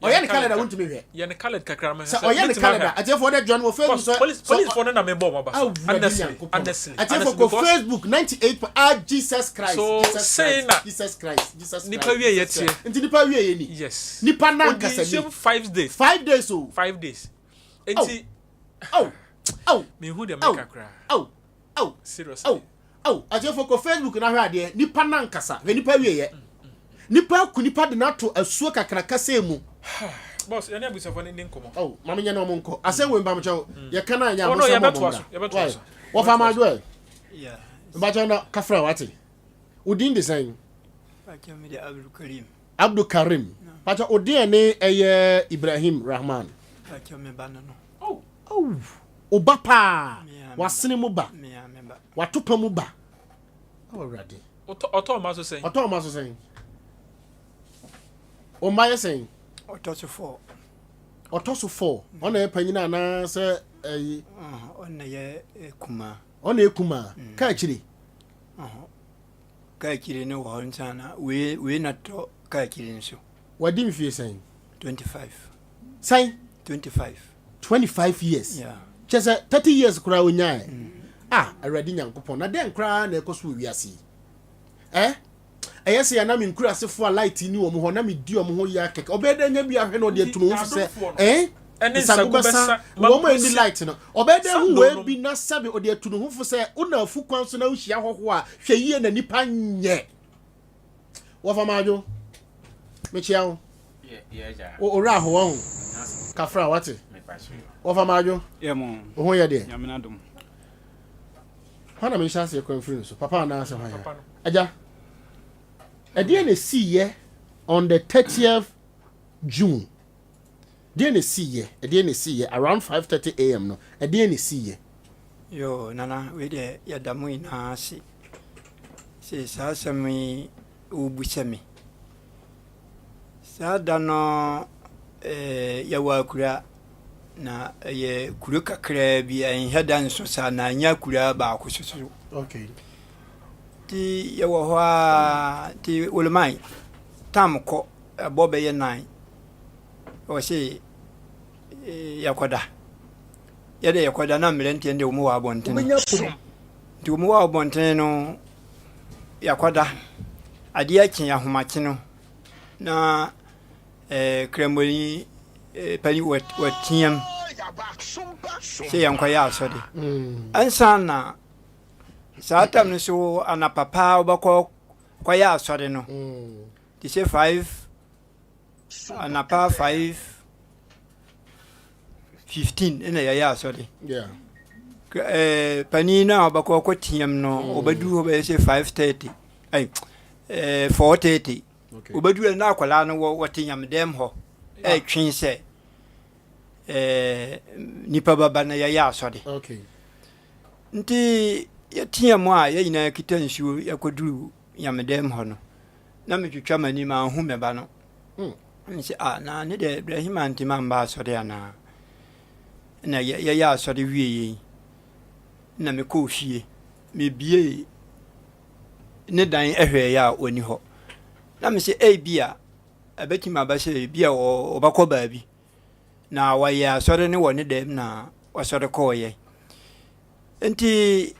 Ɔyɛ ne colored a wontumi hwɛ. Yɛ ne colored kakra na mehwɛ Sɛ ɔyɛ ne colored a atiefo ɔdɛ join wɔ Facebook sɛ Police police fo no na mebɔ wɔn aba so. Awurade Honestly, Nyankopɔn. honestly, Atiefo honestly kɔ because Facebook 98 ah Jesus Christ. So Jesus say Christ. na Jesus Christ. Jesus Christ. nipa wie yɛ Jesus tie. Christ. Nti nipa wie yɛ ni. Yes. Nipa na Odi nkasa ni. nsuom 5 days. 5 days o. 5 days. Nti Oh. Oh. mehu deɛ Oh. meka koraa. Oh. Oh. Seriously. Oh. Oh. Atiefo kɔ Facebook na hwɛ adeɛ. Nipa na nkasa. Hwɛ nipa wie yɛ. Nipa aku nipa de no ato asuo kakraka sɛ mu. Boss, yɛne abusuafoɔ no ni nkɔmmɔ. Oh, maame nyɛ na ɔmo nkɔ. Asɛm wei mpamokyɛw. Yɛka na nyɛ Oh, no, amosa mɔ yɛbɛtoa ɔmo so, mmra. yɛbɛtoa Why? so. Wɔfa ama adwo ɛ. Yeah. Mpakyɛw na kafra wate. Wo din de sɛn? Pakyɛ me de Abdul Karim. Abdul Karim. Pakyɛ wo deɛ ne ɛyɛ Ibrahim Rahman. Pakyɛ me ba no no. Oh, oh. Wo ba paa. Me a me ba. Wasene mu ba. Me a me ba. Watopa mu ba. Oh, Awurade. Ɔtɔ ɔma so sɛn? Ɔtɔ ɔma so sɛn? Ɔma yɛ sɛn? Ɔtɔ so fɔ. Ɔtɔ so fɔ. Ɔna yɛ panyin anaasɛ ɛyi. Ɔna yɛ kumaa. Ɔna yɛ kumaa. Mm. Kaa akyire. Kaa akyire no wɔ hɔ nsa na wei wei na tɔ kaa akyire no so. Wadi mfie sɛn? 25. Sɛn? 25. 25 years. Yeah. Kyɛ sɛ 30 years koraa onyae. Mm. Ah, Awurade Nyankopɔn, na dɛn koraa na ɛkɔ so wɔ wiase yi? Eh? Ɛyɛ sɛ yɛnam nkuraasefo a light ni wɔn hɔ na medi wɔn ho ya kɛkɛ. Ɔbɛyɛ dɛ nya bi ahwɛ na ɔde atu ne ho fo sɛ, eh? Nsago bɛsa wɔn a ɛni light no. Ɔbɛyɛ dɛ hu wei bi na sɛbe ɔde atu ne ho fo sɛ wona afu kwan so na wohyia hɔho a hwɛ yie na nipa nyɛ. Wɔfa maadwo. Mekyia wo. Owura ahoa ho. Kafra wate. Wɔfa maadwo. Wo ho yɛ deɛ. Hwan na menhyɛ aseɛ kora mfiri no so? Papa anaasɛ hwan a? Agya, ɛdeɛ na ɛsiiɛ on the 30th June? Deɛ na ɛsiiɛ? Ɛdeɛ na ɛsiiɛ around 5:30 am no? Ɛdeɛ na ɛsiiɛ? Yoo Nana wei deɛ yɛda mo nyinaa ase sɛ saa asɛm yi wobisa mi. Saa da no eh, yɛwɔ akura na ɛyɛ kuro kakraa bi ɛnhɛ da nso saa na ɛnyɛ akura baako so so. Okay. Nti yɛwɔ hɔ a nti Wolman tam kɔ ɛbɔ bɛyɛ nan ɔse eh, yɛkɔda yɛde yɛkɔda na mmeranteɛ no deɛ wɔn wɔ abɔntene nti wɔn wɔ abɔntene no yɛakɔda adeɛ akye ahomakye no na ɛɛ eh, kramoni eh, panyin wɔteam sɛ yɛnkɔyɛ asɔre mm. ansa na saa tam no so anapa paa wobɛkɔ kɔyɛ asɔre no mm. te sɛ 5 anapa 5 15 ɛna yɛyɛ asɔre eh, panin no a ɔbɛkɔ ɔkɔ team no mm. ɔbɛduru hɔ bɛyɛ sɛ 5:30 ay eh, 4:30 ɔbɛduru na akwadaa no wɔte nyamedɛm hɔ ɛretwe sɛ eh, nipa baba na yɛyɛ asɔre nti yɛteɛ mu a yɛn nyinaa kita nsuo yɛkɔduru nyamedɛm hɔ no na metwitwa m'ani manhu me ba no hmm. Mese ah na ne deɛ Ibrahim antimi amba asɔre anaa? Na yɛyɛ asɔre wie yei na mekɔɔ fie mebiee ne dan hwɛeɛ a ɔni hɔ na mese ebi a ɛbɛtumi aba sɛ ebi a ɔbɛkɔ baabi na wɔyɛ asɔre ne wɔ ne dɛm na ɔsɔre kɔɔyɛ nti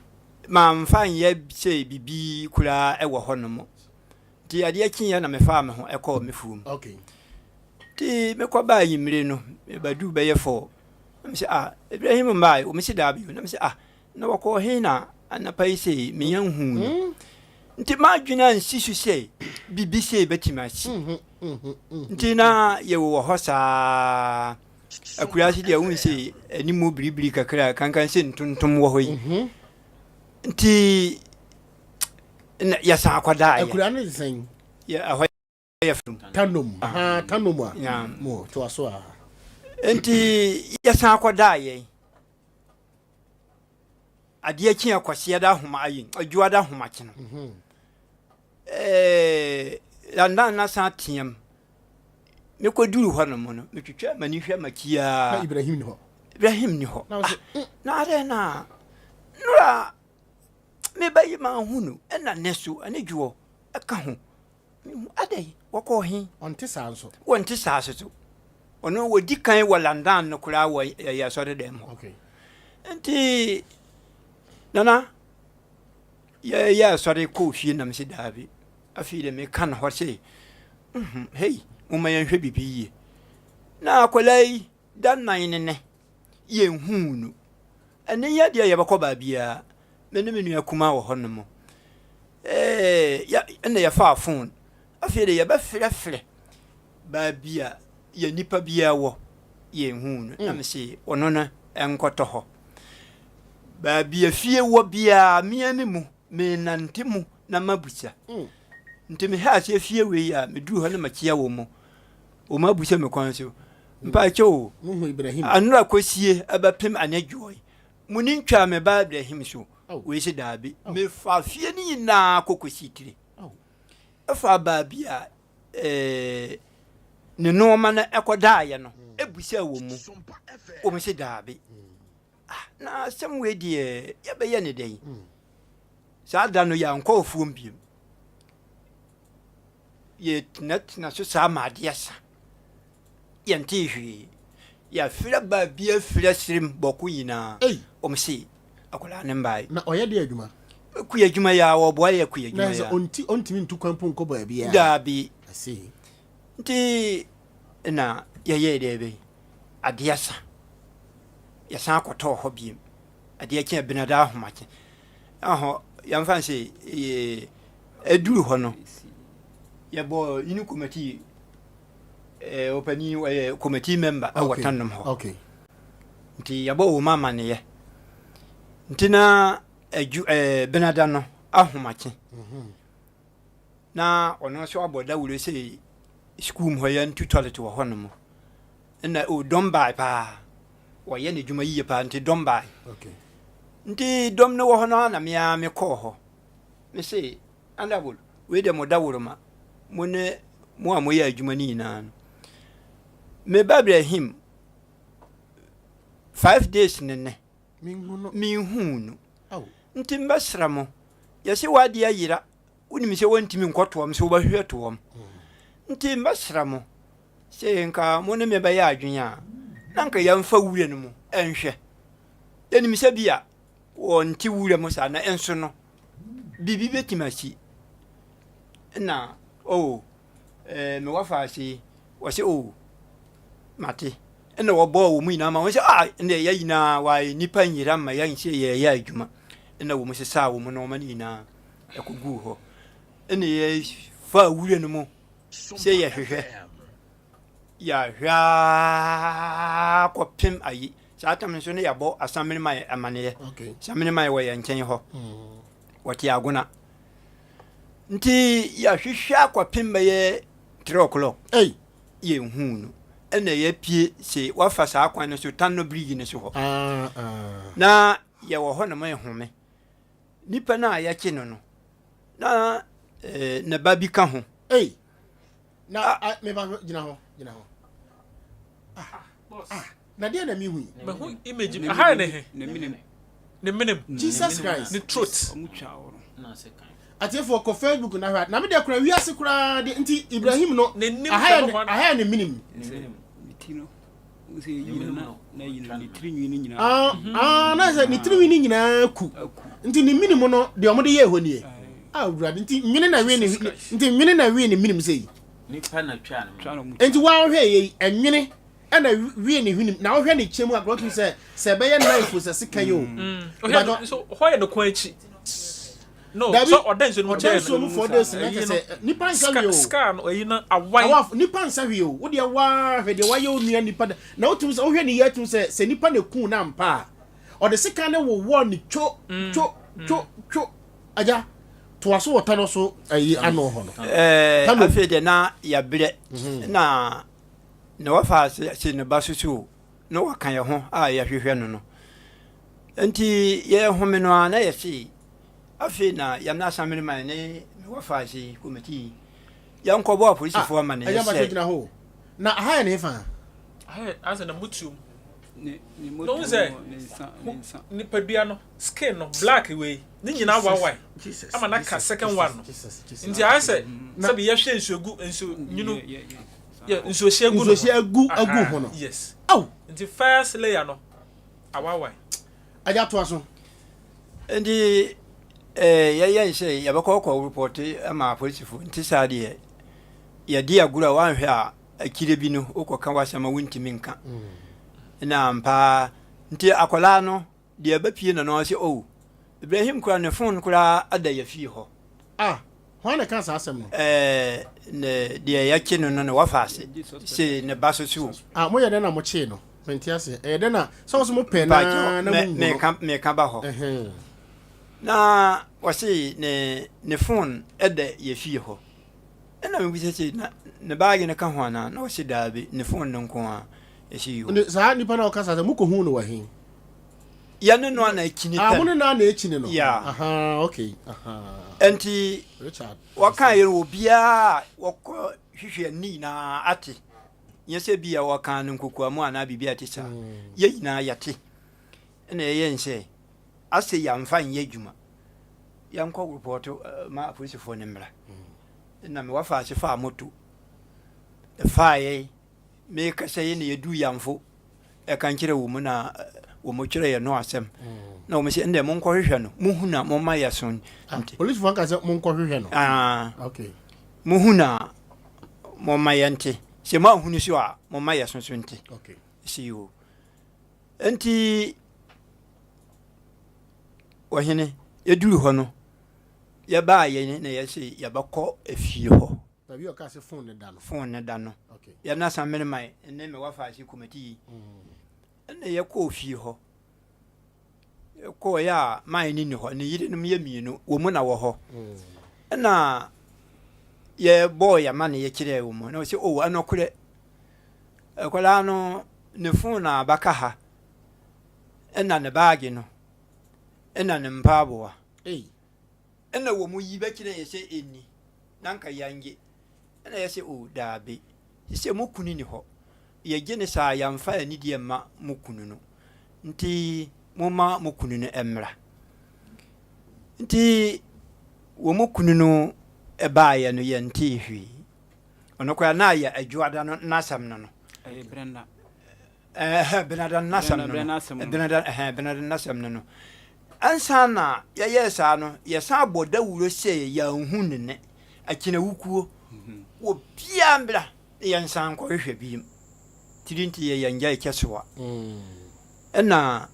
mamfa nyɛ sɛ biribi koraa ɛwɔ hɔ nom Nti adeɛ kyeeɛ na mefaa me ho kɔɔ me fuom. Nti mekɔbaa anwummere no, mebɛduu bɛyɛ fɔɔ. Na mese, ah, Ibrahim mmae? Wɔn se daabi. Na mese, ah, na wɔkɔɔ he na anapa yi sei menya nhuu no. Hmm. Nti m'adwene ansi so sɛ biribi sei bɛtumi asi. Hmm, hmm, Nti na yɛwɔ hɔ saa. Akuraase deɛ wohu sɛ animu biribiri kakra kankan sɛ ntontom wɔ hɔ yi. Nti na yɛsan akɔdaeɛ. Akura no de sɛn? Yɛ ɛhɔ yɛ fam. Tanom. Aha Tanom a. Yeah. Mo to aso a. Nti yɛsan akɔdaeɛ. Adeɛ kye akwaseɛ da ahoma ayi adwua da ahomakye no. Mhm. Ɛɛ landan na san team. Mekɔduru hɔ nom no metwitwa m'ani hwɛ m'akyi ara. Na Ibrahim ni hɔ. Ibrahim ni hɔ. Na, ah, mm. na adɛn na nora Me ba yi manhu no ɛna nnɛ so ɛne dwoɔ ɛka ho mehu adɛn wɔkɔɔ he? Ɔnte saa nso. Wɔnte saa so so ɔno wɔdi kan wɔ Landan no koraa wɔ ɛyɛ asɔre dɛm hɔ okay. Nti nana yɛyɛ asɔre kɔɔ fie nam sɛ daabi afei de meka no hɔ sɛ hei momma yɛnhwɛ biribi yie na akwadaa yi da nan ne nɛ yɛnhuu no Ɛnnɛ yi adeɛ yɛbɛkɔ baabiara. Me ne me nua kumaa wɔ hɔnom. Ɛɛ yɛ ɛna yɛfaa phone. Afei de yɛbɛfrɛfrɛ baabi a yɛn nipa biara wɔ yɛnhuu no. Na mm. mese ɔno no ɛnkɔtɔ hɔ. Baabi a fie wɔ biara mea me mu menante mu na mabusa. Mm. Nti mehɛ aseɛ fie wei a meduru hɔ na makyia wɔ mu. Wɔn abusa me kwan so. Mpakyɛ o, anora kɔsie ɛbɛpem anadwoɔ yi, mo ni ntwaa me ba Ibrahim so. Wei se daabi. Mefa fie no nyinaa kɔ kɔsi tire. Ɛfa baabi a eh, ne nnoɔma no ɛkɔdaeɛ no, ɛbusaa wɔ mu. Wɔn se daabi. Ah, na asɛm wei deɛ yɛbɛyɛ ne dɛn? Saa da no yɛankɔ afuom biom. Yɛtenatena so saa ma adeɛ sa. Yɛntee hwee. Yɛafrɛ baabi afiri asirim bɔko nyinaa. Wɔn se akwadaa no mbae. Na ɔyɛ deɛ adwuma? Kua adwuma yi a wɔboa yɛ kua adwuma yi a. Na ɔnti ɔntumi ntu kwan po nkɔ baabi a. Daabi. I see. Nti na yɛyɛɛ dɛ bɛyi adeɛ asa. Yɛsan kɔtɔɔ hɔ biem. Adeɛ kye Benada ahomakye. Ɛhɔ yɛmfa sɛ ɛduru hɔ no yɛbɔ yini kɔmɛti ɔpanin ɔyɛ committee member ɛwɔ Tandom hɔ. Okay. Nti yɛbɔ wɔn amanneɛ. Nti na adwu ɛɛ Benada no ahomakye. Mhm. Na ɔno nso abɔ dawuro sɛ sukuu mu hɔ yɛntu toilet wɔ hɔnom. Ɛna o dɔm bae paa. Wɔyɛ n'adwuma yiye paa nti dɔm bae. Okay. Nti dɔm no wɔ hɔ no ara na me ara mekɔɔ hɔ. Mese Honourable, wei deɛ mo daworo ma mo ne mo a moyɛ adwuma no nyinaa no. Me ba Ibrahim, 5 days ne nɛ menhuu no. Nti mbɛsrɛ mo, yɛse w'adeɛ ayera, wonim sɛ wontumi nkɔtoɔm sɛ wobɛhwehwɛ toɔm. Nti mbɛsrɛ mo, sɛ nka mo ne me bɛyɛ adwene a, na nka yɛmfa wura no mu nhwɛ. Yɛnim sɛ bi a wɔnte wura mu saa na nso no, biribi bɛtumi asi. Na oh, eh, me wafa ase yi, wɔsɛ oh, mate. Ɛna wɔbɔɔ wɔn nyinaa ma wɔn sɛ ah, ɛnna yɛ nyinaa wɔayɛ nnipa nyera ma yɛn sɛ yɛyɛ adwuma. Ɛna wɔn sesaa wɔn nneɛma no nyinaa ɛkɔguu hɔ. Ɛna yɛfaa wura no mu sɛ yɛhwehwɛ. Yɛahwɛ ara kɔpem ayi. Saa tam nso ne yɛabɔ Asamene amaneɛ. Asamene man wɔ yɛn nkyɛn hɔ. Wɔte Agona. Nti yɛahwehwɛ akɔpem bɛyɛ 3 o'clock. Ei! Yɛnhuu no. Ɛna yɛapue se wafa saa kwan no so Tanno Bridge no so hɔ. Ah, ah. Na yɛwɔ hɔ nom rehome. Nipa no a yɛkye no no, na eh, ne ba bi ka ho. Ei! Na ah, me ba gyina hɔ, gyina hɔ. Ah, ah, na deɛ na mehu yi. Mahu image bi. Aha yɛ ne he? Ne menem. Jesus Christ. Ne throat. Atiefoɔ kɔ Facebook na hwɛ. Na me deɛ kora wiase koraa de nti Ibrahim no. Aha yɛ aha yɛ ne menem. Ah, ah, na sɛ ne tirinwi no nyinaa ku. Nti ne menem no deɛ wɔde yɛɛ hɔ nie. Ah, awurade nti nwene na wee ne nti nwene na wee ne menem sɛ yi. Nti wa wohwɛ yɛ yi ɛnwene ɛna wie ne hwenem na wohwɛ ne kyɛm a wɔtumi sɛ sɛ ɛbɛyɛ knife sɛ sekan o. Mm. Hɔ yɛ ne kɔn akyi. No, Dabi, so ɔda nsuo no mu ɔda kyɛɛ nsuo mu 4 days na kyɛ sɛ nipa nsa hwee o. Scar no ɛyi no awae. Awa nipa nsa hwee o. Wo deɛ waa hwɛ deɛ wayɛ onua nipa da. Na wotumi sɛ wohwɛ ne yɛ atumi sɛ sɛ nipa na kun na ampa a ɔde sekan ne wowɔ ne two two two two agya toa so wɔ tano so ayi ano hɔ no. Ɛɛ afei deɛ na yɛabrɛ na na wafa ase se ne ba so so na waka yɛn ho a yɛhwehwɛ no no. Nti yɛhome no a na yɛse afei na yɛn asamene man ne me wafa ase yi kɔmiti yi yɛnkɔbɔ apolisifoɔ ama ne Ɛyɛ sɛ gyina hɔ na aha yɛ ne fa. Aha yɛ asɛ na mutuom. Na ohun sɛ nipadua no skin no black wei ne nyinaa wawae ama na ka second one no nti ayɛ sɛ sɛbi yɛhwɛ nsuo gu nsuo nwunu yɛ nsuo hyɛ gu no nsuo hyɛ agu agu ho no yes aw nti first layer no awawae. Agya toa so. Nti eh, yɛyɛ sɛ yɛbɛkɔ kɔ report ama apolisifo nti saa deɛ yɛde agorɔ a wanhwɛ a akyire bi no wokɔka w'asɛm a wontumi nka na ampaa nti akwadaa no deɛ ɛbɛpie na no ɔsɛ oh Ibrahim kora ne phone koraa ada yɛ fie hɔ. Ah, hwan na ɛka saa asɛm no? Ɛɛ, ne deɛ yɛkye no no na wafa ase se ne ba so so. Ah, moyɛ dɛn na mokyee no? Mente aseɛ. Ɛyɛ dɛn na sɛ wɔsɛ mopɛ na na monhu no? Meka meka ba hɔ. Na wɔse ne ne phone ɛda yɛ fie hɔ. Ɛna mebisa sɛ na ne baage no ka ho anaa? Na ɔse daabi, ne phone no nko ara. Ɛsi yo. Saa nipa na ɔka saa sɛ mokɔhuu no wɔ he? Yɛne no ana akyini Ah, pɛn. mo ne no ana akyini no? Yeah. Aha, okay. Aha. Nti Richard. wɔka yɛ obiara a wɔkɔ hwehwɛ ne nyinaa ate. Nyɛ sɛ bi a wɔka no nkokoa mu anaa biribi a ɛte saa. Yɛn nyinaa yɛte. Ɛna yɛyɛ nsɛ ase yɛamfa nyɛ adwuma. Yɛnkɔ report ma apolisifoɔ no mmra. Ɛna me wɔfa ase faa moto. Ɛfaa yɛn mekasa yi na yɛduu Yamfo ɛka nkyerɛ wɔ mu na wɔ mu kyerɛ yɛ no asɛm na wɔn sɛ ɛnna monkɔhwehwɛ no mohu na momma yɛ so ah, nti polisifoɔ nka sɛ monkɔhwehwɛ no ah, okay mohu na momma yɛ nte sɛ moahunu so a momma yɛ so so nte okay si o nti ɔhene yɛduru hɔ no yɛbaa yɛn na yɛsɛ yɛbɛkɔ efie hɔ Baabi a ɔkaa sɛ phone no da no. Phone no da no. Okay. Yɛn asan mene man ne me wafa ase komati yi. Ɛna yɛkɔɔ fie hɔ. Yɛkɔɔ yɛ a man no ni hɔ. Ne yerenom yɛ mmienu. Wɔn mu na wɔ hɔ. Ɛna yɛbɔɔ yɛn ma ne yɛkyerɛɛ wɔn mu. Na wɔsɛ oh ɛnɔkorɛ. Akwadaa no ne phone na abaka ha. Ɛna ne baage no. Ɛna ne mpaaboa. Ei. Ɛna wɔn yi bɛkyerɛ yɛ sɛ ɛnni, na anka yɛangye. Ɛna yɛse, O, daabi, sesei mo kunu nni hɔ, yɛgye no saa a, yɛamfa anidie amma mo kunu no, nti momma mo kunu no mmra. Nti wɔn kunu no baeɛ no, yɛntee hwee. Ɔno koraa na ayɛ Adwoada no n'asɛm no no. Ɛyɛ Brenda. Ɛhɛ, Benada no n'asɛm no no. Benada, ɛhɛ, Benada no n'asɛm no no. Ansa na yɛyɛɛ saa no, yɛsan bɔ dawuro sɛ yɛanhu ne nne. Akyinawukuo, obiara mbra na yɛnsan nkɔhwehwɛ bio. Tiri nti yɛ yɛn gyae kyɛ soa. Ɛna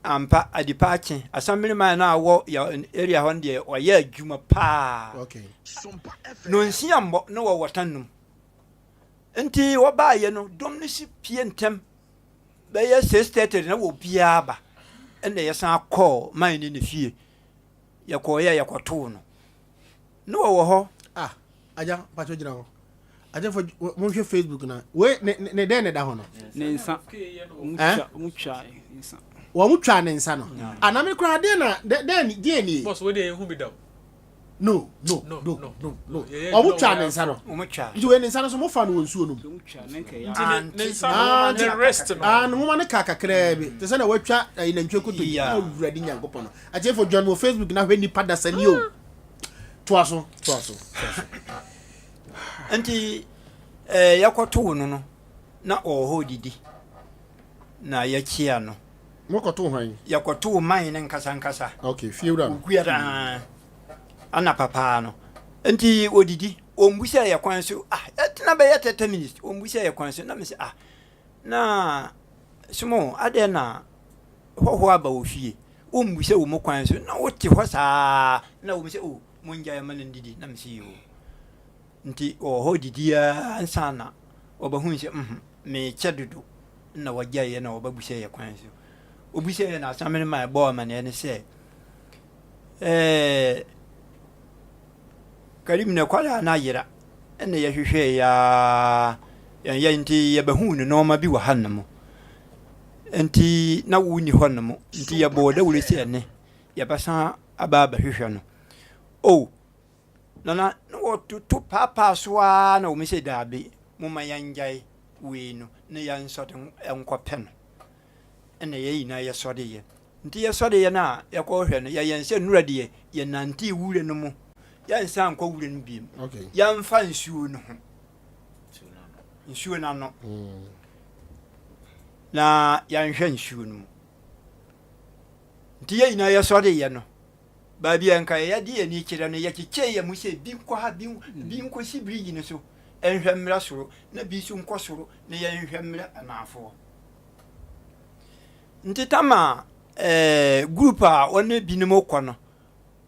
ampa adepa akye, Assemblyman no a wɔ yɛ area hɔ no deɛ ɔyɛ adwuma paa. Nonsia mbɔ na wɔwɔ tanum. Nti wɔbaeɛ no, dɔm no si pie ntɛm bɛyɛ 6:30 na obiara ba. Ɛna yɛsan kɔɔ man ne ne fie. Yɛkɔeɛ a yɛkɔtoo no. Ne wɔwɔ hɔ. Ah, agya, mpakyɛ gyina hɔ. Agyafo, monhwɛ Facebook na. Wei, ne, ne dɛn na ɛda hɔ no? Ne nsa. Eh? Wɔn twa ne nsa. Wɔn twa ne nsa no. Ah, na me koraa, deɛ na, dɛn, deɛ nie? Boss, wei deɛ yɛn hu bi da o. No, no, no, no, no. Ɔmo twa ne nsa no. Nti wei ne nsa no so mo fa no wɔ nsuo no mu. Nti ne nsa no ne wrist no. Ah, ne nwoma no ka kakraa bi. Te sɛ na watwa ɛyi nantwie koto yi. Awurade Nyankopɔn no. Atiefo join wɔ Facebook na hwɛ nipa dasani o. Toa so, toa so, toa so. Nti ɛɛ yɛkɔtoo no no na ɔwɔ hɔ didi na yɛkyia no. Mokɔtoo hwan? Yɛkɔtoo man no nkasa nkasa. Okay, fiewura no. Oguara ana papaa no. Nti odidi, ɔmbu sɛ yɛ kwan so. Ah, yɛtena bɛyɛ 30 minutes, ɔmbu sɛ yɛ kwan so. Na me sɛ, ah, na somo, adɛn na hɔhoɔ aba wɔ fie, wombu sɛ wɔ mu kwan so, na wote hɔ saa, na wɔn sɛ, oh, mongyae ma no ndidi. Na me sɛ, yoo. Nti ɔwɔ hɔ didi ara ansa na ɔbɛhu sɛ, mhm, mekyɛ dodo. Na wɔgyaeɛ na wɔbɛbu sɛ yɛ kwan so. Obu sɛ yɛ na asamene ma ɛbɔɔ amaneɛ ne sɛ, ɛɛ, Karim ne kwadaa no ayera ɛna yɛhwehwɛɛ yaa yɛn nti yɛbɛhuu ne nneɛma bi wɔ ha nom nti na wonni hɔ nom nti yɛbɔɔ dawuro sɛ ɛne yɛbɛsan aba abɛhwehwɛ no. Oh, nana na wɔtoto paapaa so ara na wɔn sɛ daabi momma yɛngyae wei no na yɛnsɔde nkɔpɛ no. Ɛna yɛn nyinaa yɛsɔdeeɛ. Nti yɛsɔdeeɛ no a yɛkɔhwɛ no yɛyɛn sɛ nnora deɛ yɛnantee wura no mu yɛnsan nkɔ wura no biem. Okay. Yɛmfa nsuo no ho nsuo no ano na yɛnhwɛ nsuo no mu. Nti yɛn nyinaa yɛsɔreeɛ no, baabi a nka yɛde yɛn ani kyerɛ no, yɛkyekyɛɛ yɛn mu sɛ bi nkɔ ha, bi bi nkɔsi birigyi no so nhwɛ mmra soro, na bi nso nkɔ soro na yɛnhwɛ mmra anaafoɔ. Nti tama ɛɛ group a wɔne binom kɔ no,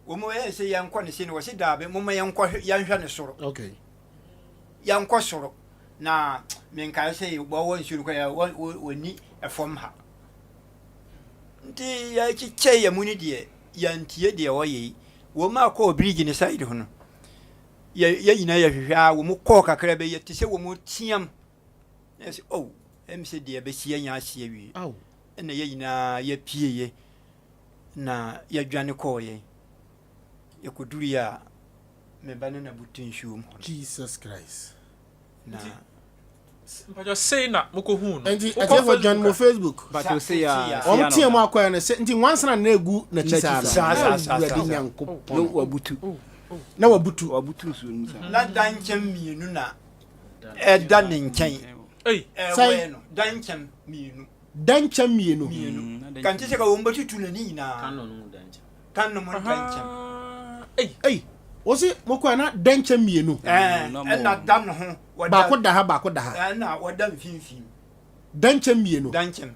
wɔn yɛ sɛ yɛnkɔ ne se no, wɔsi daabi, momma yɛnkɔ yɛnhwɛ ne soro. Okay. Yɛnkɔ soro na menkae sɛ wɔwɔ nsuo no kɔ wɔni ɛfam ha. Nti yɛkyekyɛ yɛn mu no deɛ yɛntie deɛ ɔyɛ yi. Wɔn a kɔɔ bridge no side ho no, yɛ yɛn nyinaa yɛhwehwɛ a wɔn kɔɔ kakra bɛ yɛte sɛ wɔn team. Na yɛsɛ oh, ɛm sɛ deɛ bɛsi anya asi awie. Ɛna yɛn nyinaa yɛpieeɛ. Na yɛdwane kɔɔ yɛn. Yɛkɔduruiɛ a, me ba no na butu nsuo mu hɔ no. Jesus Christ. Na. Mpakyɛ sei na mokɔ huu no. Nti atiefo join mo Facebook. Mpakyɛ sei a. Wɔn teɛ mu akɔɛ no sɛ nti nwansena na egu n'akyi saa no. Saa saa saa. Awurade Nyankopɔn. Na wabutu. Na wabutu. Wabutu nsuo no mu saa. Na dankyɛm mmienu na ɛda ne nkyɛn. Ɛwɛn no dankyɛm mmienu. Dankyɛm mmienu. Mmienu. Kante sɛ ka wɔn bɛtutu n'ani nyinaa. Kano no mu dankyɛm. Kano mu dankyɛm. Ei, wɔsi mo kɔ na dɛnkyɛm mmienu. Ɛna da ne ho. Baako da ha, baako da ha. Ɛna wɔda mfimfini. Dɛnkyɛm mmienu. Dɛnkyɛm.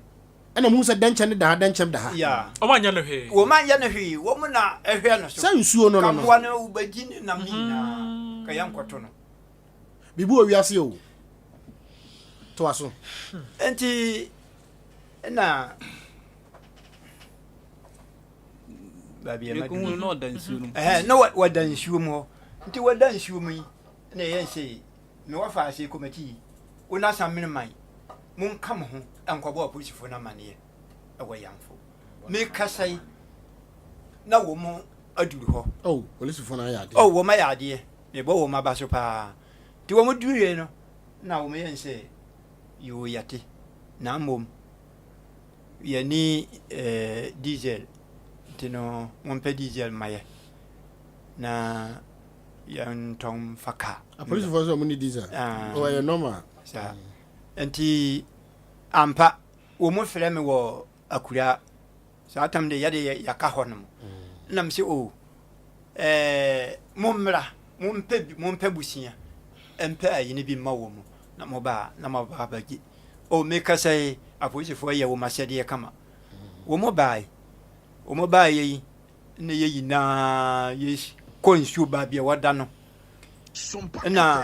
Ɛna mu sɛ dɛnkyɛm ne da ha, dɛnkyɛm da ha. Ya. Wɔn anyɛ no hwee. Wɔn anyɛ no hwee. Wɔn na ɛhwɛ no so. Sɛ nsuo no no no. Kaboa no wobɛgye ne nam ne nyinaa. Ka yɛn nkɔto no. Biribi wɔ wiase o. Toa so. Nti ɛna. baabi a mekɔhu no na ɔda nsuo no mu ɛhɛn na wɔda nsuo mu hɔ nti wɔda nsuo mu yi na ɛyɛ sɛ mewɔ fa ase kɔmɛti yi wo na san mene man monka mo ho nkɔbɔ apolisifoɔ no amanneɛ ɛwɔ yamfo mekasa yi na wɔn mo aduru hɔ oh polisifoɔ no ayɛ adeɛ oh wɔn ayɛ adeɛ mebɔ wɔn aba so paa nti wɔn duruiɛ no na wɔn yɛn sɛ yoo yɛte na mmom Yɛnni diesel nti no mompɛ diesel mma yɛ na yɛntɔn mfa kaa. Apolisifoɔ sɛ ɔmo ni diesel. Ah. Oh, ɛyɛ normal. Saa. Nti ampa wɔn frɛ me wɔ akura saa tam de yɛde yɛaka hɔ nom. Na me sɛ o oh, ɛɛ mommra mompɛ mompɛ busua mpɛ ayini bi mma wɔn na moba na moaba abɛgye. Oh, mekasa yi, apolisifoɔ yɛ wɔn asɛdeɛ kama. Wɔn baae, wɔn baaeɛ yi, na yɛ nyinaa yɛkɔ nsuo baabi a wɔda no. Na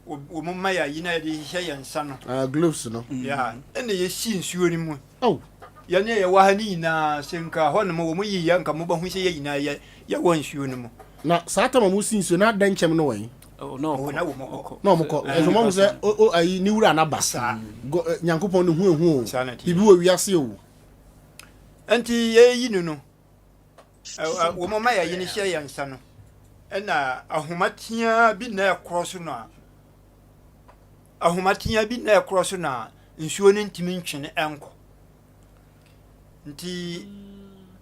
wɔn ma yɛ ayi na yɛde hyehyɛ yɛn nsa no. Ah, gloves no. Yeah, ɛna yɛsi nsuo no mu. Oh. Yɛne a yɛwɔ ha no nyinaa, sɛ nka hɔ nom wɔn yi yɛ nka mobɛhu sɛ yɛ nyinaa yɛ yɛwɔ nsuo no mu. Na saa tam a wɔsi nsuo na adɛn nkyɛm no wɔ he? Oh, na ɔkɔ. Na wɔn kɔ. Na wɔn kɔ. Ɛsɛ wɔn sɛ o o ayi ne wura n'aba. Saa. Go eh, Nyankopɔn ne hu ehu o. Saa na ɛteɛ. Biribi wɔ wiase o. Nti yɛyi no no, wɔn ma yɛyi no hyɛ yɛn nsa no, ɛna ahoma teaa bi na ɛkorɔ so no a, ahoma teaa bi na ɛkorɔ so no a, nsuo no ntumi ntwe no nkɔ. Nti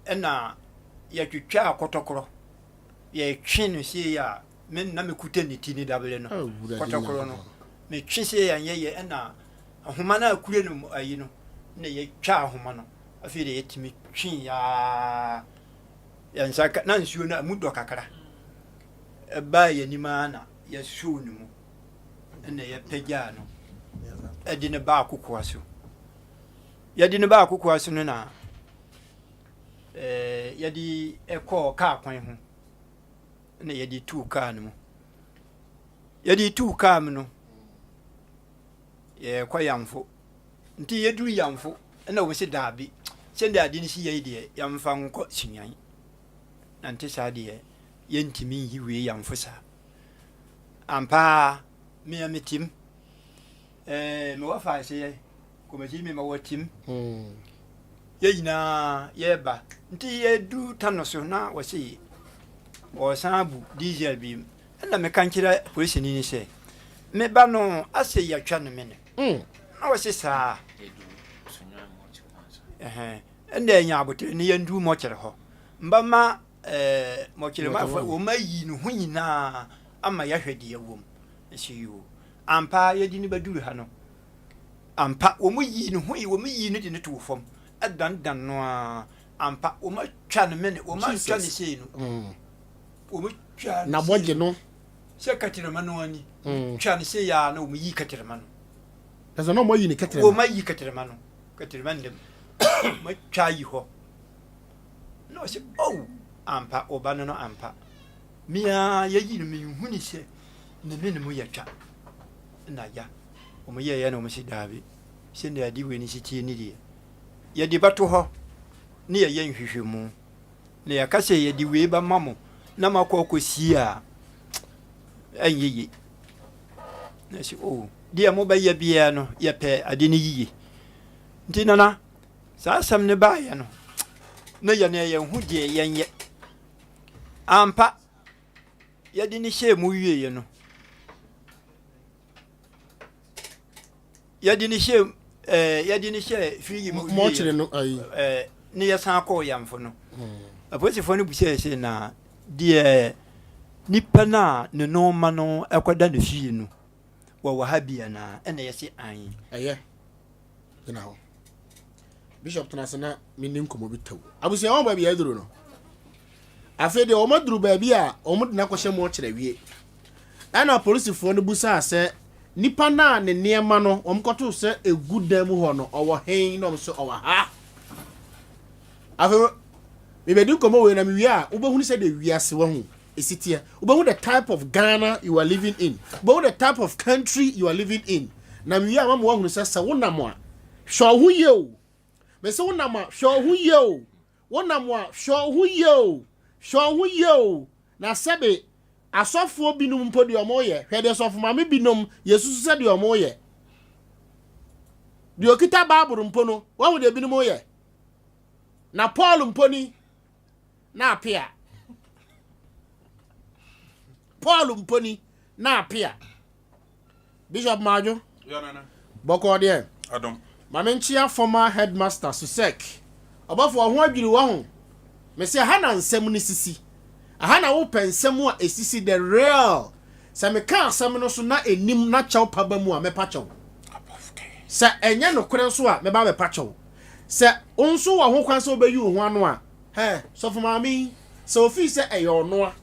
ɛna yɛtwitwaa kɔtɔkorɔ, yɛtwe no sei a, me na mekuta ne ti ne dabere no, kɔtɔkorɔ no, metwe sei a nyɛ yɛ, ɛna ahoma no a akure no ayi no, na yɛtwa ahoma no, afei de yɛtumi twe yaa, yɛn nsa ka, na nsuo no mu dɔ kakra, ɛbaa yɛn anim ara na yɛsoo ne mu, ɛna yɛpagyaa no, ɛde no baa kokoa so. Yɛde no baa kokoa so no na ɛɛ yɛde kɔɔ kaa kwan ho na yɛde tuu kaa no mu. Yɛde tuu kaa mu no, yɛkɔ Yamfo. Nti yɛduru Yamfo ɛna wɔn sɛ daabi, sɛdeɛ ade no si yɛ yi deɛ yɛmfa nkɔ Sunyani. Na nte saa deɛ yɛntumi nyi wei Yamfo saa. Ampa ara, me a metim. Ɛɛ mewɔ fa aseɛ kɔmɛkyi mi ma wɔ tim. Hmm. Yɛ nyinaa yɛba nti yɛdu tano so na wɔsi wɔsan abu diesel bi mu. Ɛna meka nkyerɛ polisini ni sɛ meba no asɛ yɛatwa no mene. Hmm. Na wɔsi saa. Ɛna ɛnya abotere ne yɛndu mɔkyerɛ hɔ. Mbama ɛɛ mɔkyerɛ ma wɔn ayi ne ho nyinaa ama yɛahwɛ deɛ ɛwɔ mu. Ɛsi yoo. Ampa ara yɛde no bɛduru ha no, ampa wɔyii ne ho yi, wɔyii no de no too fam, dandan no ara, ampa wɔatwa no mene, wɔatwa no sei no, mm. wɔtwa no sei no, sɛ katirama no ani, mm. twa no sei a na wɔyi katirama no. Ɛsɛ na wɔayi ne katirama. Wɔayi katirama no, katirama no dɛm, wɔatwa ayi hɔ. Na ɔsɛ, oh, ampa, ɔba no no ampa. Me ara yɛyi no menhuni sɛ ne mene mu yɛ twa na ya wɔn yɛɛyɛ na wɔn si daabi sɛdeɛ ade wei no si tie ne deɛ yɛde bɛto hɔ ne yɛyɛ nhwehwɛmu na yɛka sɛ yɛde wei bɛma mo na makɔ akɔsie a ɛnyɛ ye na sɛ o oh, deɛ mobɛyɛ biara no yɛpɛ ade no yiye nti nana saa asɛm no baeɛ no. Na yɛn yɛn ho deɛ yɛnyɛ. Ampa, yɛde ne hyɛɛ mu wieeɛ no, yɛde ne hyɛɛ ɛɛ yɛde ne hyɛɛ firiji mu wieeɛ no ɛɛ ne yɛsan kɔɔ yamfo no. Apolisifoɔ no bisae sɛ na deɛ nipa no a ne nnoɔma no kɔda ne fie no wɔwɔ ha bi anaa? Ɛna yɛse aane. Ɛyɛ, gyina hɔ. Bishop tena ase na menni nkɔmmɔ bi tɛw. Abusua wɔn baabi a aduru no. Afei deɛ wɔn aduru baabi a wɔn de no akɔhyɛ mu ɔkyerɛ wie. Ɛna polisifoɔ no busaa sɛ nipa no a ne nneɛma no wɔn kɔtoo sɛ egu dan mu hɔ no ɔwɔ hen na wɔn sɛ ɔwɔ ha. Afei mebɛdi nkɔmmɔ wei na mewie a wobɛhunu sɛdeɛ wiase wahu ɛsi teɛ. Wobɛhu the type of Ghana you are living in. Wobɛhu the type of country you are living in. Na mewie a mama woahunu sɛ sɛ wonam a hwɛ wo ho yie o. Mese wonam a hwɛ wo ho yie o. Wonam a hwɛ wo ho yie o. Hwɛ wo ho yie o. Na sɛbe asɔfoɔ binom mpo deɛ wɔyɛ, hwɛ deɛ sɔfo maame binom yɛsusu sɛ deɛ wɔyɛ. Deɛ ɔkita Bible mpo no, wahu deɛ binom yɛ. Na Paul mpo ni na apea. Paul mpo ni na apea. Bishop Madwo. Bɔkɔɔ deɛ. Adom. Ma menkyea former headmaster Susek. Ɔbɔfo ɔho adwiri wɔ ho. Mese aha na nsɛm no sisi. Aha na wopɛ nsɛm a esisi the real. Sɛ meka asɛm no so na enim na kyɛw pa ba mu a mɛpa kyɛw. Sɛ ɛnyɛ nokorɛ nso a mɛba abɛpa kyɛw. Sɛ wo nso wɔ ho kwan sɛ wobɛyi wo ho ano a, hɛ, sɔfo maame yi, sɛ ofii sɛ ɛyɛ ɔno a,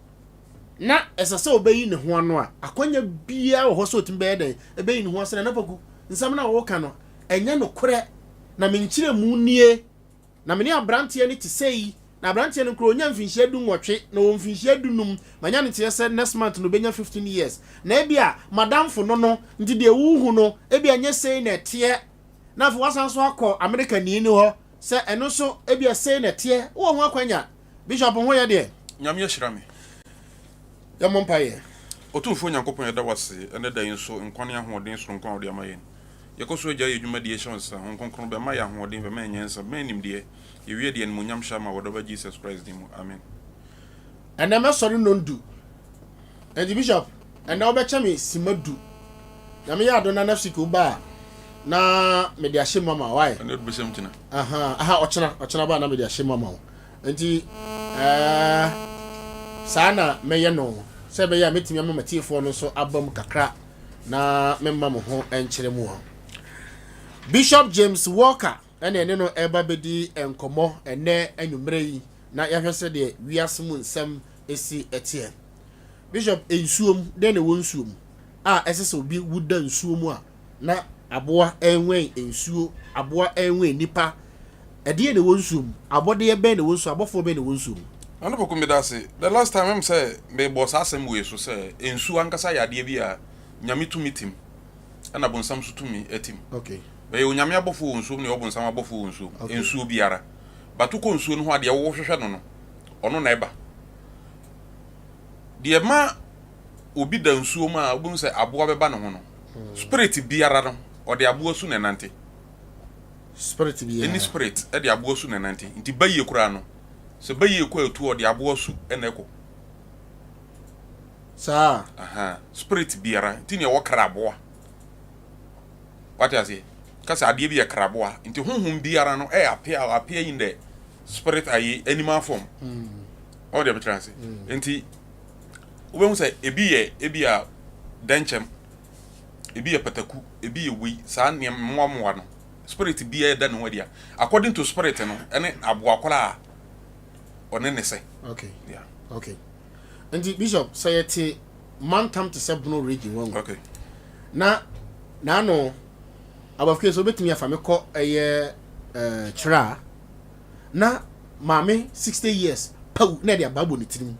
na ɛsɛ sɛ ɔbɛyi ne ho ano a, akwanya biara wɔ hɔ sɛ ɔtumi bɛyɛ dɛn? Ɛbɛyi ne ho ase. Nana Poku, nsɛm no a woka no, ɛnyɛ nokorɛ, na me nkyerɛmu nie. Na me ne aberanteɛ no te sei, na aberanteɛ no koraa ɔnnya mfinhyia dunwɔtwe, na ɔwɔ mfinhyia dunum, manya no nteɛ sɛ next month no ɔbɛnya 15 years, na ebia m'adamfo no no, nti deɛ wohu no, ebia ɛnyɛ sei na ɛteɛ. Na afei woasan nso akɔ Amerikani no hɔ sɛ ɛno nso ebia sei na ɛteɛ. Wowɔ ho akwanya. Bishop ho yɛ deɛ? Nyame ahyira me. Yɛmmɔ mpaeɛ. Otumfoɔ Nyankopɔn yɛda wo ase ɛnɛ da yi nso nkwa ne ahoɔden soronko a wode ama yɛn. Yɛkɔ so agyae yɛn dwumadie hyɛ wo nsa. Honhom Kronkron bɛma yɛn ahoɔden, bɛma yɛn nyansa, bɛma yɛn nimdeɛ. Yɛwie de animuonyam hyɛ ama wɔ Dɔba Jesus Christ din mu. Amen. Ɛnɛ mɛsɔre nnɔndu. Enti Bishop, ɛnɛ wobɛkyɛ me sima du. Nyame yɛ adom na next week woba a, na mede ahyɛ mu ama wo, why? Ɛnɛ wode bɛhyɛ mu kyena. Aha, aha, ɔkyena, ɔkyena ba a na mede ahyɛ mu ama wo. Enti, ɛɛ, saa na mɛyɛ no, sɛ ɛbɛyɛ a mɛtumi ama m'atiefoɔ no nso aba mu kakra na memma mo ho nkyerɛ mu hɔ. Bishop James Walker ɛna ɛne no ɛreba bɛdi nkɔmmɔ ɛnɛ anwummerɛ yi na yɛahwɛ sɛdeɛ wiase mu nsɛm si teɛ. Bishop, nsuo mu, dɛn na ɛwɔ nsuo mu a ɛsɛ sɛ obi wu da nsuo mu a na aboa ɛnwɛn nsuo, aboa ɛnwɛn nipa? Ɛdeɛn na ɛwɔ nsuo mu? Abɔdeɛ bɛn na ɛwɔ nsuo abɔfoɔ bɛn na ɛwɔ nsuo mu? Nana Poku meda ase. The last time ɛm sɛ mebɔɔ saa asɛm wei so sɛ nsuo ankasa yɛ adeɛ bi a Nyame tumi tim ɛna bonsam nso tumi tim. Okay. Bɛyɛ Onyame abɔfoɔ wɔ nsuo mu na ɛwɔ bonsam abɔfoɔ wɔ nsuo mu. Okay. Nsuo biara. But wokɔ nsuo no ho a deɛ wohwehwɛ no no ɔno na ɛba. Deɛ ɛma obi da nsuo mu a wobɛhu sɛ aboa bɛba ne ho no, spirit biara no, ɔde aboa su na ɛnante. Spirit biara. Any spirit ɛde aboa su na ɛnante. Nti bayie koraa no, sɛ bayie kɔ atuo ɔde aboa su na ɛkɔ. Saa. Aha, spirit biara, nti nea ɛwɔ kra aboa. Wate aseɛ? Ka sɛ adeɛ bi yɛ kraboa. Nti honhom biara no ɛyɛ appear, appear in the spirit ayi animal form. Ɔn deɛ mekyerɛ ase. Nti wobɛhu sɛ ebi yɛ ebi a dɛnkyɛm, ebi yɛ pataku, ebi yɛ wei, saa nneɛma mmoa mmoa no. Spirit biara da ne ho adi a according to spirit no ɛne aboa koraa a ɔne ne sɛ. Okay. Yeah. Okay. Nti Bishop sɛ yɛte mantam te sɛ Bono region wɔn. Okay. Na n'ano abɔfra sɛ obetumi afa me kɔ ɛyɛ ɛɛ kyerɛ a na maame 60 years pawu na ɛde aba bɔ ne tirim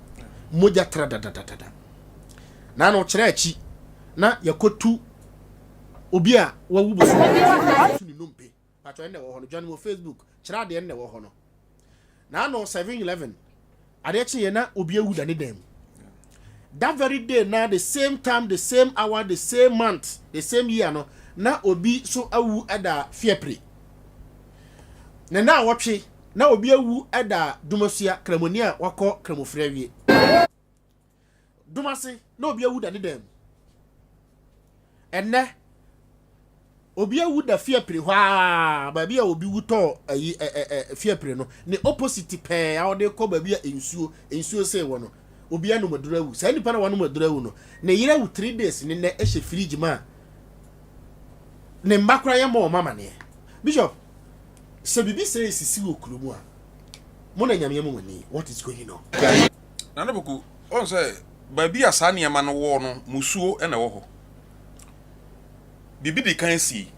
mogya tra dadadadada na ano kyerɛ akyi na yɛkɔtu obi a wawu bosom tu ne nnompe patwɔ ɛnna ɛwɔ hɔ no dwane wɔ facebook kyerɛ adeɛ ɛnna ɛwɔ hɔ no na ano 711 adeɛ kye yɛ na obi awu da ne dan mu that very day na the same time the same hour the same month the same year no na obi so awu ɛda fiapre ne na awɔtwe. Na obi awu da Dumasua, Kramoni a wakɔ Kramofiri awie. Dumase, na obi awu da ne dan mu. Ɛnnɛ, obi awu da fiapire hɔ ara, baabi a obi wu tɔɔ ayi ɛ ɛ ɛ fiapire no, ne opposite pɛɛ a ɔde kɔ baabi a nsuo nsuo sei wɔ no, obi anom aduro awu. Saa nipa no a wanom aduro awu no, ne yere awu three days ne nnɛ hyɛ fridge mu a ne mma koraa yɛmmɔ wɔn amaneɛ. Bishop, sɛ biribi sɛɛ sisi wɔ kuro mu a, mo na Nyame ama mo ani, what is going on? Nana Poku, woahu sɛ baabi a saa nneɛma no wɔ no, mmusuo na ɛwɔ hɔ. Biribi di kan sii.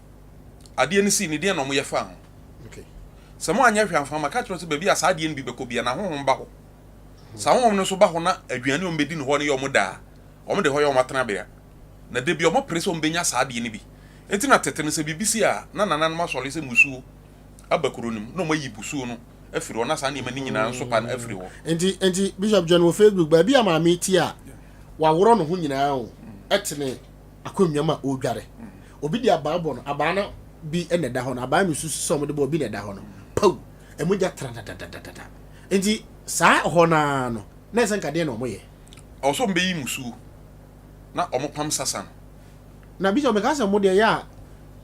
Adeɛ no sii no, deɛn na wɔyɛ faa ho? Sɛ moanyɛ hwee amfa amma, ka kyerɛ wɔn sɛ baabi a saa adeɛ no bi bɛkɔ biara no, ahonhom ba hɔ. Sɛ ahonhom no nso ba hɔ na aduane a wɔbɛdi no hɔ no yɛ wɔn dɛ a, wɔde hɔ yɛ wɔn atenabea. Na da bi wɔpere sɛ wɔbɛnya saa adeɛ no bi. Enti na tete no, sɛ biribi si a, na nananom asɔre sɛ mmusuo aba kuro no mu, na wɔayi busuo no afiri hɔ, na saa nneɛma no nyinaa nso pa no afiri hɔ. Enti, enti Bishop John wɔ Facebook, baabi a maame ti a waworɔ ne ho nyinaa o, ɛte ne akonnwa mu a ɔredware. Obi de abaa bɔ no, abaa no bi na ɛda hɔ no, abaa no susu sɛ wɔde bɔ obi na ɛda hɔ no, paw, ɛmu tra dadadadada. Enti saa hɔ no ara no, na ɛsɛ nka deɛ na wɔyɛ. Ɛwɔ sɛ wɔbɛyi musuo na wɔpam sasa no. Na Bishop meka sɛ mo deɛ yɛ a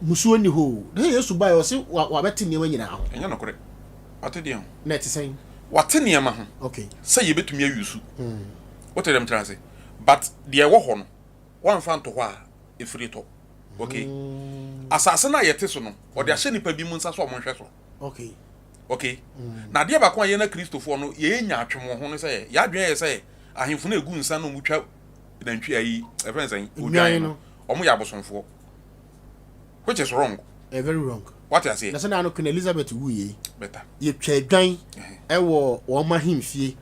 musuo nni hɔ o. Na sɛ Yesu baeɛ ɔse wabɛte nneɛma nyinaa ho. Ɛnyɛ nokorɛ. Wate deɛ ho? Na ɛte sɛn? Wate nneɛma ho. Okay. Sɛ yɛbɛtumi ayusu. Wote deɛ mekyerɛ ase? But deɛ ɛwɔ hɔ no, woamfa anto hɔ a, ɛfiri tɔ. Okay. Asase no a yɛte so no, ɔde ahyɛ nnipa bi mu nsa sɛ wɔnhwɛ so. Okay. Okay. Na adeɛ baako a yɛn Akristofoɔ no yɛyɛ nyaatwom wɔ ho no sɛ, yɛn adwene yɛ sɛ ahemfo no ɛgu nsa na wɔtwa nantwi ayi, ɛfɛn sɛn, odwan no, wɔn yɛ abosomfoɔ. Which is wrong. Eh, very wrong. Wate aseɛ? Na sɛ na ano Queen Elizabeth wu yei. Better. Yɛtwa adwan ɛwɔ wɔn ahemfie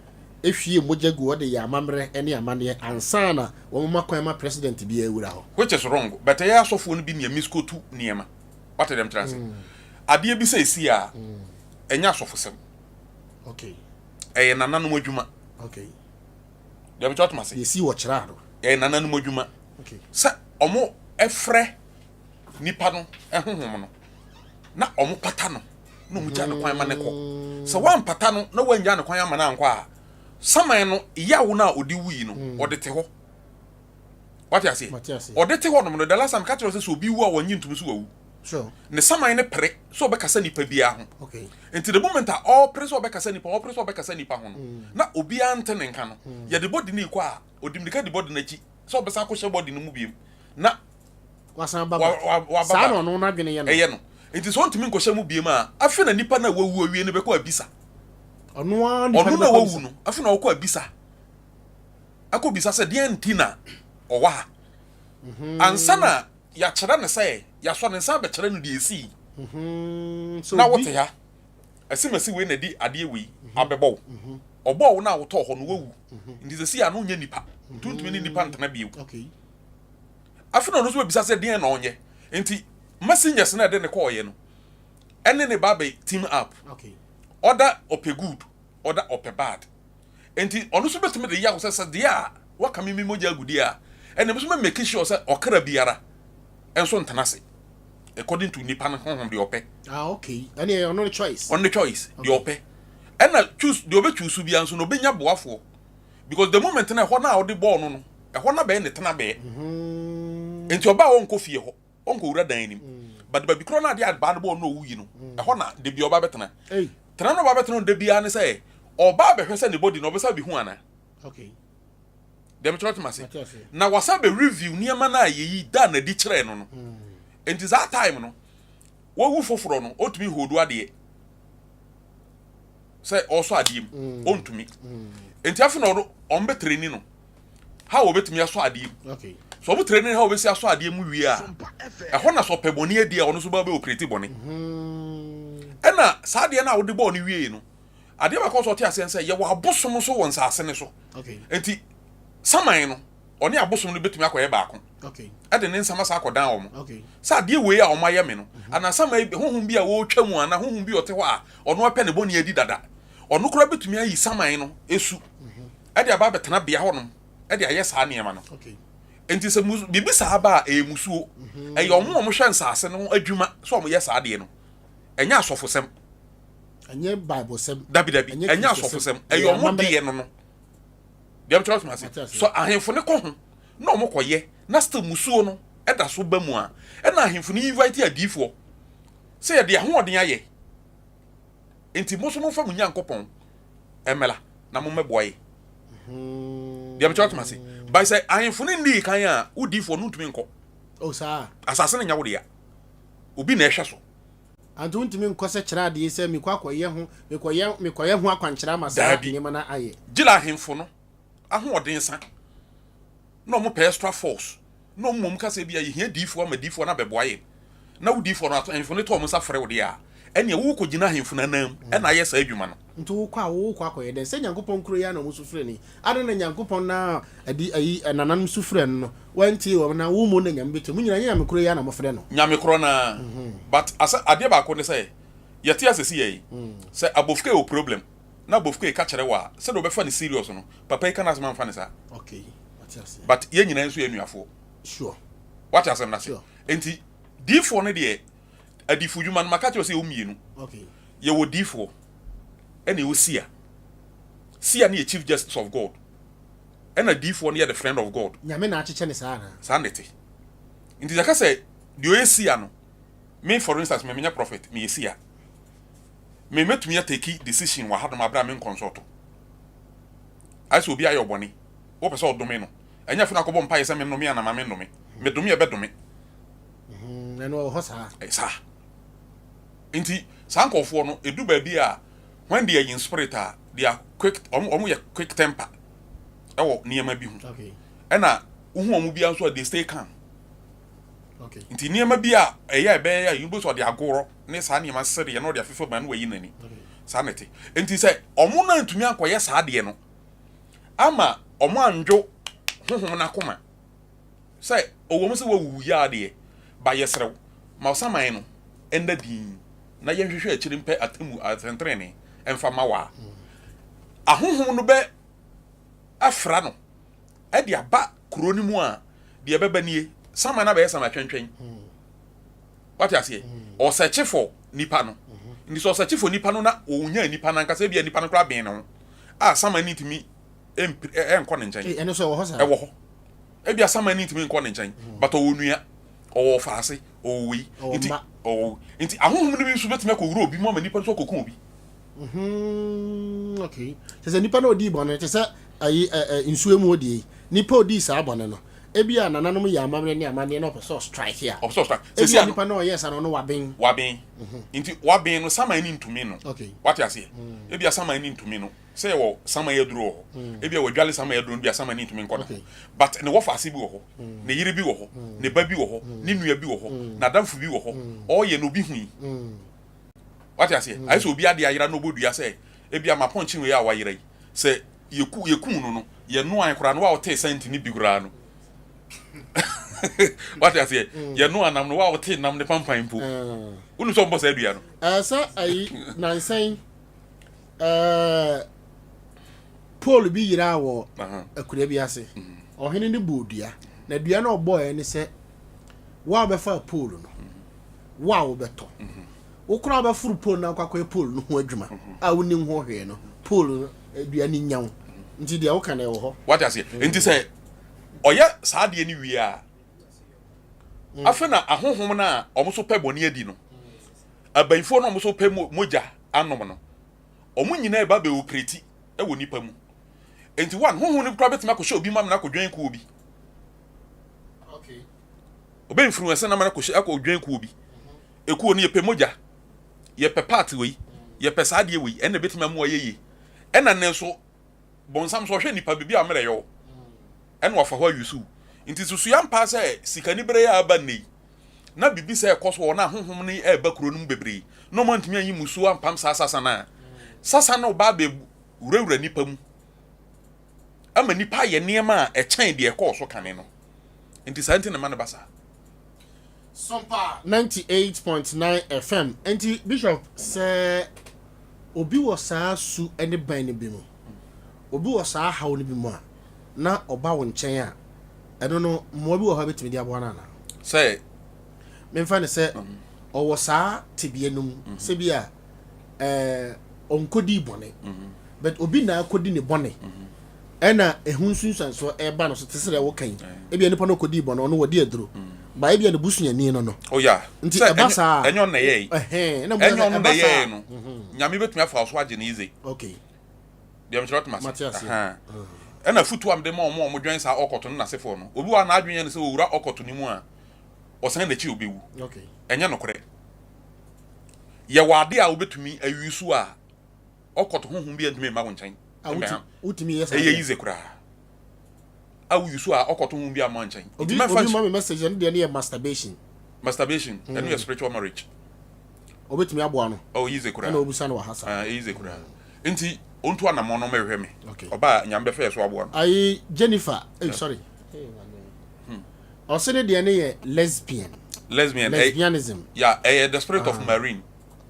ehwie mogya gu hɔ de yɛ amammerɛ ne amanneɛ ansa na wɔma kwan ma president bi awura hɔ. Which is wrong. But ɛyɛ asɔfoɔ no bi nea miskotu nneɛma. Wate deɛ mekyerɛ ase? Adeɛ bi sɛ ɛsi a, ɛnyɛ asɔfosɛm. Okay. Ɛyɛ nananom adwuma. Okay. Deɛ mekyerɛ ɔtoma ase? Yɛsi wɔ kyerɛ ano. Ɛyɛ nananom adwuma. Okay. Sɛ ɔmo ɛfrɛ nipa no ɛhohom no na ɔmo pata no na ɔmo gya no kwan ma no kɔ. Sɛ wampata no na wangya no kwan ama no ankɔ a, saman no yaw no a ɔde wui no, ɔde te hɔ. Wate aseɛ? Ɔde te hɔ nom no, the last time ka kyerɛ sɛ sɛ obi wu a wɔnye ntom so wawu. Ne saman no pere sɛ ɔbɛkasa nipa biara ho. Nti the moment a ɔpere sɛ ɔbɛkasa nipa ɔpere sɛ ɔbɛkasa nipa ho no, na obiara nte ne nka no, yɛde body no rekɔ a, ɔde mmirika di body no akyi sɛ ɔbɛsan akɔhyɛ body no mu biom na wasan ba back. Saa na ɔno n'adwene yɛ no. Ɛyɛ no. Nti sɛ ɔntumi nkɔhyɛ mu biom a, afei na nipa no a wawu awie no bɛkɔ abisa. Ɔno ara nipa no bɛkɔ abisa. Ɔno na wawu no, afei na ɔkɔ abisa. Akɔbisa sɛ deɛn nti na ɔwɔ ha. Mhm. Ansa na yɛakyerɛ no sɛ yɛasɔ ne nsa abɛkyerɛ no deɛ ɛsii. Mhm. Na wote ha, asimasi wei na di adeɛ wei mhm. abɛbɔ wo. Ɔbɔɔ wo no a wotɔɔ hɔ no wawu. Nti sɛ si a no nyɛ nipa. Nti wontumi ne nipa ntena bio. Afei na ɔno nso bɛbisa sɛ deɛn na ɔnyɛ. Nti messengers no a ɛde ne kɔɔeɛ no ɛne ne ba bɛ team up. Ɔda ɔpɛ good, ɔda ɔpɛ bad. Nti ɔno nso bɛtumi de yaw sɛ sɛ deɛ a waka me me mogya agu deɛ a ɛna nso mɛ make sure sɛ ɔkra biara nso ntena ase according to nipa no honhom deɛ ɔpɛ. Ah okay, ɛne ɛyɛ ɔno ne choice. Ɔno ne choice deɛ ɔpɛ. Ɛna choose deɛ ɔbɛ choose biara nso na ɔbɛnya boafoɔ because the moment na ɛhɔ no a ɔde bɔɔl no no ɛhɔ na bɛyɛ ne tena bɛɛ. Mm-hmm. Nti ɔbaa ɔnkɔ fie hɔ ɔnkɔ wura dan anim mm. but baabi korɔ no adeɛ abaa no bɔɔl no ɔwu yi no mm. ɛhɔ na de bi ɔba bɛtena. Tena no ɔba bɛtena no da biara ne sɛ ɔba abɛhwɛ sɛ ne body no ɔbɛsa bi hu ana. Okay. Deɛ mekyerɛ ɔtema ase. Na wasa bɛ review nneɛma no a yɛyi da na di kyerɛ no no. Mm. Nti saa time no wawu foforɔ no ɔtumi hold adeɛ sɛ ɔsɔ adeɛ mu mm. ɔntumi mm. nti afei na ɔno ɔmo bɛ training no how ɔbɛtumi asɔ adeɛ mu so ɔmo training how ɔbɛsi asɔ adeɛ mu wie a ɛhɔ na sɛ ɔpɛ bɔne adi a ɔno nso bɛ bɛ operate bɔne mm-hmm. ɛna saa adeɛ no a wode bɔɔ no wie no adeɛ baako sɛ ɔte aseɛ sɛ yɛwɔ abosom nso wɔ nsaase no so nti saman no ɔne abosom no bɛtumi akɔyɛ baako ɛde ne nsɛm asa akɔdan wɔn sɛ adeɛ wei a wɔn ayɛ me no mhm. anaa saman honhom bi a wɔretwa mu anaa honhom bi a ɔte hɔ a ɔno apɛ ne bɔne adi dada ɔno koraa bɛtumi ayi saman no esu mhm. ɛde aba abɛtena bea hɔnom ɛde ayɛ saa nneɛma no nti sɛ biribi saa ba a ɛyɛ musuo mhm. ɛyɛ wɔn a wɔhwɛ nsaase no adwuma sɛ wɔn yɛ saa adeɛ no ɛnyɛ asɔfosɛm. Ɛnyɛ Bible sɛm. Dabi dabi, ɛnyɛ asɔfo sɛm. Ɛyɛ ɔmo deɛ no no. Deɛ mekyerɛ ɔtoma ase. So ahemfo no kɔ ho na ɔmo kɔ yɛ na still musuo no ɛda so ba mu a, ɛna ahemfo no invite adiifoɔ sɛ yɛde ahoɔden ayɛ. Nti mo nso momfa mo Nyankopɔn mmra na mommɛboa yɛ. Deɛ mekyerɛ ɔtoma ase. By sɛ ahemfo no nnii kan a, wo diifoɔ no ntumi nkɔ. Oh, saa. Asase no nyɛ wo dea. Obi na ɛhwɛ so. Ante wontumi nkɔ sɛ kyerɛ adeɛ sɛ mekɔ akɔyɛ ho mekɔyɛ mekɔyɛ ho akwankyerɛ ama saa Daabi. nneɛma no ayɛ. Gyina ahemfo no ahoɔden sa na wɔn pɛ extra force na wɔn mmom ka sɛ ebia yɛhia diifoɔ ama diifoɔ no abɛboa yɛn na wo diifoɔ no ahemfo no tɔ wɔn nsa frɛ wo deɛ a ɛnneɛ wokɔgyina ahemfo no anan mu ɛna ayɛ saa adwuma no. Nti wokɔ a wokɔ akɔyɛ dɛn? Sɛ Nyankopɔn koro yi ara na wɔn su frɛ no yi, adɛn na Nyankopɔn no a adi ayi nananom su frɛ no no wantie wɔn na wo mmom na Nyame bɛtie? Mo nyinaa nyɛ Nyame koro yi ara na mofrɛ no? Nyame korɔ no ara but asɛ adeɛ baako ne sɛ yɛte ase seyɛ yi sɛ Abofkay wɔ problem na Abofkay ka kyerɛ wo a sɛdeɛ wobɛfa no serious no papa yi ka n'asɛm amfa no saa Okay, mate aseɛ. but yɛn nyinaa nso yɛ anuafoɔ. Sure. Wate asɛm no ase? Sure. Enti diifoɔ no deɛ adifo dwuma no maka kyerɛ wo sɛ yɛwɔ mmienu. Okay. Yɛwɔ diifoɔ ɛna ɛwɔ seer. Seer no yɛ chief justice of God ɛna diifoɔ no yɛ the friend of God. Nyame na akyekyɛ no saa anaa? Saa na ɛte. Nti sɛ ɛka sɛ deɛ ɔyɛ seer no, me for instance me menyɛ prophet, meyɛ seer. Me mɛtumi atake decision wɔ hanom aberɛ a me nkɔnsɔɔto. Ayɛ sɛ obi ayɛ ɔbɔne, wopɛ sɛ ɔdome no, ɛnyɛ afei na akɔbɔ mpaeɛ sɛ mennome anaa ma mennome. Medome a ɛbɛdome. Ɛno ɛwɔ hɔ saa. Saa. Nti saa nkurɔfoɔ no, ɛdu baabi a when they are in spirit a, they are quick, wɔn wɔn yɛ quick temper ɛwɔ nneɛma bi ho. Okay. Ɛna wohu wɔn biara nso a they stay calm. Okay. Nti nneɛma bi a ɛyɛ a ɛbɛyɛ a yɛbɛsɛ ɔde agorɔ ne saa nneɛma sereɛ na ɔde afefa mu a na wayi n'ani. Saa na ɛte. Nti sɛ wɔn no antumi ankɔyɛ saa adeɛ no ama wɔn andwo honhom no akoma sɛ ɔwɔ mu sɛ wawuwu yɛ adeɛ ba yɛsrɛ wo ma ɔsaman no ɛnna din na yɛnhwehwɛ akyiri mpɛ atemmu atɛntrenee ɛmfa ma wo a ahonhom no bɛ afra no ɛde aba kuro no mu a deɛ ɛbɛba nie saman no abɛyɛ saman twɛntwɛn wate aseɛ ɔsɛkye fɔ nipa no nti sɛ ɔsɛkye fɔ nipa no na ɔnya nipa no ankasa ebia nipa no koraa bɛn ne ho a saman no ntumi ɛnkɔ ne nkyɛn. Ɛno nso ɛwɔ hɔ saa. Ɛwɔ hɔ. Ebi asaman no ntumi nkɔ ne nkyɛn hmm. but ɔwɔ nua, ɔwɔ ɔfaase, ɔwɔ wei. Nti ɔwɔ nti ahohom no bi nso bɛtumi akɔwura obi mu ama nipa nso akɔku obi. Mhm, okay. Kyɛ sɛ nipa na ɔdii bɔne te sɛ ayi ɛ nsuo mu odie nipa odii saa bɔne no ebi a nananom yɛ amammerɛ ne amanneɛ na ɔpɛ sɛ ɔstrike a ɔpɛ sɛ ɔstrike ebi a nipa na ɔyɛ sa no ɔno waben waben mhm. nti waben no saman ne ntumi no wate aseɛ mm. ebi a saman ne ntumi no Sɛ yɛwɔ saman aduro wɔ hɔ, mm. ebi a wɔadwale saman aduro no bi a saman no ntumi nkɔ ne ho. But ne wɔfaase bi wɔ hɔ, mm. ne yere bi wɔ hɔ, mm. ne ba bi wɔ hɔ, ne nua bi wɔ hɔ, n'adamfo bi wɔ hɔ, ɔreyɛ na obi hui. Wate aseɛ? Ayɛ sɛ obi ade ayera na ɔbɔ dua sɛ ebi a mapɔnkye wei a wayera yi, sɛ yɛku yɛkum no no, yɛnoan koraa no wa ɔtee sɛnti no bi koraa no. Wate aseɛ? Yɛnoa nam no wa ɔtee nam ne pampan mpo. Wonim sɛ ɔmbɔ saa dua no? Ɛsɛ ayi nansɛn Ɛɛ, pole bi yeraa wɔ akuraa bi ase. Mm-hmm. Ɔhene no bɔɔ dua, na dua no ɔbɔeɛ ne sɛ, wo a wobɛfa pole no, mm-hmm. wo a wobɛtɔ. Mm-hmm. Wo koraa wobɛforo pole no akɔ akɔyɛ pole no ho adwuma a wonim ho hwee no, pole no eh, dua no nya wo. Nti deɛ woka no ɛwɔ hɔ. Wate aseɛ? Mm. Nti sɛ ɔyɛ saa adeɛ no wie a, mm. afei na ahonhom no a wɔn nso pɛ bɔne adi no, abayifoɔ no a wɔn nso pɛ mogya anom no, wɔn nyinaa ba bɛ operate wɔ nipa mu. Nti one, honhom no koraa bɛtumi akɔhyɛ obi mu amena akɔdwan kuo bi. Ɔbɛ influence na amena akɔhyɛ akɔdwan kuo bi. Ekuo no yɛpɛ mogya, yɛpɛ part wei, yɛpɛ saa adeɛ wei, ɛna ɛbɛtumi amu ayɛ yie. Ɛna ne nso bɔnsam so ɔhwɛ nipa baabi a mmerɛ yɛ ɛna wafa hɔ ayusu. Nti susua mpaa sɛ sikanibere yɛ aba nnɛ yi, na biribi sɛ ɛkɔ so wɔ hɔ na ahonhom no reba kuro no mu bebree na wɔn antumi anyi mmusuo ampam saa sasa no a, sasa no ba abɛwurawura nnipa mu ama nnipa ayɛ nneɛma a ɛkyɛn deɛ ɛkɔɔ so kane no. Nti saa nti na ɛma no ba saa. Sompa 98.9 FM. Nti Bishop, sɛ obi wɔ saa su ne ban no bi mu, obi wɔ saa haw no bi mu a, na ɔba wo nkyɛn a, ɛno no mmoa bi wɔ hɔ a bɛtumi de aboa no anaa? Sɛ. Memfa no sɛ ɔwɔ saa tebea no mu, sɛ bi a ɛɛ ɔnkɔdii bɔne but obi na akɔdi ne bɔne ɛna ɛho nsunsuansoɔ ɛreba no so te sɛ deɛ woka yi ebia nipa no ɔkɔdii bɔne ɔno wɔdi aduro ba ebia ne busuani no no oh yeah nti sɛ ɛba saa ɛnyɛ ɔno na ɛyɛe ɛhɛn ɛna ɛnyɛ ɔno na ɛba saa ɛyɛe no nyame bɛtumi afa wo so agye no easy okay deɛ mekyerɛ wotem Mate ase aseɛ. Ahaa. ɛna afotuo a mede ma ɔmo a ɔmo dwɛn saa ɔkɔto no n'asefoɔ no obi wɔ a n'adwene yɛ no sɛ ɔwura ɔkɔto no mu a ɔsan n'akyi a ɔbɛwu okay ɛnyɛ nokorɛ yɛwɔ ade a wobɛtumi ayi so a ɔkɔto honhom bi antumi mma wo nkyɛn Ah, wotumi yɛ saa ɛyɛ deɛ. yize koraa a woyi so a ɔkɔto honhom bi amma wo nkyɛn obi nti mɛmfa obi ma me message ɛno deɛ no yɛ masturbation masturbation ɛno yɛ spiritual marriage obetumi aboa no oh yize koraa ɛna obusa no wɔ ha saa ah ɛyɛ yize koraa nti ɔntu anammɔn no mɛhwehwɛ me Okay. ɔbaa nyame bɛfɛ yɛ so aboa no ayi Jennifer eh sorry ɔse ne deɛ no yɛ lesbian lesbian eh, lesbianism yeah ɛyɛ the spirit of marine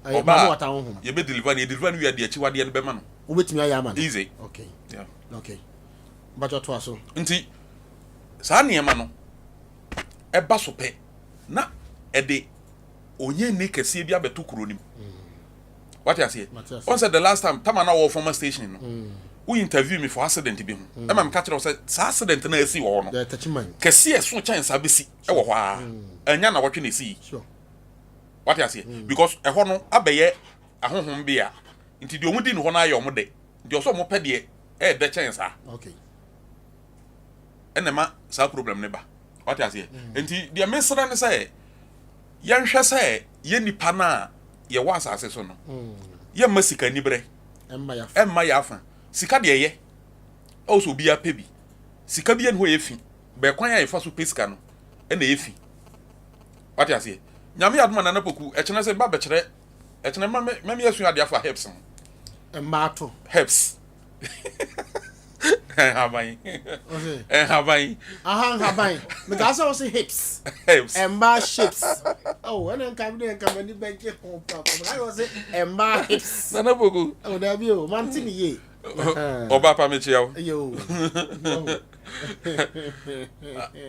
ɛyɛ ɔbaa maame wata honhom yɛbɛ deliver no yɛ deliver no wie a de akyiwadeɛ no bɛma no wobɛtumi ayɛ ama no easy okay yeah. okay mpakyɛ toa so nti saa nneɛma no ɛba so pɛ na ɛde onye kɛseɛ bi abɛto kuro no mu wate aseɛ Mate aseɛ. ɔn sɛ the last time tama na wɔwɔ former station no wo interview me for accident bi ho ɛma meka kyerɛ wo sɛ saa accident no a ɛsi wɔ hɔ no the Techiman kɛseɛ ɛso kyɛn saa bɛsi ɛwɔ hɔ a ɛnya na wɔtwe na ɛsi sure wate aseɛ because ɛhɔ no abɛyɛ ahohom bi a nti deɛ ɔmo di no hɔ no ayɛ ɔmo dɛ nti ɔsɛ ɔmo pɛ deɛ ɛyɛ dɛ kyɛn saa okay ɛna ɛma saa problem ne ba wate aseɛ nti deɛ mesrɛ ne sɛ yɛnhwɛ sɛ yɛ nipa no a yɛwɔ asase so no yɛmma sika niberɛ ɛmma yɛ ɛmma yɛ afa sika deɛ yɛ ɛwɔ sɛ obiara pɛ bi sika bi ɛne hɔ yɛ fi bɛɛ kwan a yɛfa so pɛ sika no ɛna ɛyɛ fi wate aseɛ nyame yɛ adoma nana poku ɛkyerɛ sɛ ba bɛkyerɛ ɛkyerɛ ma mɛmi asua adeɛ afa herbs ho mmaa to herbs nhaban ɔse nhaban aha nhaban mekaa sɛ wɔse hips herbs mmaa shapes oh ɛna nka mi de nka m'ani bɛgye ho pa mekaa sɛ wɔse mmaa hips nana poku oh dabi o mante ne yie ɔba pa mekyia wo yo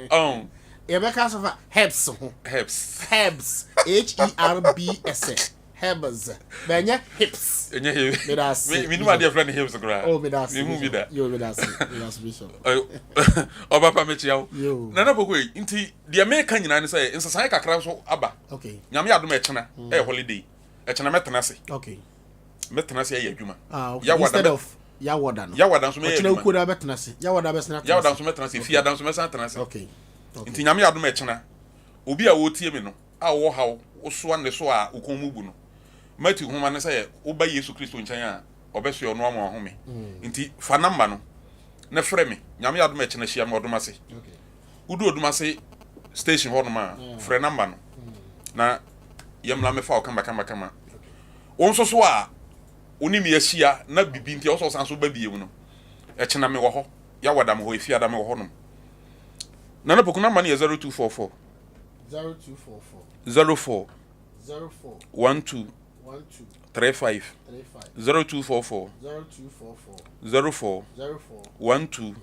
ɔn yɛbɛka so fa herbs ho herbs herbs h e r b s herbs bɛnyɛ hips ɛnyɛ hips meda ase menim adeɛ frɛ no hips koraa oh meda ase mehu bi da yo meda ase meda ase bishop ɔba pa mekyia wo yo nana poku yi nti deɛ meka nyinaa ne sɛ nsesaeɛ kakra nso aba okay nyame adom ɛkyena ɛyɛ holiday ɛkyena mɛtena ase okay mɛtena ase ayɛ adwuma ah okay Yawada instead mɛ- of yawɔda no yawada nso mɛyɛ ɔkyena adwuma okuo da bɛtena ase yawɔda bɛsena tena yawada ase nso mɛtena ase fiada nso mɛsan tena ase okay okay nti nyame adom ɛkyena obi a wɔtie me no a wɔwɔ haw wosoa ne so a wo kɔn mu bu no Matthew nhoma no sɛ woba Yesu Kristo nkyɛn a ɔbɛsoɛ ɔno ama wahome nti fa namba no na frɛ me nyame adom ɛkyena hyia me ɔdom ase wodu ɔdom ase station hɔ nom a frɛ namba no na yɛmmla mɛfa wo kama kama kama wo nso so a wo ne me ahyia na bibi nti ɛwɔ sɛ ɔsan so ba biem no ɛkyena mewɔ hɔ yɛawada me hɔ efiada mewɔ hɔ nom nana poku namba no yɛ 0244 0244 04 04 12 12 35 35 0244 0244 04 04 12 12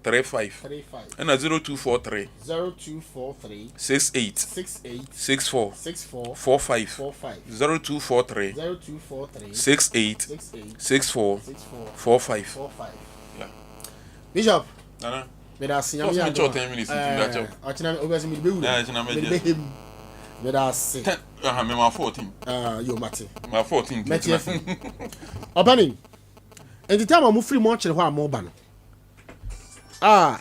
35 35 ɛna 0243 0243 68 68 64 64 45 45 0243 0243 68 68 64 64 45 45 Yeah. Bishop Nana meda ase nyame Sɛ yɛ ɔsɛ menkyɛ wo adom a 10 minutes nti meda kyɛw. ɔkyena wobɛsɛ mede bɛwura Yeah, ɛkyena mede mɛgye. bɛhɛ mu meda ase 10 aha me ma 14 Ah, yo mate ma 14 nti mɛte ɛkyena. afi ɔbɛne nti tam a mofiri mu ɔkyere hɔ a moba no a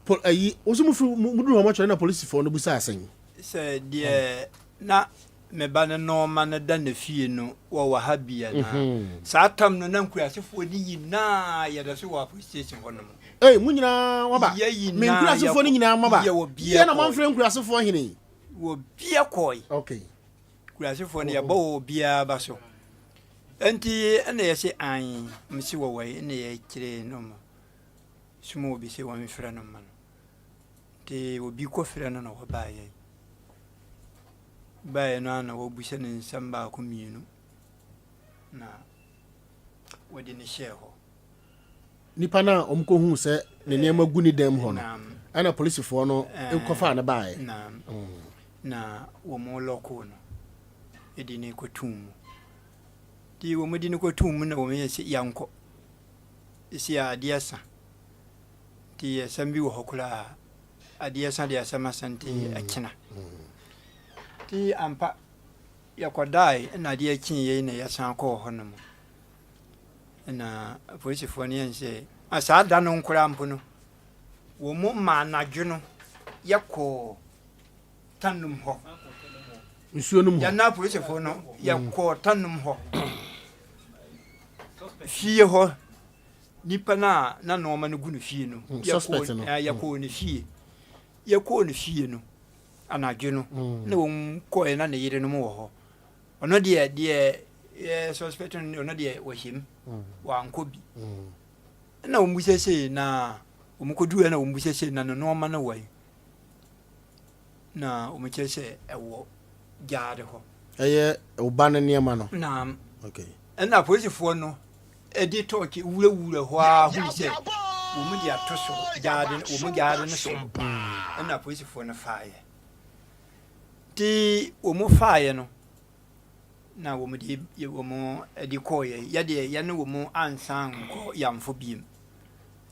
po ayi wo so mofiri muduru hɔ mɔkyerɛ na polisifoɔ no busa asɛn sɛ deɛ na me ba no nɔɔma no da ne fie no wɔwɔ ha bi anaa Mhm. saa tam no na nkurasefoɔ no nyinaa yɛda so wɔ police station hɔ nom Ei, mo nyinaa waba Yɛ nyinaa me nkurasefoɔ no yɛkɔ- nyinaa maba yɛ wɔ bia yɛ na kɔe. moamfrɛ nkurasefoɔ hene wɔ bia kɔe okay nkurasefoɔ no yɛbɔ wɔ obiara ba so nti ɛna yɛse an mese wɔwɔ yi ɛna yɛkyerɛ no ma soma obi sɛ wɔmfrɛ no ma no nti obi kɔfrɛ no na wɔbaeɛ baeɛ no a na wɔbusa ne nsɛm baako mmienu na wɔde no hyɛɛ hɔ nipa no a ɔmkɔhuu sɛ ne nneɛma gu ne dam hɔ no Naam. ɛna polisifoɔ no kɔfaa no baeɛ Naam. na wɔn lɔkoo no ɛde no kɔtuu mu. Nti wɔn de no kɔtoo mu na wɔn yɛ sɛ yɛnkɔ. Ɛsi a adeɛ asa. Nti asɛm bi wɔ hɔ koraa. Adeɛ sa deɛ asɛm asa nti ɛkyena. Nti ampa yɛkɔdae ɛna adeɛ kyee yei na yɛsan kɔɔ hɔ nom. Ɛna apolisifoɔ no yɛn sɛ a saa da no nkoraa mpo no wɔn ma anadwo no yɛkɔɔ Tanum hɔ. Nsuo no mu hɔ. Yɛn apolisifoɔ no yɛkɔɔ Tanum hɔ. Fie hɔ nipa no a na nneɛma no gu no fie no mm, suspect no eh, yɛkɔɔ ne fie yɛkɔɔ ne fie no anadwo no mm. na wɔn kɔɛ na ne yerenom wɔ hɔ ɔno deɛ deɛ yɛ suspect no ɔno deɛ wɔhyɛ mu mm. wankɔ bi ɛna wɔn bisa sei na wɔn kɔduru ɛna wɔn bisa sei na ne nneɛma no wɔ yi na wɔn kyerɛ sɛ ɛwɔ gyaade hɔ. Ɛyɛ ɔba no nneɛma no. Naam. Okay. Ɛna apolisifoɔ no de tɔɔkye wurawura hɔ ara hui sɛ wɔn de ato so gyaade wɔn gyaade no so. Ɛna apolisifoɔ no faeɛ. Nti wɔn faeɛ no na wɔn de wɔn de kɔɔeɛ. Yɛdeɛ yɛne wɔn ansan nkɔ yamfo biem.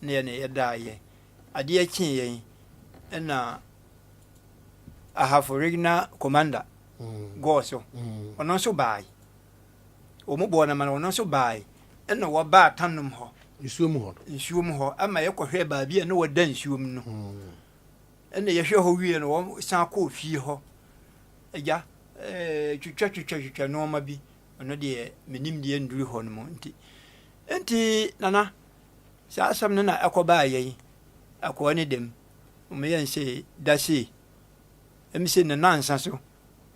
Na yɛne yɛdaeɛ. Adeɛ kyee yɛn ɛna Ahafo Regional Commander gɔɔ so. Ɔno nso baae. Wɔn bɔɔ no amane, ɔno nso baae. Ɛna wɔbaa Tannom hɔ. Nsuo mu hɔ no. Nsuo mu hɔ. Ama yɛkɔhwɛɛ baabi a na wɔda nsuo mu no. Ɛna yɛhwɛ hɔ wie no, wɔsan kɔɔ fie hɔ. Agya, ɛɛ twitwa twitwa twitwa nneɛma bi. Ɔno deɛ menim deɛ nduru hɔ no mu nti. Nti nana, saa asɛm no na ɛkɔbaa yɛn akoa ne dɛm. Wɔyɛ nse da sei. Ɛm se ne nansa so,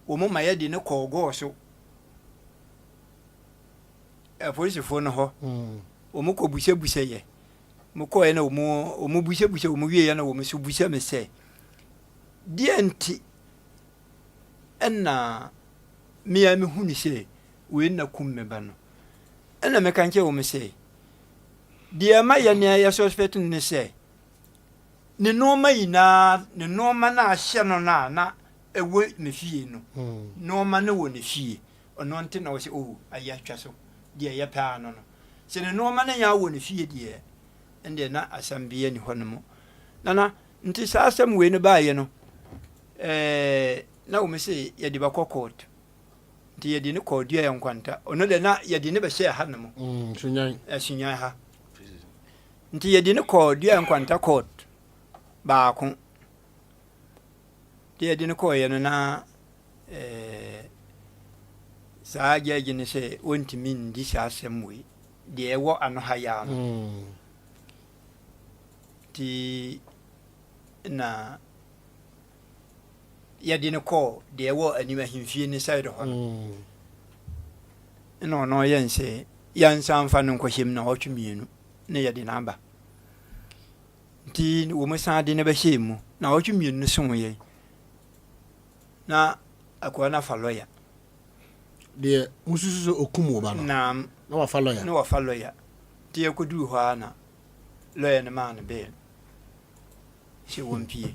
wɔn ma yɛde no kɔɔ gɔɔ so. Apolisifoɔ no hɔ. Wɔn kɔ busabusɛ yɛ. Wɔn kɔɛ na wɔn wɔn busabusɛ wɔn wie yɛ na wɔn nso busa me sɛ, deɛ nti ɛna mmea me hu ne sɛ wei na kum me ba no. Ɛna meka nkyerɛ wɔn sɛ, deɛ ɛma yɛ nea yɛ suspect no ne sɛ, Ne nnoɔma nyinaa, ne nnoɔma no a ahyɛ no no a na ɛwɔ ne fie no, nnoɔma no wɔ ne fie. Ɔno nti na ɔsɛ, oh, ayɛ atwa so, deɛ yɛpɛ ara no no. Sɛ ne nnoɔma no nyinaa wɔ ne fie deɛ, ɛndeɛ na asɛm biara nni hɔ nom. Nana, nti saa asɛm wei no baeɛ no, ɛɛ, na wɔn se yɛde bɛkɔ court. Nti yɛde no kɔɔ Duaɛ Nkwanta. Ɔno deɛ na yɛde no bɛhyɛɛ ha nom. Mm, Sunyan. Sunyan ha. Nti yɛde no kɔɔ Dua Nkwanta court baako. Nti yɛde no kɔɔeɛ no na eh, saa gyɛɛgye no sɛ wɔntumi ndi saa asɛm wei deɛ ɛwɔ ano ha yi ara no. Mm. Nti na yɛde no kɔɔ deɛ ɛwɔ anim ahemfie no side hɔ no. Mm. Ɛna ɔno yɛn sɛ yɛnsan mfa no nkɔhyɛ mu nnawɔtwe mmienu na yɛde no aba. Nti wɔn san de no bɛhyɛɛ mu. Nnawɔtwe mmienu no soeɛ na akoa no afa lɔya. Deɛ mususu sɛ okum wo ba no? Naam. Na wafa lɔya? Na wafa lɔya. Nti yɛkɔduru hɔ ara na lɔya no maa no bail sɛ wɔmpue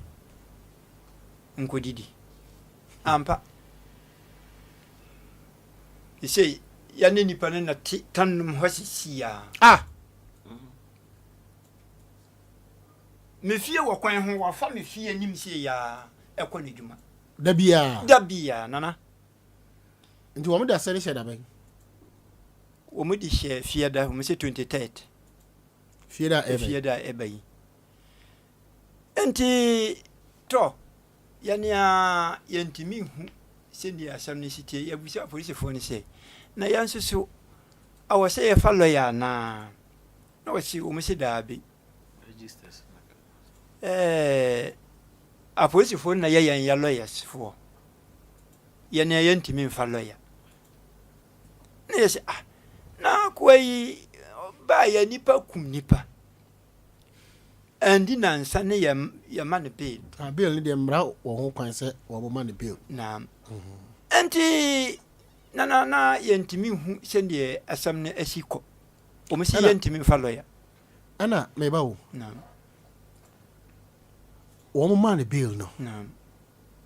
nkɔdidi. Ampa. Sesei yɛne nnipa no na te tannom hɔ sesei ara. Ah! Me fie wɔ kwan ho, wafa me fie anim sei ara ɛkɔ n'adwuma. Da biara? Da biara, Nana. Nti wɔn de asɛre hyɛ da bɛn? Wɔn de hyɛ fieda, wɔn sɛ 23rd. Fieda a ɛba yi? Fieda a ɛba yi. Nti tɔ. Yɛn ara yɛntumi nhu sɛdeɛ asɛm no si teɛ. Yɛabisa apolisifoɔ no sɛ, na yɛn nso so ɛwɔ sɛ yɛfa lɔya anaa? Na wɔse wɔn se daabi. Ɛɛ apolisifoɔ no na yɛ yɛn yɛ lɔyɛsfoɔ. Yɛn ara yɛntumi mfa lɔya. Na yɛsɛ ah na akoa yi baa yɛ nipa kum nipa. Andi nansa ne yɛ yɛma no bail. Ah bail no deɛ mmara wɔ ho kwan sɛ wɔbɛma no bail. Naam. Nti na na na yɛntumi nhu sɛdeɛ asɛm no asi kɔ. Wɔn si yɛntumi nfa lɔya. Ɛna meba o. Naam. Wɔn maa no bail no. Naam.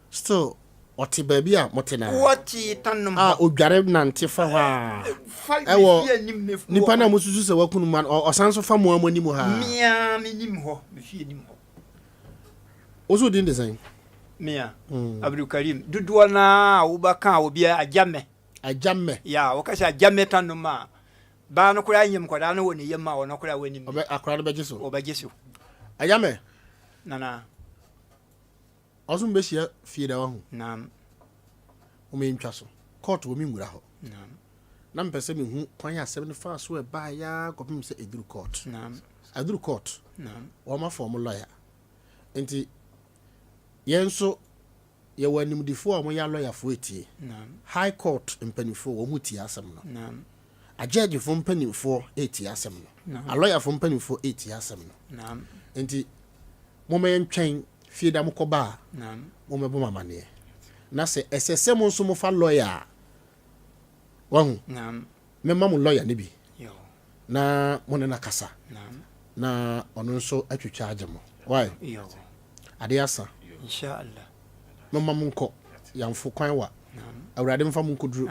Still. Ɔte baabi a mote no ara. Wɔte tanom A hɔ. odware nante fa hɔ ara. Fa me Ɛwɔ fie anim me nipa no a mosusu sɛ waku no ma no, ɔsan nso fa mo ara mo anim ha ara. Me ara m'anim hɔ, me fie anim hɔ. Wo nso wo din de sɛn? Me a? Abdulkarim. Dodoɔ no ara a wobɛka a obiara, Agyamɛ. Agyamɛ. Yeah, woka sɛ Agyamɛ tanom a, baa no koraa nyim nkwadaa no wɔ ne yam a ɔno koraa wanim. Ɔbɛ, akwadaa no bɛgye so. Ɔbɛgye so. Agyamɛ. Nana. Ɔso mbɛhyia fie da wahu. Naam. Moma yɛntwa so. Court wɔ me nwura hɔ. Naam. Na mepɛ sɛ mehu kwan a asɛm no faa so ɛbaeɛ ara kɔpem sɛ ɛduru court. Naam. Aduru court. Naam. Wɔn afa wɔn lawyer. Nti yɛn nso yɛwɔ animdefoɔ a wɔyɛ alɔyafoɔ ɛtie. Naam. High court mpanimfoɔ wɔn tie asɛm no. Naam. Agyɛɛgyefoɔ mpanimfoɔ ɛtie asɛm no. Naam. Alɔyafoɔ mpanimfoɔ ɛtie asɛm no. Naam. Nti Momma yɛntwɛn fie da mokɔba a, mommɛbɔ me amaneɛ. Na sɛ ɛsɛ sɛ mo nso mofa lɔya a, wahu, mɛma mo lɔya no bi na mo ne no akasa na ɔno nso atwitwa agye mo. Wai? Adeɛ asa. Momma monkɔ. Yamfo kwan wa. Awurade mfa mo nkɔduru.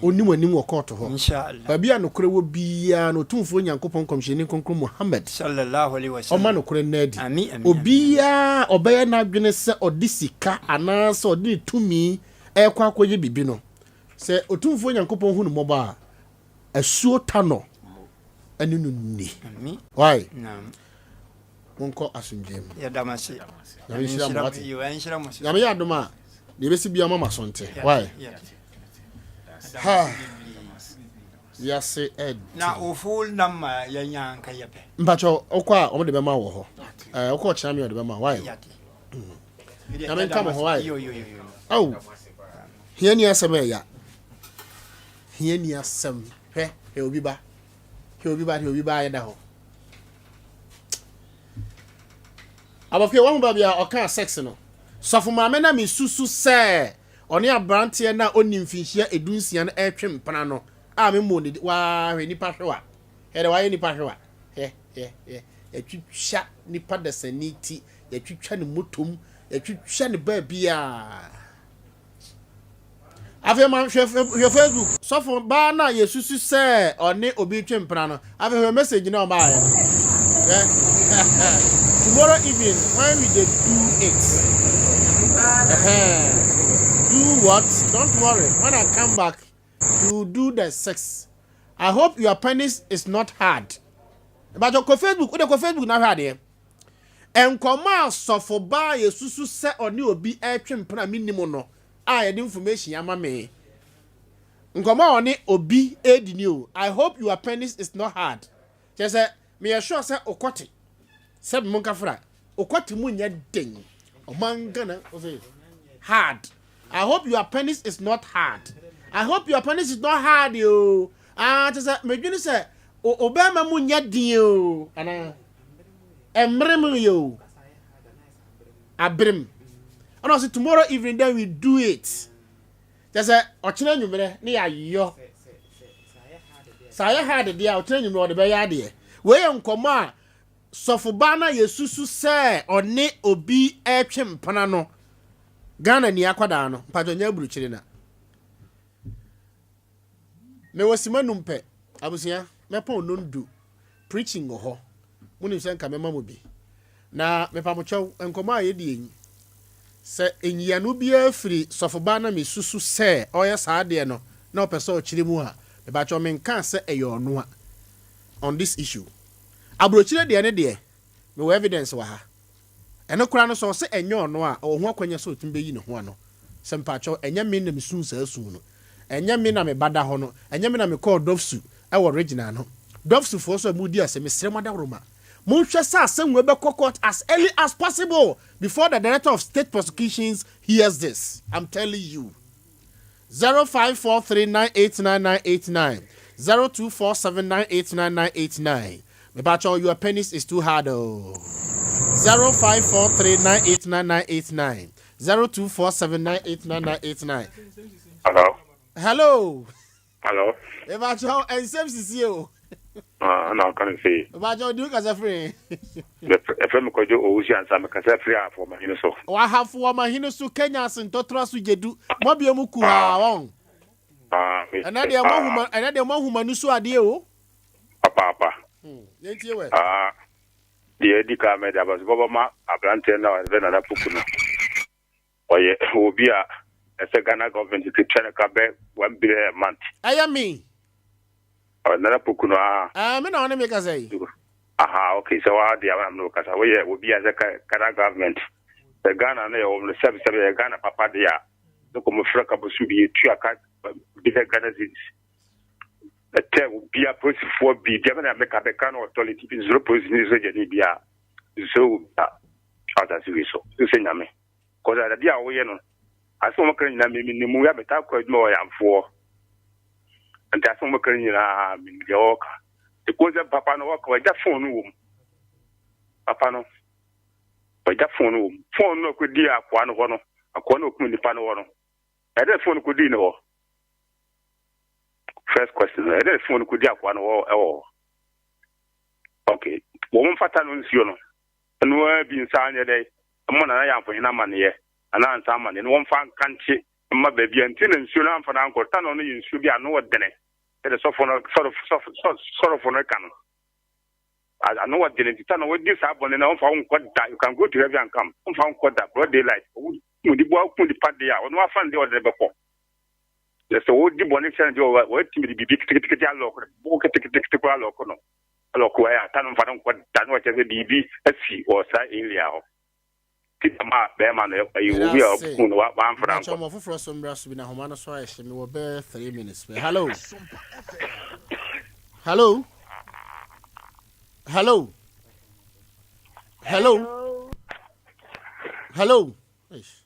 Ɔnni mo anim wɔ kɔɔto hɔ. Baabi a nokorɛ wɔ biara no, Otumfoɔ Nyankopɔn Nkɔmhyɛni Kronkron Muhammad, ɔmma nokorɛ nna adi. Obiara a ɔbɛyɛ n'adwene sɛ ɔde sika anaasɛ ɔde ne tumi rekɔ akɔyɛ biribi no, sɛ Otumfoɔ Nyankopɔn hu no mmɔbɔ a, asuo tanɔ ne no nni. Wai? Monkɔ asomdwoeɛ mu. Yɛda mo ase. Nyame nhyira mo wate. Nyame yɛ adom a, deɛ ɛbɛsi biara mama so nte. Wai? Ha! Wiase ɛden. Na wo full number yɛnya nka yɛpɛ. Mpakyɛ wokɔ a wɔn de bɛma wɔ hɔ. Ɛɛ wokɔ ɔkyena mi wɔde bɛma. Wai? Nyame nka mo ho wai? Aw! Hiani asɛm ɛya. Hiani asɛm. Hwɛ, hwɛ obi ba. Hwɛ obi ba, hwɛ obi ba ayɛ da hɔ. Abɔfra wɔn baabi a ɔkaa sex no. Sɔfo maame na mesusu sɛ ɔne aberanteɛ no a ɔnni mfinhyia edunsia no ɛretwe mpena no a memmɔɔ ne din. Waa hwɛ nipa hwewa. Hwɛ dɛ wayɛ nipa hwewa. Hwɛ, hwɛ, hwɛ. Yɛatwitwa nipa dasani ti, yɛatwitwa ne motom, yɛatwitwa ne baabiara. Afei ma hwɛ hwɛ Facebook sɔfo baa no a yɛsusu sɛ ɔne obi retwe mpena no. Afei hwɛ message no a ɔbaeɛ no. Hwɛ. Tomorrow evening when we dey do it. Ɛhɛn. Do what? Don't worry. When I come back, you will do the sex. I hope your penis is not hard. Ɛbɛtɔ kɔ Facebook, wode kɔ Facebook na hwɛ adeɛ. Nkɔmmɔ a sɔfo baa a yɛsusu sɛ ɔne obi retwe mpena a mennim no a yɛde information ama me. Nkɔmmɔ a ɔne obi redi ni o. I hope your penis is not hard. Kyerɛ sɛ, meyɛ sure sɛ okɔte. Sɛ monka fra, okɔte mu nyɛ den. Ɔman Ghana, ɔsɛ hard. I hope your penis is not hard. I hope your penis is not hard o. Ah, kyerɛ sɛ, medwene sɛ obɛrima mu nyɛ den o. Anaa? Ɛmmerem yɛ o. Aberem. Ɛna ɔse tomorrow evening then we do it. Kyɛ sɛ ɔkyena anwummerɛ ne yɛayɔ. Sɛ ayɛ hard deɛ a ɔkyena anwummerɛ ɔde bɛyɛ adeɛ. Wei yɛ nkɔmmɔ a sɔfobaa no a yɛsusu sɛ ɔne obi retwe mpena no, Ghana ni akwadaa no, mpakyɛ nyɛ aburukyire na. Mewɔ sima num pɛ. Abusua, mɛpɔn nondu. Preaching wɔ hɔ. Monim sɛ nka mɛma mo bi. Na mepa mo kyɛw, nkɔmmɔ a yɛdie yi, sɛ nyiano biara firi sɔfobaa na mesusu sɛ ɔyɛ saa adeɛ no na ɔpɛ sɛ ɔkyerɛ mu a, mepakyɛw menkaa sɛ ɛyɛ ɔnoa on this issue. Aburokyire deɛ ne deɛ, mewɔ evidence wɔ ha. Ɛno koraa no sɛ ɔse ɛnyɛ ɔno a, ɔwɔ ho akwanya sɛ ɔtumi bɛyi ne ho ano sɛ mpakyɛw ɛnyɛ me na mesuu saa su no, ɛnyɛ me na me ba da hɔ no, ɛnyɛ me na mekɔɔ Dɔfsu wɔ Regina no. Dɔfsufoɔ nso a moredi asɛm, mesrɛ mo adaworoma, monhwɛ sɛ asɛm wei bɛkɔ court as early as possible before the Director of State Prosecutions hears this. I'm telling you. 0543989989 0247989989 Mepakyɛw your penis is too hard oo 0543989989 0247989989 Hello. Hello. Hello. Mepakyɛw nsɛm sisi o. Ah, na ɔka no sei. Mpakyɛ odi wo kasa firi he? Ɛfrɛ me Kwadwo Owusu Ansa, me kasa firi Ahafo Ɔmahene so. Ahafo Ɔmahene so, Kenya ase ntɔtora so gyedu, moabie mu kuhaa wɔn. Ah, me. Ɛnɛ deɛ moahu ma, ɛnɛ deɛ moahu m'ani so adeɛ o. Papaapa. Yɛntie wɛ. Ah, deɛ adi kan mɛde abasobɔ bɛma aberanteɛ no a wɔfrɛ Nana Poku no. Ɔyɛ obi a ɛsɛ Ghana government ti tua ne ka bɛ 1 billion a month. Ɛyɛ me. Nana Poku no aa. Ɛɛ me na ɔne me kasa yi. Aha okay sɛ waa deɛ na mene kasa woyɛ obi a sɛ Ghana government sɛ Ghana no yɛ wɔn no sɛbi sɛbi yɛ Ghana papa deɛ a ne kɔn mo frɛ ka bosom bi yɛtua ka bi sɛ Ghana cedis ɛtɛ obia polisifoɔ biribia mena meka bɛka no authority bi nsoro polisi ne sogyani bia nsoro obia asase wei so sɛ nyame kɔsɛ adeɛ a woyɛ no asɛm a wɔka nyinaa menim mu yɛ metaa kɔ adwuma wɔ yamfoɔ nti asɛm a wɔka nyinaa menim deɛ wɔka ɛkɔ sɛ papa no wɔka wagya fon no wɔ mu papa no wagya fon no wɔ mu fon no akɔdi akoa no hɔ no akoa no ɔkum nipa no hɔ no ɛdɛ fon no kɔdii ne hɔ first question ɛdɛ fon no kɔdi akoa no hɔ ɛwɔ hɔ okay wɔn mfata no nsuo no ɛno ara bi nsa anyɛ dɛ mmɔ nana yɛ amfohene amanneɛ anaa nsa amanneɛ na wɔmfa nkankye mma baabi a nti na nsuo no amfa no ankɔ tano no yɛ nsuo bi a ano wɔ dene sɛdeɛ sɔfo no sɔrɔfo no ka no ano wɔ dene nti tano wɔdi saa bɔne na wɔmfa wo nkɔ da you can go to heaven and come wɔmfa wo nkɔ da broad daylight wɔdi boa woku nipa deɛ a ɔno afa no deɛ ɔde no bɛkɔ na sɛ wɔdi bɔne kyerɛ no deɛ wɔatumi de biribi ketekete alɔko no bo ketekete koraa alɔko no alɔko ɛyɛ ata no mfa no nkɔ da na wɔkyerɛ sɛ biribi asi wɔ saa area hɔ ti dɛm a bɛrima no ɛyɛ obi a ɔku no wamfa no ankɔ. Mpakyɛ foforɔ so mmra so bi na ahoma no so ayɛ hye mewɔ bɛyɛ 3 minutes pɛ. Hello. Hello. Hello. Hello. Hello. Eish.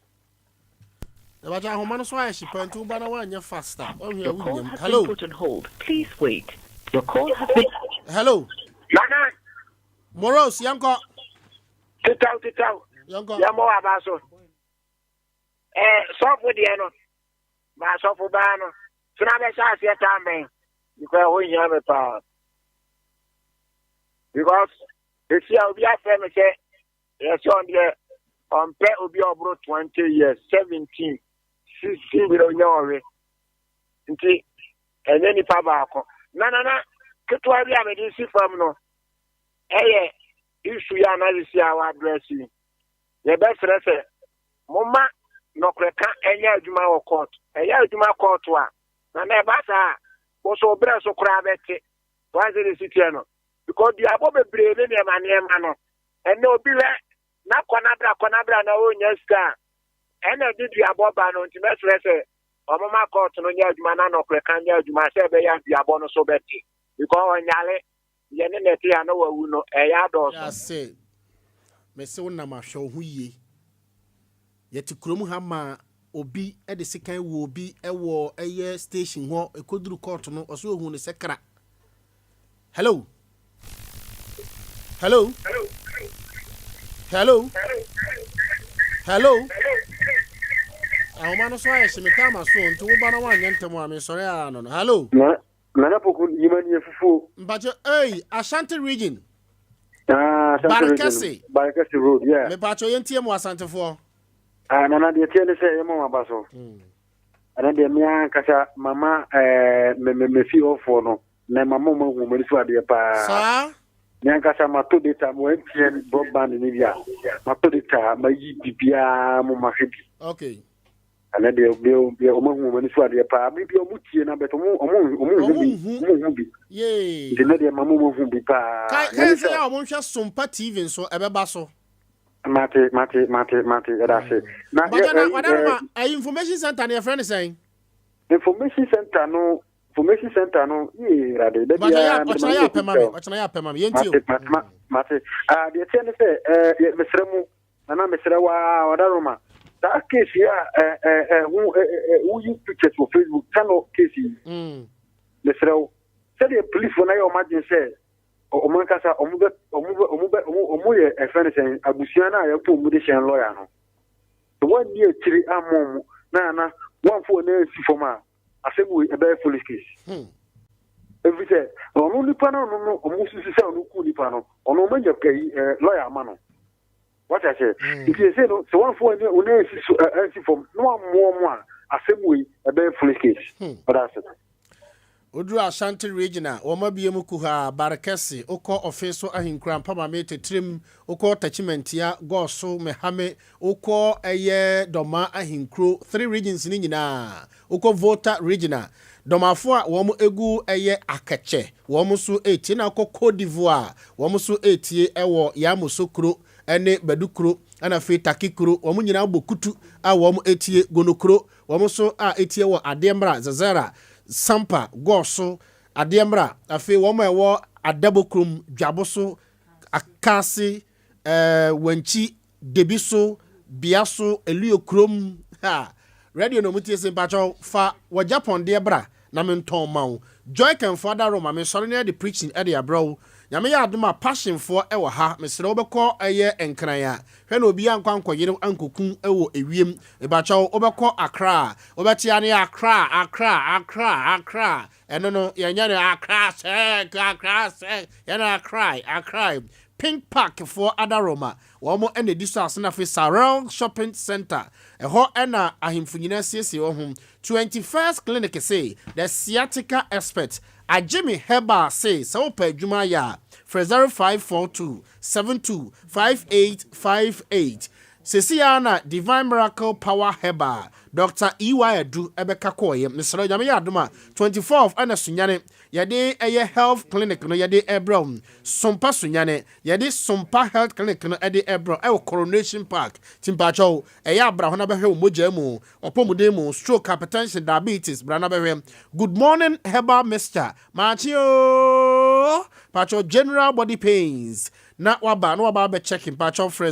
Ɛbɛkyɛ ahoma no so ayɛ hye paa nti woba na woanyɛ fast a ɔhwɛ a wonnyam. Hello. Please wait. Your call has been. Hello. Nana. Moros, yɛnkɔ. Tetaw tetaw. Yɛnkɔ. Yɛmmɔ wɔ aba so. Ɛɛ sɔfo deɛ no, ma sɔfo baa no, sena bɛhyɛ aseɛ taa mmɛn. Because ɛhɔ hia me paa. Because esi a obi afrɛ me sɛ yɛsɛ ɔn deɛ ɔmpɛ obi a ɔboro 20 years, 17, 16 bi na onya ɔwe. Nti ɛnyɛ nipa baako. Na nana ketewa bi a mede si fam no ɛyɛ issue yi a na sisi a wɔaddress yi. Yɛbɛsrɛ sɛ momma nɔkorɛka ɛnyɛ adwuma wɔ court. Ɛyɛ adwuma court a, na na ɛba saa a, wo so wo berɛ so koraa bɛte. Wɔn sɛ de si teɛ no. Because duabɔ bebree ne nneɛma nneɛma no, ɛnna obi hwɛ na kɔ na bra kɔ na bra na ɔnnya sika a, ɛna ɛde duabɔ ba no. Nti mɛsrɛ sɛ wɔmma court no nyɛ adwuma na nɔkorɛka nyɛ adwuma sɛ ɛbɛyɛ a duabɔ no so bɛte. Because ɔnyare, yɛne na ɛte a na wawu no, ɛyɛ adɔɔso. Ase, mese wo nam ahwɛ wo ho yie. Yɛte kurom ha ma obi de sekan wu obi wɔ ɛyɛ station hɔ, ɛkɔduru court no, ɔse ohuu no sɛ kra. Hello? Hello? Hello? Hello? Ahoma no so ayɛ hye me taama so nti wo ba na woanyɛ ntɛm a mesɔre a no no. Hello? Na Nana Poku yima ni fufuo. Mpacho ei Ashanti region. Ah, Ashanti region. Barekɛse. Barekɛse road, yeah. Mepacho yɛntie mo Asantefoɔ. Ah, Nana deɛ teɛ ne sɛ yɛma wɔn aba so. Ɛno deɛ me ankasa mama ɛɛ me me me fie hɔfoɔ no na mama wɔn ahu wɔn ani so adeɛ paa. Saa. Me ankasa mato data mo MTN broadband ne bi a mato data mayi biribiara mo mahwɛ bi. Okay. Ɛnɛ deɛ deɛ deɛ wɔn ahu wɔn ani so adeɛ paa bere bi wɔn tie na bɛtɛ wɔn wɔn wɔn hu bi wɔn hu bi. Yee. Nti nɛ deɛ mama wɔn ahu bi paa. Kae kae sɛ yɛ a wɔn nhwɛ Sompa TV nso ɛbɛba so. Mate mate mate mate ɛda ase. Na yɛ na wadaroma ɛyi information center no yɛfrɛ no sɛn? Information center no information center no yee rade da biara mede ma yɛ apɛ ma me ɔkyena yɛ apɛ ma me yɛntie o. Mate mate mate ah deɛ teɛ ne sɛ ɛɛ mesrɛ mu nana mesrɛ wa wadaroma saa case yi a ɛɛ ɛɛ ho ɛɛ woyi pictures wɔ Facebook tano case yi mesrɛ wo sɛdeɛ police no ayɛ wɔn adwene sɛ wɔn ankasa wɔn bɛ wɔn bɛ wɔn bɛ wɔn wɔn yɛ ɛfɛ no sɛn abusua no a yɛto wɔn de hyɛn lɔya no sɛ wɔanni akyiri ammɔ wɔn na ana wɔamfo wɔn ansi fam a asɛm wei ɛbɛyɛ police case. Hmm. Ɛfiri sɛ ɔno nipa no ɔno no ɔmo susu sɛ ɔno ku nipa no ɔno ɔmo anya ɛyi ɛɛ lɔya ama no. Wate aseɛ? Mm. Nti ɛsei no sɛ wɔnfo wɔn wɔn ansi so ɛ ansi fam na wɔammoa wɔn a asɛm wei ɛbɛyɛ foolish case. Hmm. Ɔda ase. Woduru Ashanti Region a, wɔn abue mu kuhaa, Barekɛse, wokɔ Ɔfeso Ahenkura, Mpamame, Tetrem, wokɔ Takyimantia, Gɔɔso, Mehame, wokɔ ɛyɛ Dɔmaa Ahenkuro, three regions no nyinaa, wokɔ Volta Region a, Dɔmafo a wɔn egu ɛyɛ Akɛkyɛ, wɔn nso retie, na wokɔ Cote d'Ivoire a, wɔn nso retie ɛwɔ Yamoussoukro ne Badu Kuro, ɛna afei Taki Kuro, wɔn nyinaa bɔ kutu a wɔn retie, Gono Kuro, Wɔn nso a etie wɔ adeɛ mmra, Zazera, Sampa, Gɔɔ so, adeɛ mmra, afei wɔn a ɛwɔ Adabo kurom, Dwabo so, Akase, eh, Wankyi, Debi so, Bea so, Eluo kurom, ha, radio na wɔn tie se mpakyɛw fa wɔ Japan deɛ bra na mentɔn ma wo. Joy Kɛnfo Adaro ma mesɔre na yɛde preaching de abrɛ wo. Nyame yɛ adom a passion foɔ wɔ ha, mesrɛ wo bɛkɔ ɛyɛ Nkran a, Hwɛ na obi ankɔ ankɔyere wo ankoku wɔ ewiem. Mepakyɛw, wobɛkɔ Accra a, wobɛte ane Accra, Accra, Accra, Accra. Ɛno no, yɛnyɛ no Accra sɛk, Accra sɛk, yɛn no Accra, Accra. Pink Park foɔ adaworoma, wɔn na ɛdi so ase na afei Sarel Shopping Centre, ɛhɔ na ahemfo nyinaa siesie wɔn ho. 21st Clinic se, The Sciatica Expert, Agye me Herbal se sɛ wopɛ adwuma ayɛ a, frɛ 0542 72 5858. Sesei ara na Divine Miracle Power Herbal, Doctor EY Adu bɛka kɔɔeɛ. Mesrɛ wo, Nyame yɛ adom a, 24th ɛna Sunyani yɛde ɛyɛ Health Clinic no yɛde ɛrebrɛ wo. Sompa Sunyani, yɛde Sompa Health Clinic no ɛde ɛrebrɛ wo ɛwɔ Coronation Park. Nti mpakyɛw, ɛyɛ a bra hɔ na bɛhwɛ wo mogyaa mu, w'apɔmuden mu, stroke, hypertension, diabetes, bra na bɛhwɛ. Good Morning Herbal Mixture, Maakye oo! Mpakyɛw general body pains na waba na waba abɛ check mpakyɛw frɛ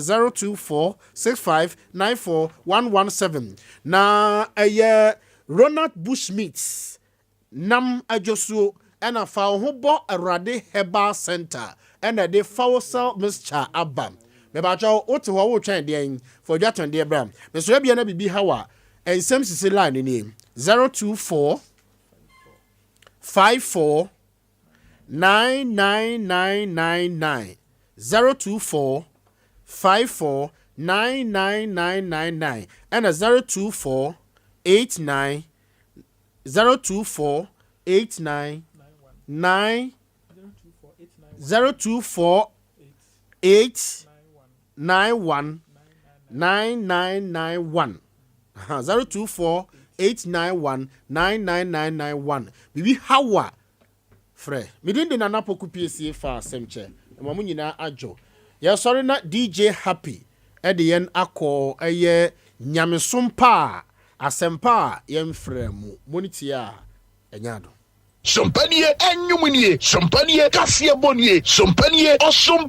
0246594117 na ɛyɛ Ronald Bush Meats nam adwosuo ɛna fa wo ho bɔ Awurade Herbal Center ɛna ɛde Fawosel Mixture aba mepakyɛw wote hɔ wotwɛn deɛn fa odwatɔndeɛ bra mesrɛ bia na biribi haw a nsɛm sisi line no nie 024 54 99999 024 54 99999 ɛna 024 89 024 89 9 024 8 91 9991 024 891 99991 Biribi ha wo a, frɛ. Me din de Nana Poku Piesie fa asɛm kyɛ. Ɛma mo nyinaa adwo. Yɛsɔre na DJ Happy de yɛn akɔ ɛyɛ nyamesom pa a, asɛmpa a yɛmfrɛ mu. Mo ne tie a, ɛnyɛ ado. Sompa nie, ɛnwom nie, sompa nie, kaseɛbɔ nie, sompa nie, ɔsom.